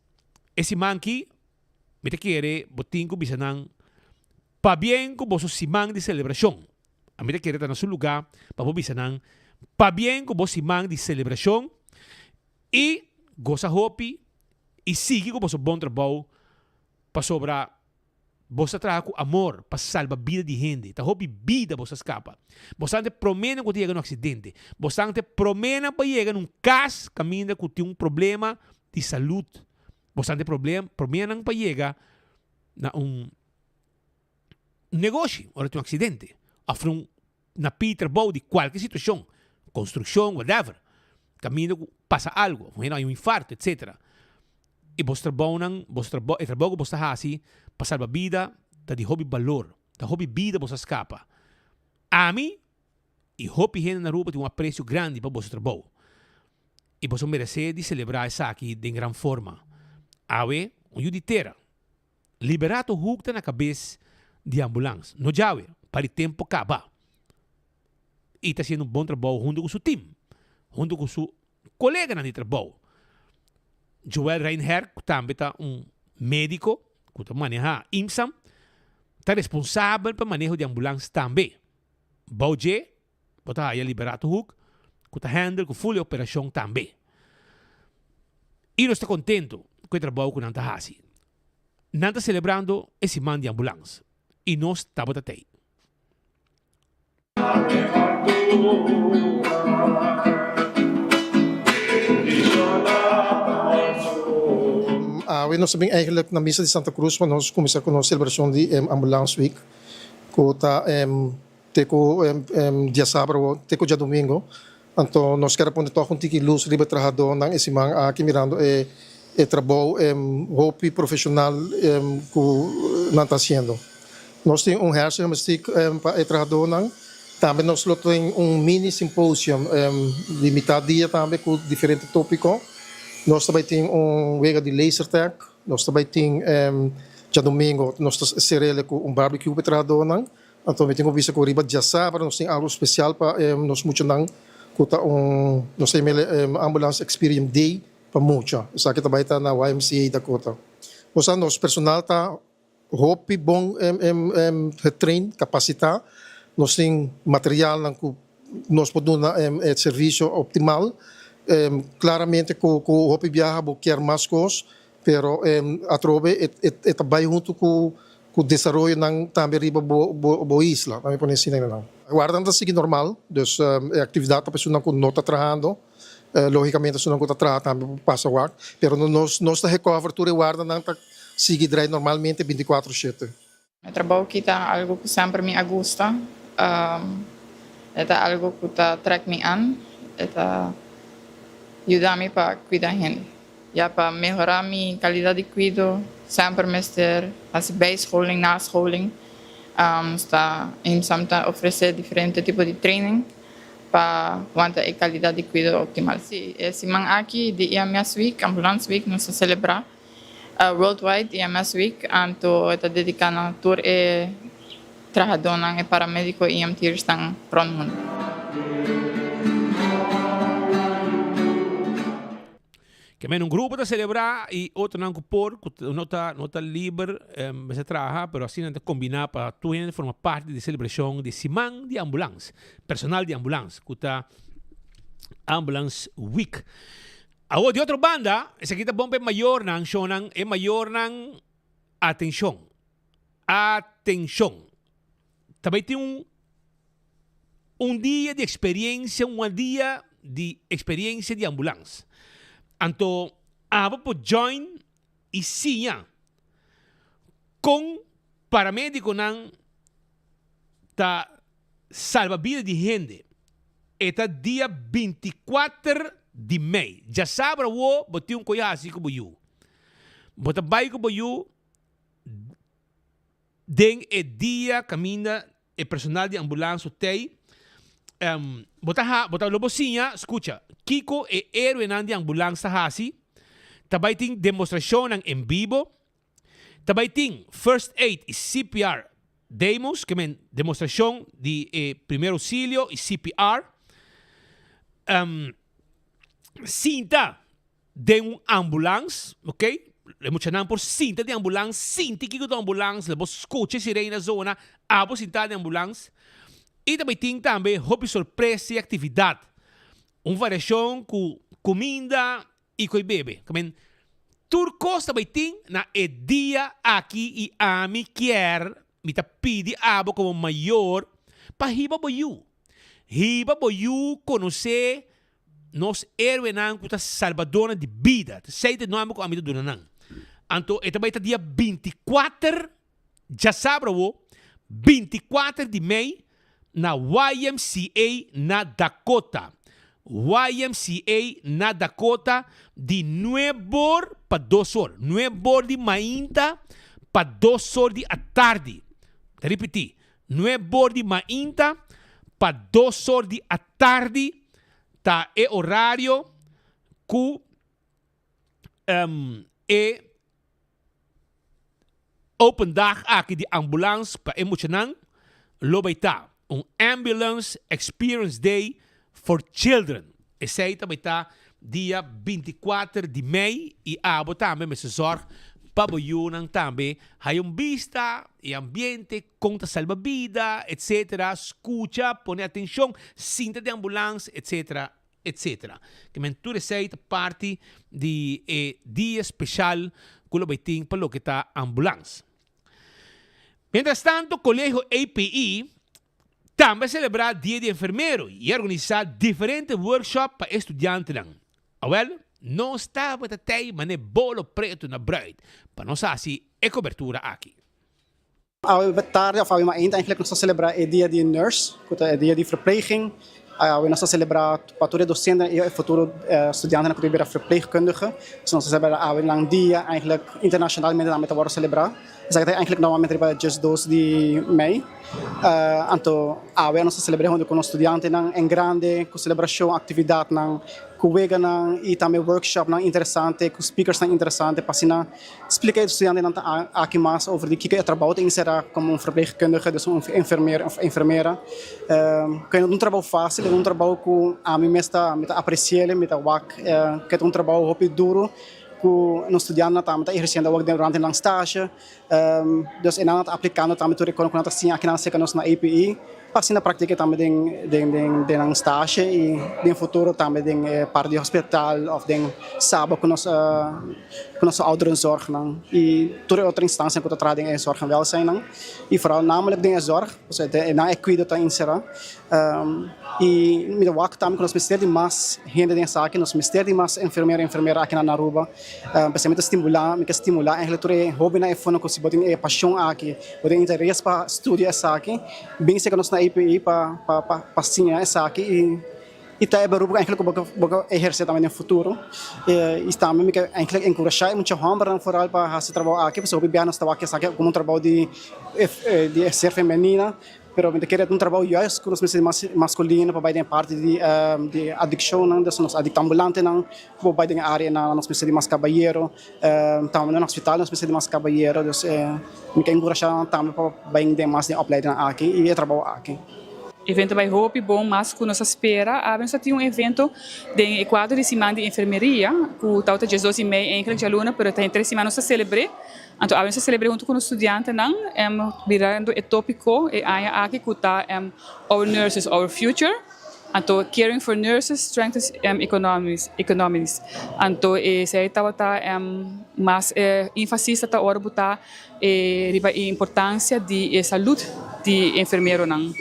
e siman aki, mi ta kere bo tin ku bisa nan pabien ku boso siman di selebrashon. Ami ta kere ta na su lugá pa bo bisa nan pabien ku bo siman di selebrashon i gosa hopi i sigui ku boso bon trabou pasobra Bo sa traha ku amor pa salba bida di hende. Ta hopi bida bo sa skapa. Bo sa ta e proménan ku ta yega na un aksidente. Bo sa ta e proménan pa yega na un kas kaminda ku tin un problema di salud. Bo sa ta e proménan pa yega na un negoshi ora tin un aksidente òf na un na pidi trabou di kualke situashon, konstrukshon, whatever, kaminda ku pasa algu, un hende haña un infarto, etsetera. I bos trabounan, bos trabou, e trabou ku bos ta hasi pa salba bida ta di hopi balor, ta hopi bida bos a skapa. Ami i hopi hende na Aruba tin un apresio grandi pa boso trabou i boso meresé di selebrá esaki den gran forma. Awe, un yu di tera. Liberato Hoek ta na kabes di ambulans. No djawe, pa di tempo kaba. I ta hasiendo un bon trabou huntu ku su tim, huntu ku su koleganan di trabou. Joel Reinherk, ku tambe ta un médiko ku ta manehá IMSAM, ta responsabel pa maneho di ambulans tambe. Bou dje, bo ta haya Liberato Hoek ku ta handle ku ful e operashon tambe. I nos ta kontentu ku e trabou ku nan ta hasi. Nan ta selebrando e siman di ambulans i nos tabata tei. Awe nos ta bin eigenlijk na misa di Santa Cruz pa nos kuminsá ku nos selebrashon di Ambulance Week ku ta Te ku diasabra te ku djadumingu. Anto nos kier a pone tòg un tiki lus riba e trahadónan e siman aki mirando e e trabou hopi profeshonal ku nan ta hasiendo. Nos tin un hersenhemestiek pa e trahadónan. Tambe nos lo tin un mini symposium di mitad dia tambe ku diferente tópiko. Nos ta bai tin un wega di laser tag. Nos ta bai tin djadumingu nos ta ser'el ku un barbecue pa e trahadónan. Anto mi tin ku bisa ku riba djasabra nos tin algu spesial pa nos muchanan ku ta un nos ta yam'el Ambulance Experience Day pa mucha. Esaki ta bai ta na YMCA Dakota. Bo sa nos personal ta hopi bon getrain, kapasitá. Nos tin materialnan ku nos por duna e servisio optimal. Klaramente ku hopi biaha bo kier mas kos, Pero atrobe e ta bai huntu ku desaroyonan tambe riba bo isla, laat mi pone asina nan. Wardanan ta sigui normal, dus e aktividat ta pa esunnan ku no ta trahando, logikamente esunnan ku ta traha tambe por pasa wak, pero nos nos ta recover tur e wardanan ta sigui drai normalmente bintikuatro shete. E trabou aki ta algu ku semper mi a gusta. E ta algu ku ta trek mi an. E ta yuda mi pa kuida hende. Ya pa mehorá mi kalidat di kuido semper mester hasi bijscholing, nascholing. Nos ta IMSAM ta ofresé diferente tipo di training pa wanta e kalidat di kuido optimal. Si, e siman aki di EMS Week, Ambulance Week, nos ta selebrá. Worldwide EMS Week anto e ta dedica na tur e trahadónan, e paramedico y EMT'ersnan rond mundo. Ke men un grupo ta celebra y otronan cu por cu no ta no ta liber mester traha pero asina nan ta combina pa tur hende forma parti di celebracion di siman di ambulans, personal di ambulans cu ta Ambulance Week. Awor di otro banda, esaki ta bon pa e mayornan, shonnan, e mayornan, atenshon, atenshon. Ta bai tin un un dia di eksperiencia, un dia di eksperiencia di ambulans. Anto abo por join i siña kon paramedikonan ta salba bida di hende. E ta dia bintikuater di mei. Djasabra awo bo tin un koe hasi ku bo yu. Bo ta bai ku bo yu den e dia kaminda e personal di ambulans lo tei. Bo ta ha, bo ta lo bo siña, skucha, kiko e héroenan di ambulans ta hasi. Ta bai tin demostrashonnan en bibo. Ta bai tin First Aid y CPR demos, ke men demostrashon di e primer ousilio y CPR. um, sinta den un ambulans, ok? E muchanan por sinta den ambulans, sinti kiko ta ambulans, lo bo skucha e sirena zona, abo sinta den ambulans. I ta bai tin tambe hopi sorpresa i aktividat. Un variashon ku kuminda i ku e bebe. Kamen, tur kos ta bai tin na e dia aki i ami kier, mi ta pidi abo komo mayor pa hiba bo yu. Hiba bo yu konosé nos héroenan ku ta salbadornan di bida. Esei ta e nòmber ku ami ta duna nan. Anto e ta bai ta dia 24 djasabra awo, 24 di mei, na YMCA na Dakota. YMCA na Dakota di nuebor pa dos or. Nuebor di mainta pa dos or di atardi. Ta ripití, nuebor di mainta pa dos or di atardi ta e orario ku e open dag aki di ambulans pa e muchanan lo bay ta un Ambulance Experience Day for Children. Esey ta bay ta dia 24 di mei y abo tambe mester zorg pa bo yunan tambe haya un bista e ambiente, con ta salba bida, etc. Scucha, pone atencion, sinta den ambulans, etc. Etc. Ke men tur esei ta parti di e dia speshal ku lo bai tin pa loke ta ambulans. Mientras tanto Kolegio API tambe a selebrá Dia di Enfermero i a organisá diferente workshop pa e studiantenan. Awèl, nos tabata tei man'é bolo pretu na bruid pa nos hasi e kobertura aki. Awe tardi of awe mainta eigenlijk nos ta celebra e dia di nurse, cu ta e dia di verpleging. Awe nos ta celebra pa tur e docentenan y e futuro studiantenan cu ta bira verpleegkundige. So nos ta celebra awe nan dia eigenlijk internacionalmente tambe ta wordo celebra. Esaki ta eigenlijk normalmente riba diesdos di mei. Anto awe nos ta celebra hunto cu nos studiantenan en grande cu celebracion, actividadnan, cu weganan y tambe workshopnan interesante cu speakersnan interesante pa asina Splika e studiantenan ta aki mas over di kiko e trabou ta enserá komo un verpleegkundige, dus un enfermer òf enfermera. Ku e no ta un trabou fásil, e ta un trabou ku ami mes ta mi ta apresi'el, mi ta wak ku e ta un trabou hopi duru ku nos studiantenan tambe ta ehersiendo awor durante nan stasje. Dus e nan ta aplikando tambe tur e kos ku nan ta siña akinan serka nos na APE. Pa asina practica tambe den den den nan stage y den futuro tambe den e parti di hospital of den Saba cu nos cu nos ouderenzorgnan y tur e otro instancianan cu ta traha den e zorg en welzijnnan y vooral namelijk den e zorg pasobra e nan e cuido ta encera y mi ta wak tambe cu nos mester di mas hende den esaki nos mester di mas enfermero y enfermera aki na Aruba. P'esei mi ta stimulá, mi ke stimulá eigenlijk tur e hóbennan e fondo ku si bo tin e pashon aki, bo tin interes pa studia esaki, bin serka nos na APE pa pa pa pa siña esaki i i ta e beroep ku eigenlijk ku bo ke bo ke ehersé tambe den futuro. I tambe mi ke eigenlijk enkurashá e mucha hòmbernan foral pa hasi e trabou aki, pasobra hopi bia nos ta wak esaki komo un trabou di di ser femenina. Pero mi ta kere un trabou juist ku nos mester mas maskulino pa bai den e parti di di adikshonnan, dus nos adiktambulantenan ku por bai den e areanan nos mester di mas kabayero, tambe den hospital nos mester di mas kabayero, dus mi ke enkurashá nan tambe pa bai den mas den opleidingnan aki i e trabou aki. Evento bai hopi bon mas ku nos a spera. Awe nos a tin un evento den e kuadro di siman di enfermeria ku tabata diesdos i mei enkele djaluna pero ta henter e siman nos a selebr'é. Anto awe nos a selebr'é huntu ku nos studiantenan mirando e tópiko e aña aki ku ta Our Nurses, Our Future. Anto Caring for Nurses Strengthens Economies, Economies. Anto esei tabata mas e énfasis ta ora bo ta riba e importansia di e salud di enfermeronan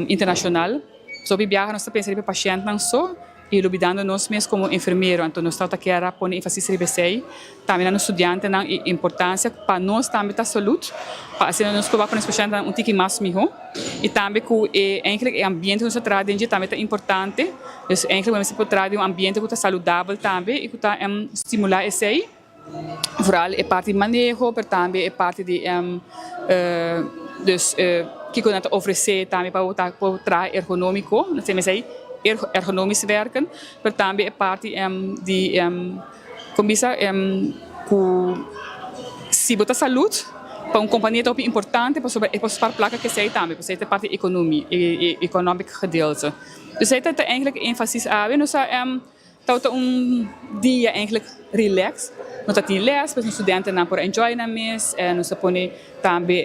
internashonal. So hopi biaha nos ta pensa riba e pashèntnan so i lubidando nos mes komo enfermero. Anto nos tabata kier a pone énfasis riba esei tambe na nos studiantenan e importansia pa nos tambe ta salud pa asina nos por wak ku nos pashèntnan un tiki mas mihó i tambe ku e eigentlik e ambiente ku nos ta traha den dje tambe ta importante. Dus eigentlik bo mester por traha den un ambiente ku ta saludabel tambe i ku ta stimulá esei. Vooral e parti di maneho, pero tambe e parti di dus kiko nan ta ofresé tambe pa bo ta por traha ergonómiko, nan ta mester ei ergonomisch werken, pero tambe e parti di kon bisa ku si bo ta salud. Pa un kompania ta hopi importante pasobra e por spar plaka kesei tambe, pasobra e ta parti ekonomi, e economic gedeelte. Dus ei ta ta eigenlijk e énfasis awe. Nos a tabata un dia eigenlijk relax, no ta tin les, pues nos studentenan por enjoy nan mes, nos a pone tambe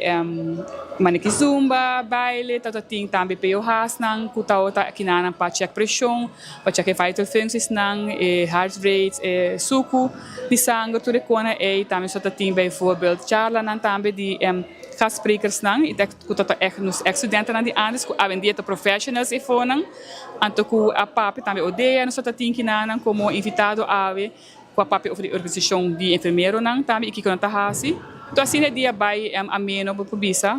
maneki zumba, baile, tabata tin tambe POH'snan ku tabata akinanan pa check preshon, pa check e vital functiesnan, e heart rate, e suku di sanger, tur e kona ei. Tambe nos tabata tin bijvoorbeeld charlanan tambe di gastsprekersnan i ku tabata ègt nos èks studentenan di antes ku awendia ta professionals efonan. Anto ku a papia tambe ODEA nos tabata tin kinanan komo invitado awe. Ku a papia over di organisashon di enfermeronan tambe i kiko nan ta hasi. Enton asina e dia bai ameno bo por bisa.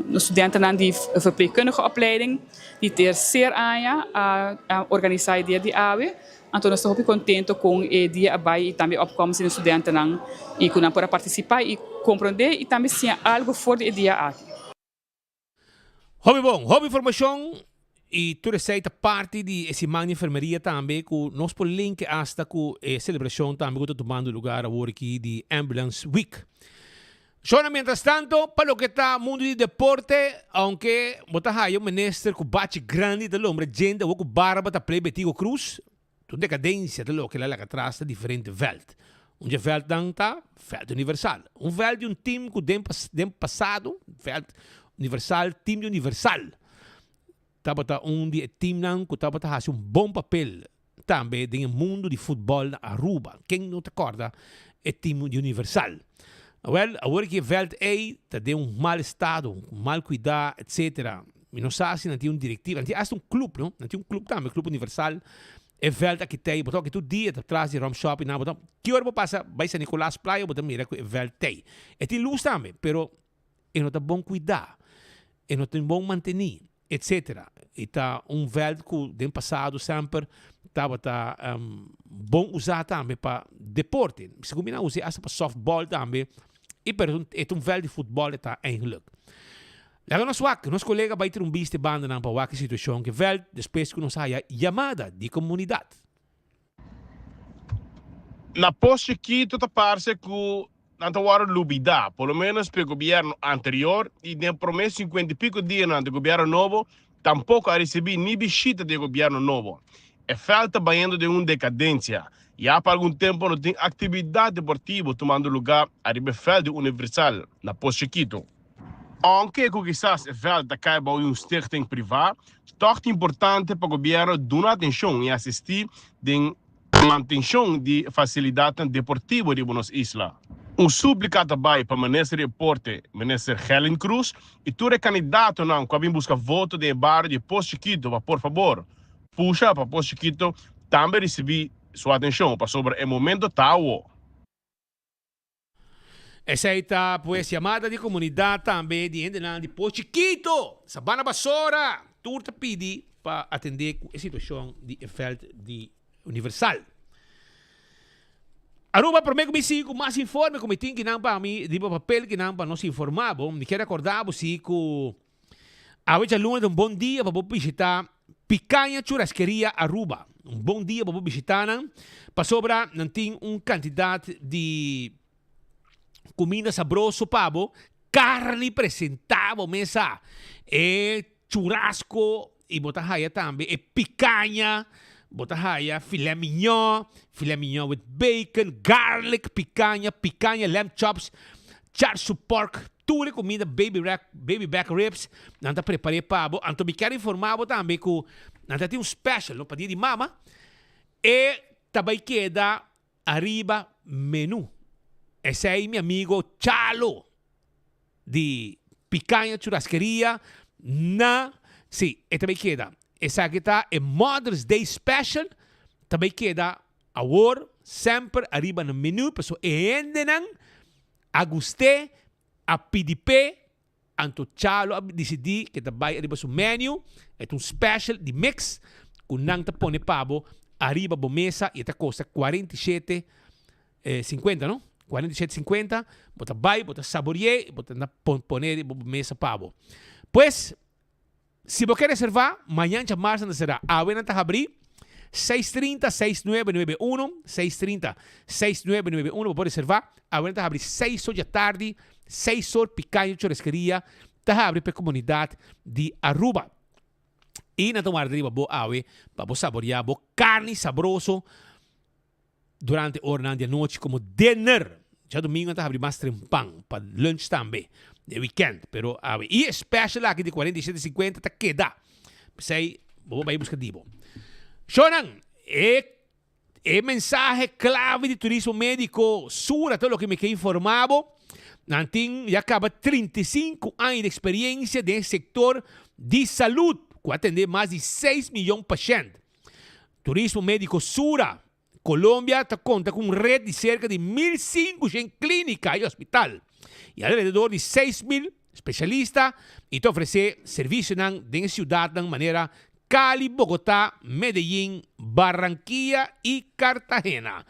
Nos studentenan di verpleegkundige opleiding di terser aña a organisá e dia di awe. Anto nos ta hopi kontento kon e dia a bai i tambe opkomst di nos studentenan i ku nan por a partisipá i komprondé i tambe siña algu for di e dia aki. Hopi bon, hopi informacion y tur esey ta parti di e siman di enfermeria tambe cu nos por linke hasta cu e celebracion tambe cu ta tumando lugar awor aki di Ambulance Week. Shona mientras tanto pa loke ta mundo di deporte aunke bo ta haya un minister cu bachi grandi ta lombra djente awor cu barba ta play Betico Croes Tur decadencia ta loke la laga atras ta diferente veld. Un dje veldnan ta Veld Universal. Un veld di un team cu den den pasado, Veld Universal, team di Universal, tabata un di e teamnan cu tabata haci un bon papel tambe den e mundo di futbol na Aruba. Ken no ta corda e team di Universal? Awel, awor ki e veld ey ta den un mal estado, mal cuida, etcetera. Mi no sa si nan tin un directiva, nan tin hasta un club no, nan tin un club tambe, Club Universal, e veld aki tey, bo ta wak tur dia ta tras di Rum Shop y nan, bo ta, ki ora bo pasa bay San Nicolas Playa bo ta mira cu e veld tey. E tin luz tambe, pero e no ta bon cuida, e no tin bon manteni, etcetera. E ta un veld cu den pasado semper tabata bon usa tambe pa deporte. Segun mi nan usa hasta pa softball tambe, y pero e ta un veld di futbol e ta eigenlijk. Laga nos wak, nos kolega bai tira un bista e bandanan pa wak e situashon ku e vèlt despues ku nos haya yamada di komunidat. Na Pos Chiquito ta parse ku nan ta wòrdu lubidá, por lo ménos p'e gobièrnu anterior i den promé sinkuenta i piko dianan di gobièrnu nobo tampoko a risibí ni bishita di e gobièrnu nobo. E vèlt ta bayendo den un dekadensia. Ya pa algun tempu no tin aktividat deportivo tumando lugá ariba e vèlt di Universal na Pos Chiquito. Aunke ku kisas e vèlt ta kai bou di un stichting privá, tòg ta importante pa gobièrnu duna atenshon i asistí den mantenshon di fasilidatnan deportivo riba nos isla. Un súplika ta bai pa Minister di Deporte, Minister Gerlin Cruz, i tur e kandidatonan ku a bin buska voto den e bario di Pos Chikito pa por fabor pusha pa Pos Chikito tambe risibí su atenshon pasobra e momento ta awo. Esei ta pues yamada di komunidat tambe di hendenan di Pos Chikito, Sabana Basora, tur ta pidi pa atendé ku e situashon di e vèlt di Universal. Aruba promé ku mi sigui ku mas informe ku mi tin kinan pa mi riba papel kinan pa nos informá bo, mi kier rekordá bo si ku Awe djaluna ta un bon dia pa bo bishita Picaña Churrasqueria Aruba. Un bon dia pa bo bishita nan pasobra nan tin un kantidat di kuminda sabroso pa bo, karni presentá bo mesa, e churrasco i bo ta haya tambe e picaña, bo ta haya filet mignon, filet mignon with bacon, garlic picaña, picaña lamb chops, charsu pork, Tur e kumida baby rack, baby back ribs, nan ta prepar'é pa bo. Anto mi kier informá bo tambe ku nan ta tin un special, no, pa dia di mama. E ta bai keda ariba menu. Esei mi amigo Chalo di Picaña Churrasqueria na, sí, e ta bai keda. Esaki ta e Mother's Day special, ta bai keda awor semper ariba na menu, pasobra e hendenan A gust'é, a pidi p'e, anto Chalo a disidí ke ta bai ariba su menu, e ta un special di mix ku nan ta pone pa bo ariba bo mesa i e ta kosta 47 50 no? 47 50, bo ta bai, bo ta sabori'é i bo ta pone riba bo mesa pa bo. Pues, si bo ke reservá, mañan djamarsa nan ta será, awe nan ta habrí. 630 6991, 630 6991 bo por reserva. Awe nan ta habri seis or djatardi, seis or Picaña Churrascaria ta habri pa e comunidad di Aruba. I nan ta warda riba bo awe pa bo saborea bo carni sabroso durante oranan di anochi como dinner. Djadomingo nan ta habri mas trempan pa lunch tambe den weekend. Pero awe i e special aki di 47.50 ta keda. P'esei bo por bai buska di bo. Shownan, e e mensahe clave di Turismo Medico Sura ta loke mi ke informa bo. Nan tin ya caba 35 aña di experiencia den e sector di salud cu a atende mas di seis miyon pashent. Turismo Médiko Sura, Colombia ta konta ku un ret di serka di 1500 klínika i hospital i alrededor di 6000 spesialista i ta ofresé servisionan den e siudatnan manera Cali, Bogotá, Medellín, Barranquilla i Cartagena.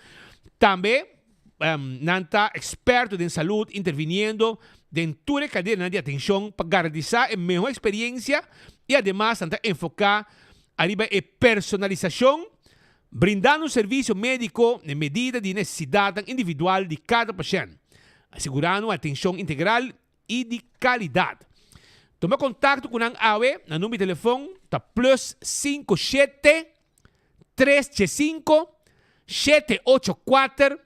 Tambe nan ta eksperto den salud interviniendo den tur e kadenanan di atenshon pa garantisá e mehor eksperiensia i ademas nan ta enfoká ariba e personalisashon, brindando un servisio médiko na medida di nesesidatnan individual di kada pashènt, asegurando un atenshon integral i di kalidat. Tuma kontakto ku nan awe, nan number di telefon ta plus 57 305 784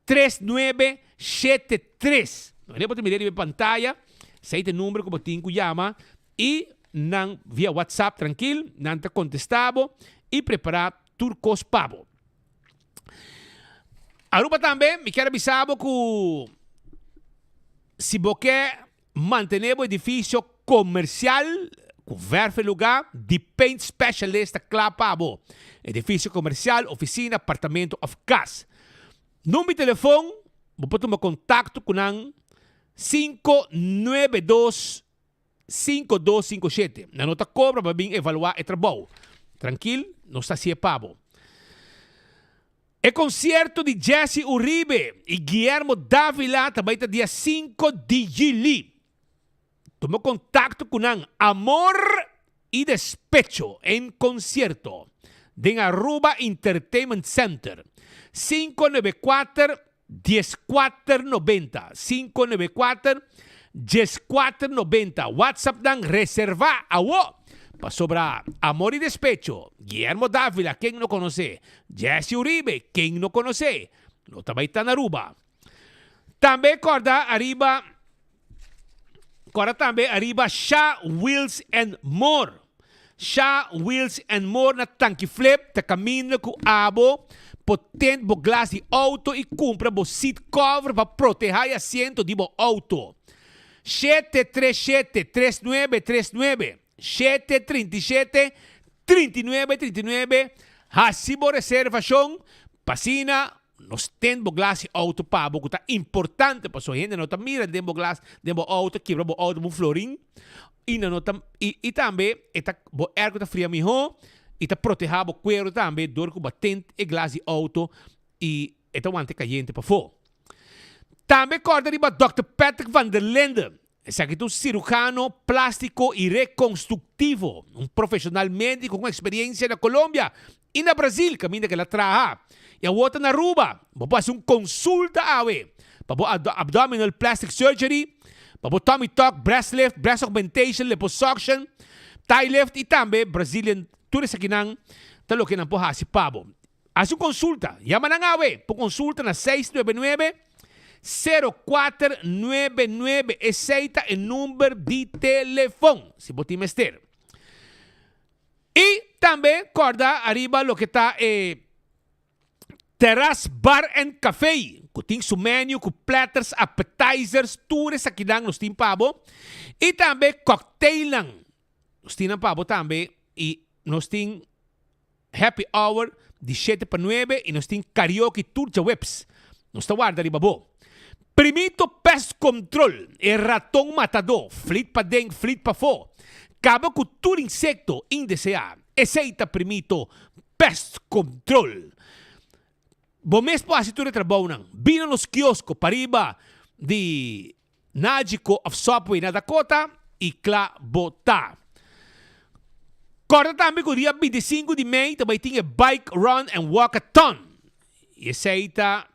3973. Wanneer bo ta mira riba e pantaya, esei ta e number ku bo tin ku yama i nan via WhatsApp trankil nan ta kontestá bo i prepará tur kos pa bo. Aruba tambe mi kier a bisa bo ku si bo ke mantené bo edifisio komersial ku verf e lugá, di Paint Specialist ta kla pa bo. Edifisio komersial, ofisina, apartamento òf kas. Number di telefon bo por tuma kontakto ku nan 592 5257. Nan no ta kobra pa bin evaluá e trabou. Trankil, nos ta hasié pa bo. E konsierto di Jesse Uribe i Guillermo Davila ta bai ta dia 5 di juli. Tuma kontakto ku nan Amor i Despecho en Concierto den Aruba Entertainment Center, 594 14 90, 594 14 90. WhatsApp nan reserva awo pasobra Amor y Despecho, Guillermo Davila, ken no conoce, Jesse Uribe, ken no conoce, lo ta bay ta na Aruba. Tambe corda ariba corda tambe ariba Sha Wheels and More. Sha Wheels and More na Tanki Flip ta caminda cu abo por tent bo glas di auto y cumpra bo seat cover pa proteha e asiento di bo auto. 737 3939 737 39 39 Haci bo reservacion pa asina Nos ten bo glas di auto pa bo ku ta importante pasobra hende no ta mira den bo glas den bo auto kibra bo auto bo florin i nan no ta i i tambe e ta bo airco ta fria miho i ta proteha bo kuero tambe dor ku bo a tent e glas di auto i e ta wanta e kayente pafó. Tambe kòrda riba Dòkter Patrick van der Linde. Esaki ta un cirujano plástico y reconstructivo, un profesional médico con experiencia na Colombia y na Brasil caminda cu el a traha. Y awor ta na Aruba. Bo por haci un consulta awe pa bo abdominal plastic surgery, pa bo tummy tuck, breast lift, breast augmentation, liposuction, thigh lift y tambe Brazilian. Tur esakinan ta loke nan por haci pa bo. Hasi un konsulta. Yama nan awe pa konsulta na 699 0499. Esei ta e number di telefon si bo tin mester. I tambe kòrda ariba loke ta e Terras Bar and Café ku tin su menu ku platters, appetizers, tur esakinan nos tin pa bo. I tambe cocktailnan nos tin nan pa bo tambe i nos tin Happy hour di shete pa nuebe y nos tin karaoke tur djaweps. Nos ta warda riba bo. Primito Pest Control, e raton matadó, flit paden, flit pafó. Kaba ku tur insekto indeseá. Esei ta Primito Pest Control. Bo mes por hasi tur e trabounan. Bini na nos kiosko pariba di Nagico of Subway na Dakota y kla bo ta. Kòrda tambe ku dia 25 di mei ta bai tin e Bike Run and Walkathon. I esei ta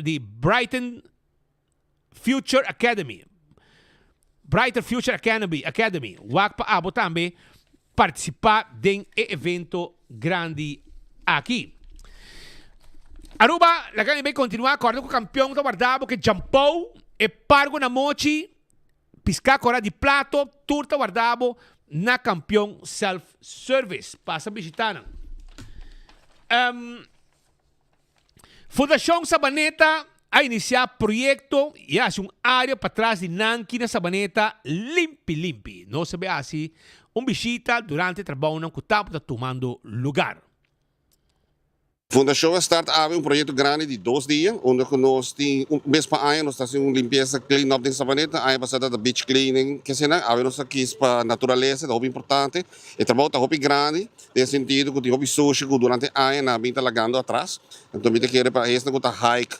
di Brighton Future Academy. Brighter Future Academy, Academy. Wak pa abo tambe partisipá den e evento grandi aki. Aruba, laga mi bai kontinuá. Kòrda ku kampion ta warda bo ke djampou, e pargo na mochi, piská kòrá di plato, tur ta warda bo na Kampion Self Service. Pasa bishitá nan. Fundashon Sabaneta a inisiá proyekto i a hasi un área patras di Nanki na Sabaneta limpi limpi. Nos a bai hasi un bishita durante e trabounan ku tabata tumando lugar. Fundashon a start awe un proyekto grandi di dos dia unda ku nos tin un bes pa aña nos ta hasi un limpiesa clean up den Sabaneta. Aña pasá tabata beach cleaning kesenan. Awe nos a kis pa naturalesa, ta hopi importante. E trabou ta hopi grandi. Den sentido cu tin hopi sushi cu durante aña nan a bin ta lagando atras. Enton mi ta kere pa esnan cu ta hike,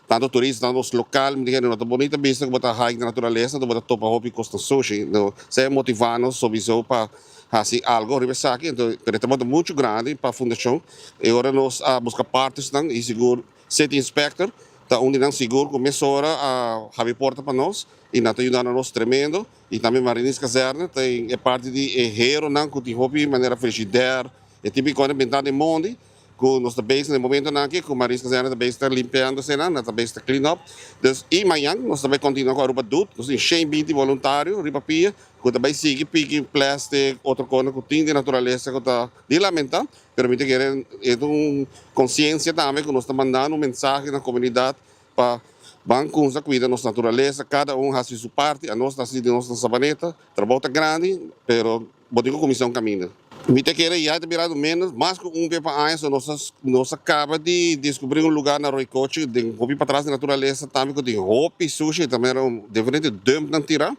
tanto turista tanto nos local, mi ta kere no ta bonita bista cu bo ta hike den naturalesa enton bo ta topa hopi cosnan sushi. No, esei a motiva nos sobiso pa haci algo riba esaki. Enton, pero e tabata mucho grandi pa fundacion. E ora nos a busca partnersnan y sigur City Inspector ta un di nan sigur cu mesora a habi porta pa nos y nan ta yudando nos tremendo. I tambe Marinis Kazerne ta e parti di e heronan ku tin hopi manera frigidair, e tipo kos bentá den mondi ku nos ta bezig na e momentonan aki ku Marinis Kazerne ta bezig ta limpiando eseinan, nan ta bezig ta clean up. Dus i mañan nos ta bai kontinua ku Aruba Doet, nos tin 120 boluntario riba pia ku ta bai sigui piki plastic, otro kosnan ku tin den naturalesa ku ta di lamentá, pero mi ta kere e ta un konsiensia tambe ku nos ta mandando un mensahe na komunidat Pa ban cunsa cuida nos naturalesa, cada un haci su parti, anos ta haci di nos na Sabaneta, trabou ta grandi, pero bo tin cu cuminsa un caminda. Mi ta kere ya ta birando menos, mas cu un bia pa aña, so nos a nos a caba di descubri un lugar na Roycochi, den hopi patras di naturalesa tambe cu tin hopi sushi, ta mera un diferente dumpnan tira,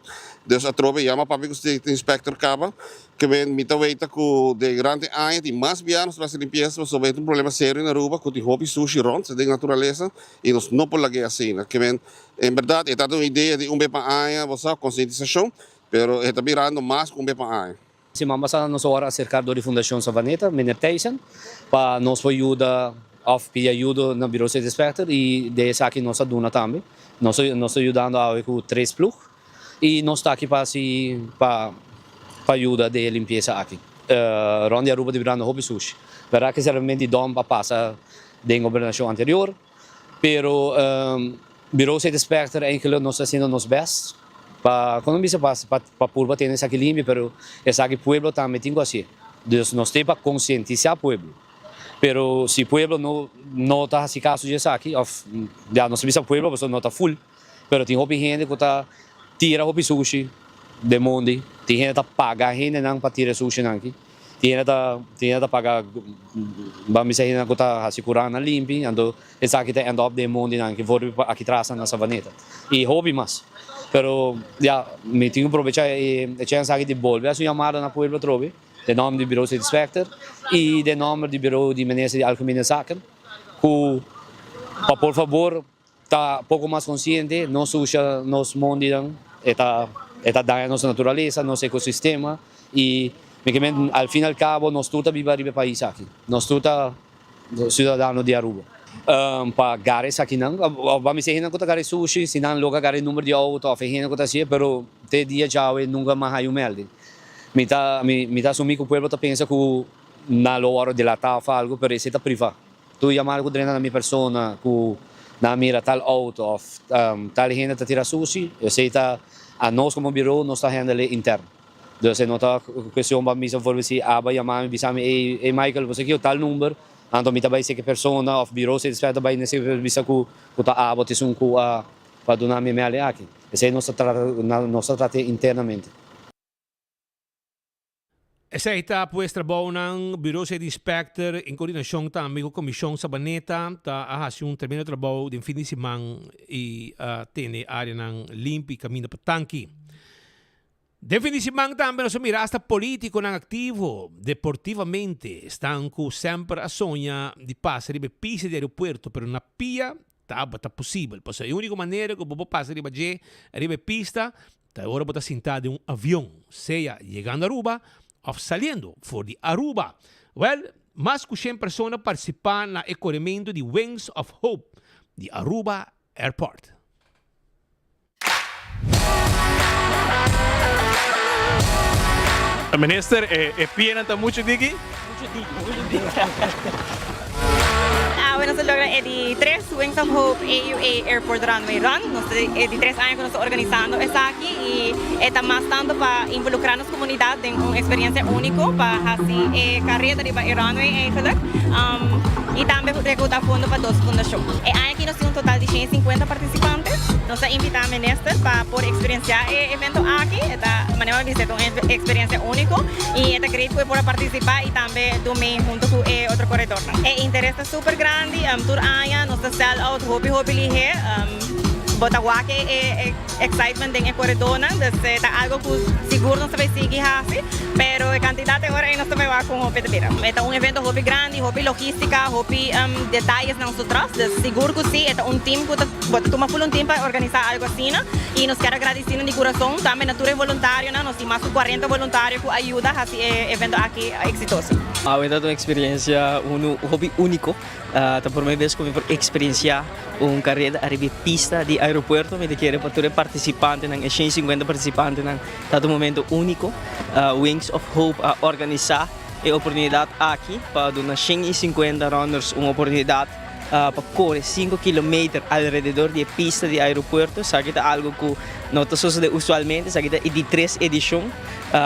dus atrobe yama papia cu state inspector caba, Ke men mi ta weita ku den durante aña tin mas bia nos ta hasi limpiesa pasobra e ta un problema serio na Aruba ku tin hopi sushi rond den naturalesa i nos no por lag'é asina. Ke men en bèrdat e tabata un idea di un be pa aña bo sa konsientisashon pero e ta birando mas ku un be pa aña. Siman pasá nos a wòrdu aserká dor di Fundashon Savaneta, Meneer Thijssen, pa nos por yuda òf pidi ayudo na Bureau State Inspector i den esaki nos a duna tambe. Nos nos ta yudando awe ku tres plug. Y nos ta aki pa haci pa pa yuda den e limpieza aki. Rond di Aruba ta birando hopi sushi. Berdad ke seramente di dom a pasa den gobernacion anterior, pero Bureau State Inspector eigenlijk nos ta haciendo nos best pa como bisa pa pa purba tene esaki limpio, pero esaki pueblo tambe tin cu hacié. Dus nos tin pa concientisa pueblo. Pero si pueblo no no ta haci caso di esaki of ya nos ta bisa pueblo pasobra no ta full. Pero tin hopi hende ku ta tira hopi sushi den mondi. Tin hende ta paga hendenan pa tira e sushinan aki. Tin hende ta tin hende ta paga ban bisa hendenan ku ta hasi kurannan limpi. Anto esaki ta end up den e mondinan aki for aki tras na Savaneta. I hopi mas. Pero ya mi tin ku probecha e chèns aki di bolbe hasi un yamada na pueblo atrobe den nòmber di Bureau State Inspector i den nòmber di Bureau di Minister di Algemene Zaken ku pa por fabor Ta poco mas consciente, no susha nos mondinan, e ta e ta daña nos naturalesa, nos ecosistema y mi ke men al fin al cabo nos tur ta biba riba e pais aki, nos tur ta ciudadano di Aruba. Pa gara esakinan, of ban bisa e hendenan cu ta gara e sushi, si nan logra gara e number di auto of e hende cu ta hacié, pero te dia djawe nunca mas hay un melding. Mi ta mi ta asumi cu pueblo ta pensa cu nan lo worde delata of algo, pero esey ta priva. Tur yamada ku drenta na mi persona ku nan a mira tal outo òf tal hende ta tira sushi, esei ta anos komo biro nos ta handle interno. Dus e no ta kuestion pa mi for si aba yama mi bisa mi ey ey Michael bo sa kiko tal number anto mi ta bai seki persona òf biro si ta bai na seki bisa ku ta abo ta esun ku a duna mi e mèlding aki. Esei nos ta trata nos ta trata internamente. Esei ta pues trabounan Bureau State Inspector en coordinacion tambe cu Comision Sabaneta ta a haci un tremendo trabou den fin di siman y a tene areanan limpi y caminda pa tanki. Den fin di siman tambe nos a mira hasta politiconan activo deportivamente esnan cu semper a soña di pasa riba e pista di aeropuerto pero na pia tabata posibel pasobra e unico manera cu bo por pasa riba dje riba e pista Ta e ora bo ta sintá den un avion, sea yegando Aruba òf saliendo for di Aruba. Wèl, mas ku shen persona partisipá na e korementu di Wings of Hope di Aruba Airport. Minister, e pianan ta muchu diki? Muchu diki, muchu diki. Awe nos a logra e di tres Wings of Hope AUA Airport Runway Run. Nos ta e di tres aña ku nos ta organisando esaki i e ta mas tantu pa involukrá nos komunidat den un eksperiencia úniko pa hasi e kareda riba e runway eigenlijk i tambe rekouta fondo pa dos fundashon. E aña aki nos tin un total di 150 partisipante. Nos a invitá minister pa por eksperensiá e evento aki. E ta, manera mi a bisa, e ta un eksperensia úniko i e ta great ku e por a partisipá i tambe dum'é huntu ku e otro koredornan. E interes ta super grandi, tur aña nos ta sell out hopi hopi lihé. Bo ta wak e excitement den e koredornan, dus e ta algo ku sigur nos ta bai sigui hasi, pero e kantidat e ora ei nos ta bai wak kon hopi ta bira. E ta un evento hopi grandi, hopi logístika, hopi detayesnan su tras, dus sigur ku si, e ta un team ku ta. Bo ta tuma ful un tempu pa organisá algu asina i nos kier a gradisí nan di kurason tambe na tur e voluntarionan. Nos tin mas ku kuarenta voluntario ku a yuda hasi e evento aki eksitoso. Awe ta un eksperensia unu hopi úniko. Ta promé bes ku mi por eksperensiá un kareda ariba e pista di aeropuerto. Mi ta kere pa tur e partisipantenan, e 150 partisipantenan, ta un momento úniko. Wings of Hope a organisá e oportunidat aki pa duna 150 runners un oportunidat. pa kore sinku kilometer alrededor di e pista di aeropuerto. Esaki ta algo ku no ta sosode usualmente, esaki ta e di tres edishon.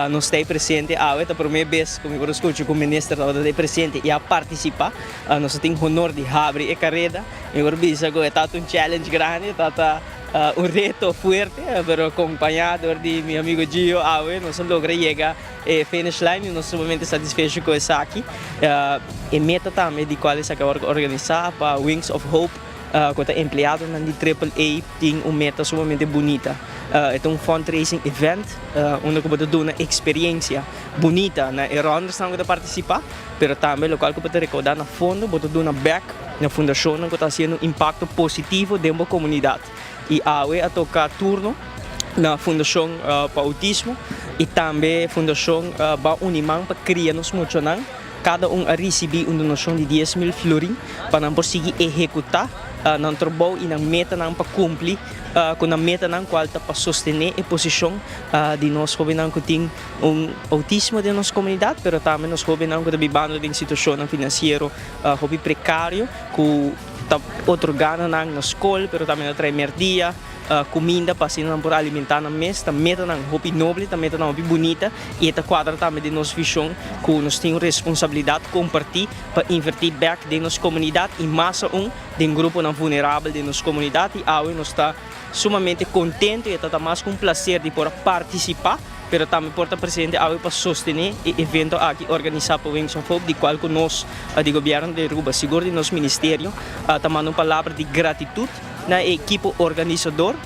Nos ta ei presente awe, ta prome bes ku mi por a skucha ku minister tabata ta ei presente i a partisipá. Nos a tin honor di habri e kareda. Mi por bisa ku e tabata un challenge grandi, e tabata un reto fuerte, pero kompañá dor di mi amigo Gio awe nos a logra yega e finish line y nos sumamente satisfecho cu esaki. E meta tambe di cual esaki a wordo organisa pa Wings of Hope cu ta empleadonan di Triple A tin un meta sumamente bunita. E ta un fundraising event unda cu bo ta duna experiencia bunita na e runnersnan cu ta participa pero tambe locual cu bo ta recauda na fondo bo ta duna bek na fundacionnan cu ta haciendo un impacto positivo den bo comunidad. Y awe a toca turno na Fundacion pa Autismo y tambe Fundacion Ban Uni Man pa cria nos muchanan. Cada un a ricibi un donacion di 10,000 florin pa nan por sigui ehecuta nan trabou y nan metanan pa cumpli cu nan metanan cual ta pa sostene e posicion di nos hobennan cu tin un autismo den nos comunidad pero tambe nos hobennan cu ta bibando den situacionnan financiero hopi precario cu Ta otorgá na nan na skol, pero tambe ta trae merdia, kuminda pa asina nan por alimentá nan mes. Ta metanan hopi noble, ta metanan hopi bunita i e ta kuadra tambe den nos vishon ku nos tin un responsabilidat kompartí pa invertí bèk den nos komunidat i mas aun den gruponan vulnerabel den nos komunidat. I awe nos ta sumamente kontentu i e ta ta mas ku un plaser di por a partisipá. pero tambe por ta presente awe pa sostene e evento aki organisa pa Wings of Hope di cual cu nos di Gobierno di Aruba, sigur di nos Ministerio, ta manda un palabra di gratitud na e ekipo organisador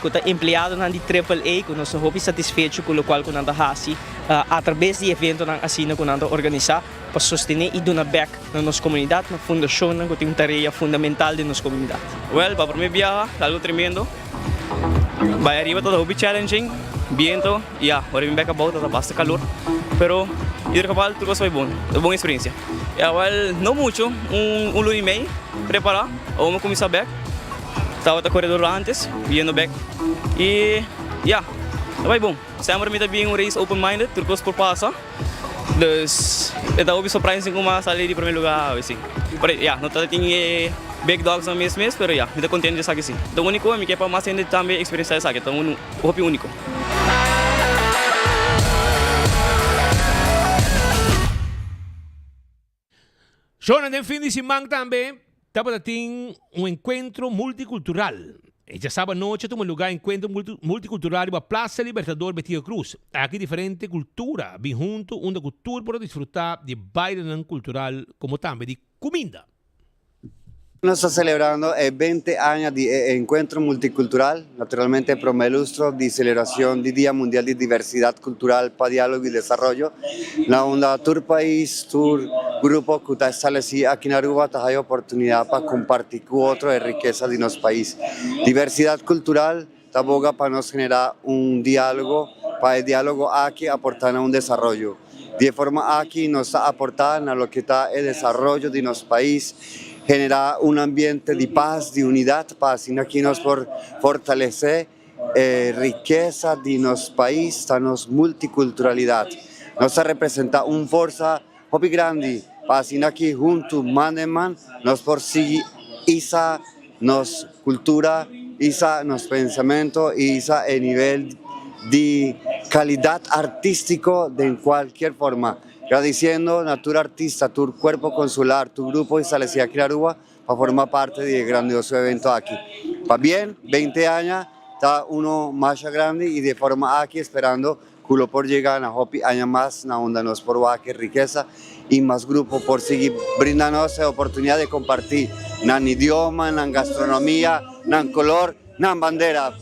cu ta empleadonan di Triple A cu nos ta hopi satisfecho cu locual cu nan ta haci atrabes di eventonan asina cu nan ta organisa pa sostene y duna bek na nos comunidad, na fundacionnan cu tin un tarea fundamental den nos comunidad. Well, pa prome biaha ta algo tremendo. Bai ariba ta hopi challenging, biento y ya, ora bin bek abou ta basta calor, pero ieder geval tur cos bai bon, ta bon experiencia. Ya wel no mucho, un un luna y mei prepara, awor mi cuminsa bek, tabata coredor antes, yendo bek y ya, ta bai bon. Semper mi ta bin un race open minded, tur cos por pasa. Dus e ta hopi surprising cu mi a sali di primer lugar awe si. Pero ya, no ta tin e big dogs nan mes mes, pero ya, mi ta contento di esaki si. Ta unico y mi ke pa mas hende tambe experiencia esaki, ta un hopi unico. Shona den fin di siman tambe tabata tin un encuentro multicultural. E djasaba anochi a tuma lugar encuentro multicultural riba Plaza Libertador Betico Cruz. Aki diferente cultura bin hunto unda cu tur por a disfruta di bailenan cultural como tambe di cuminda. Nos ta celebrando e bente aña di e Encuentro Multicultural, naturalmente e prome lustro di celebracion di Dia Mundial di Diversidad Cultural pa Dialogo y Desaroyo, na unda tur pais, tur grupo cu ta estableci aki na Aruba ta haya oportunidad pa comparti cu otro e rikesa di nos pais. Diversidad cultural ta boga pa nos genera un dialogo, pa e dialogo aki aporta na un desaroyo. Di e forma aki nos ta aporta na loke ta e desaroyo di nos pais, genera un ambiente di paz, di unidad pa asina aki nos por fortalece e rikesa di nos pais ta nos multiculturalidad. Nos ta representa un forsa hopi grandi pa asina aki hunto man den man nos por sigui isa nos cultura, isa nos pensamento y isa e nivel di calidad artistico den cualkier forma. Gradiciendo na tur artista, tur cuerpo consular, tur grupo estableci aki na Aruba pa forma parti di e grandioso evento aki. Pabien, 20 aña ta uno masha grandi y di e forma aki esperando cu lo por yega na hopi aña mas na unda nos por wak e rikesa y mas grupo por sigui brinda nos e oportunidad di comparti nan idioma, nan gastronomia, nan color, nan bandera.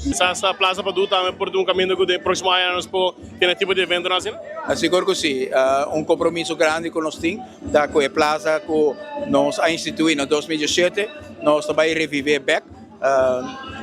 Kisas ta Plaza Padu tambe por ta un caminda cu den proximo añanan nos por tene tipo di eventonan asina? Sigur cu si. Un compromiso grandi cu nos tin ta cu e plaza cu nos a institui na 2017 nos ta bay revive bek.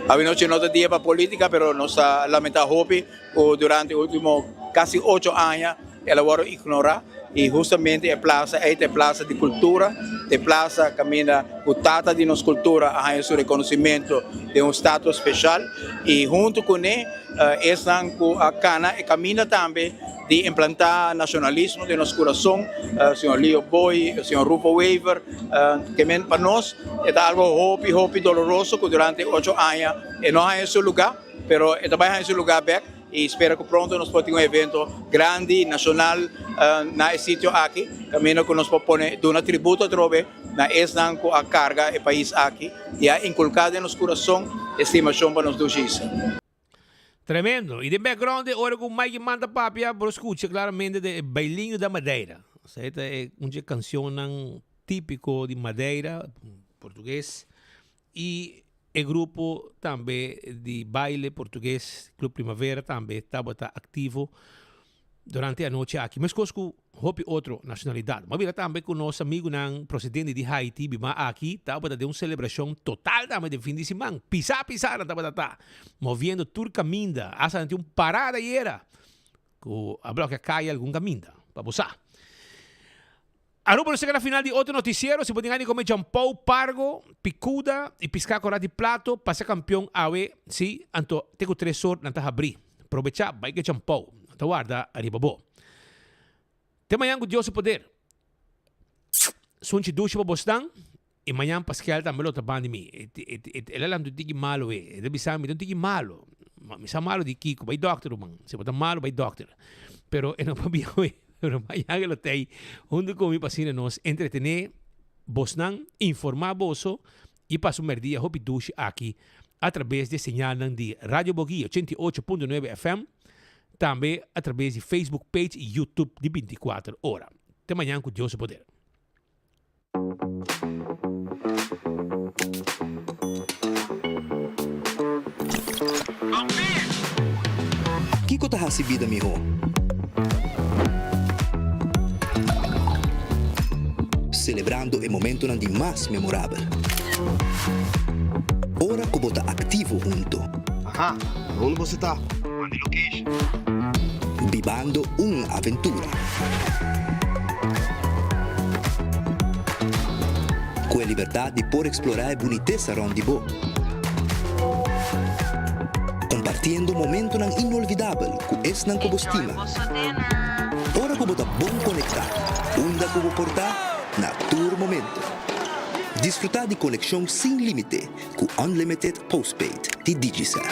Awinochi no ta dia pa politica pero nos ta lamenta hopi cu durante ultimo casi ocho aña el a wordo ignora y hustamente e plaza ey ta e plaza di cultura, ta e plaza caminda cu tata di nos cultura a haya su reconocimento den un status special y hunto cune esnan cu a cana e caminda tambe di implanta nacionalismo den nos curason, señor Leo Boy, señor Rufo Wever, ke men pa nos e ta algo hopi hopi doloroso cu durante ocho aña e no haya su lugar. Pero e ta bai haña su lugá bèk i spera ku pronto nos por tin un evento grandi nashonal na e sitio aki kaminda ku nos por pone duna tributo atrobe na esnan ku a karga e pais aki i a inkulká den nos kurason e stimashon pa nos dushi isla. Tremendo. I den background e ora ku Mike manda papia bo lo skucha klaramente de e Bailinho da Madeira. Esei ta e un dje kanshonnan típiko di Madeira, portugues. I e grupo tambe di baile portugues Club Primavera tambe tabata aktivo durante e anochi aki, meskos ku hopi otro nashonalidat. Bo a mira tambe ku nos amigunan prosedente di Haiti bima aki tabata den un selebrashon total tambe den fin di siman. Pisá pisá nan tabata ta moviendo tur kaminda, asta nan tin un parada ayera ku a blòkia kaya algun kaminda pa bo sa. Aruba nos chega na final di otro noticiero. Si bo tin gana di come jampou, pargo, picuda y pisca cora di plato, pasa campeon awe, si, anto te cu tres or nan ta habri. Probecha, bai ke jampou. Nan ta warda ariba bo. Te mañan cu Dios su poder. Sunchi dushi pa bosnan y mañan Pascal tambe lo ta ban di mi. El a lanta un tiki malo e. E ta bisa mi ta un tiki malo. Mi sa malo di kico. Bai dokter ruman. Si bo ta malo bai dokter. Pero e no pabia awe. Pero mañana lo t'ei huntu ku mi pa asina nos entretené bosnan, informá boso i pasa un mèrdia hopi dushi aki atrabes di e señalnan di Radio Boguia 88.9 FM, tambe atrabes di Facebook page i YouTube di 24 ora. Te mañana ku Dios su poder. Kiko ta hasi bida mihó? Selebrando e momentonan di mas memorabel. Ora ku bo ta aktivo hunto. Aha, na unda boso ta? Manda e location. Bibando un aventura. Ku e libertat di por eksplorá e bunitesa rònt di bo. Kompartiendo momentonan inolvidabel ku esnan ku bo stima. Ora ku bo ta bon konektá, unda ku bo por ta, na tur momento. Disfrutá di konekshon sin límite ku Unlimited Postpaid di Digicel.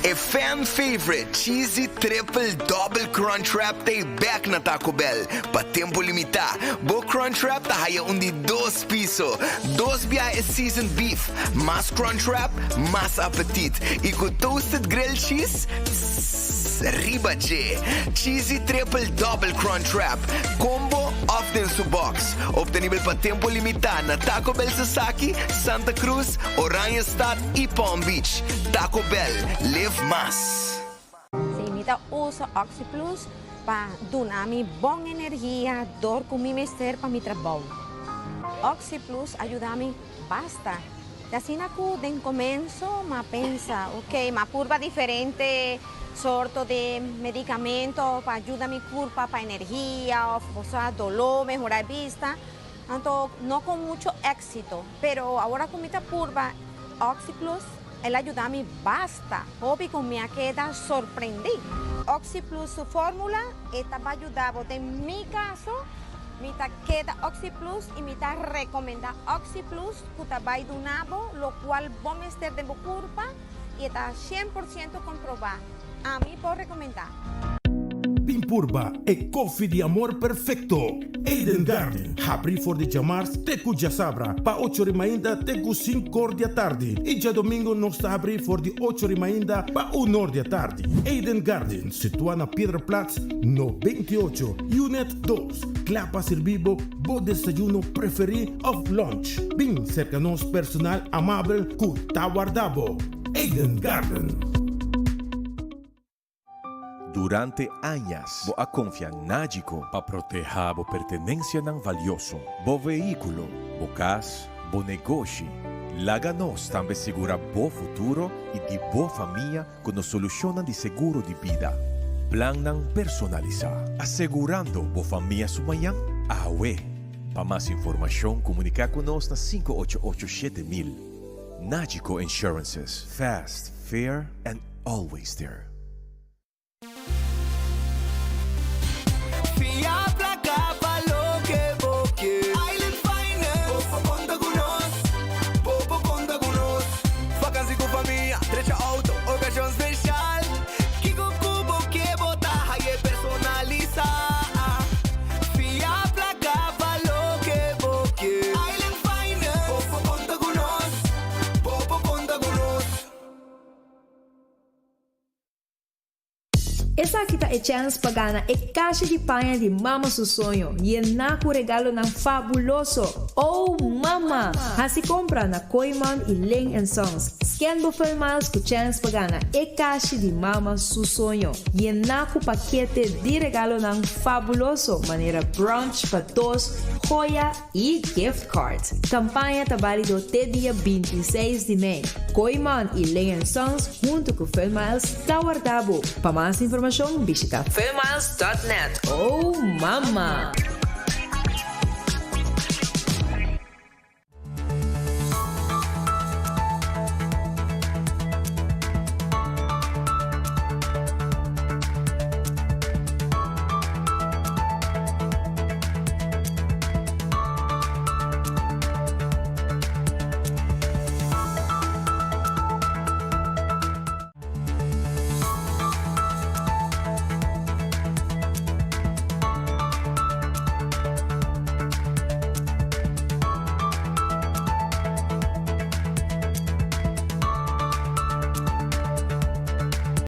E fan favorite Cheesy Triple Double Crunch Wrap ta e bek na Taco Bell. Pa tempo limita, bo Crunch Wrap ta haya un di dos piso. Dos biaha e seasoned beef, mas Crunch Wrap, mas apetit. Y cu toasted grilled cheese, tss, riba dje. Cheesy Triple Double Crunch Wrap, combo of den su box. Obtenibel pa tempo limita na Taco Bell Sasaki, Santa Cruz, Oranjestad y Palm Beach. Taco Bell, live mas. Sí, mi ta usa OxiPlus pa duna mi bon energia dor ku mi mester pa mi trabou. OxiPlus a yuda mi basta. Ta asina ku den komenso m'a pensa, ok, m'a purba diferente sorto di medikamento pa yuda mi kurpa pa energia òf osea doló, mehorá e bista, anto no ku mucho éksito. Pero awor ku mi ta purba Oxyplus, el a yuda mi basta hopi ku mi a keda sorprendí. Oxyplus su fórmula e ta ba yuda bo. Den mi kaso, mi ta keda Oxyplus i mi ta rekomendá Oxyplus ku ta bai duna bo lokual bo mester den bo kurpa i e ta 100% komprobá. Ami por rekomendá. Bin purba e kofi di amor perfecto! Eden Garden, habri for di djamars te ku djasabra pa ocho ri mainta te ku sinkor di atardi i djadomingo nos ta habri for di ocho ri mainta pa unor di atardi. Eden Garden, situa na Piedraplaats 98, Unit dos, kla pa sirbi bo bo desayuno preferi of lunch. Bin serka nos personal amabel ku ta warda bo. Eden Garden. Durante añas bo a konfia Nagico pa protehá bo pertenensianan valioso, bo vehíkulo, bo kas, bo negoshi. Laga nos tambe sigurá bo futuro i di bo famia ku nos solushonnan di seguro di bida. Plannan personalisá, asegurando bo famia su mañan awe. Pa mas informashon komuniká ku nos na 588 7000. Nagico Insurances, fast, fair and always there. Fia placa pa loke bo kier. Island Finance. Bo por conta cu nos. Bo por conta cu nos. Vakantie cu famia, drecha auto, ocasion special. Kico cu bo kier bo ta haye personalisa. Fia placa pa loke bo kier. Island Finance. Bo por conta cu nos. Bo por conta cu nos. Esaki ta e chèns pa gana e kashi di paña di Mama su soño, yená ku regalonan fabuloso! Oh Mama! Hasi kompra na Kooyman i Ling and Sons. Scan bo Fullmiles ku chèns pa gana e kashi di Mama su soño, yená ku pakete di regalonan fabuloso manera brunch pa dos, joya i gift cards. Kampaña ta bálido te dia 26 di mei. Kooyman i Ling and Sons huntu ku Fullmiles ta warda bo. Pa mas informashon bishita fullmiles dot net. Oh mama!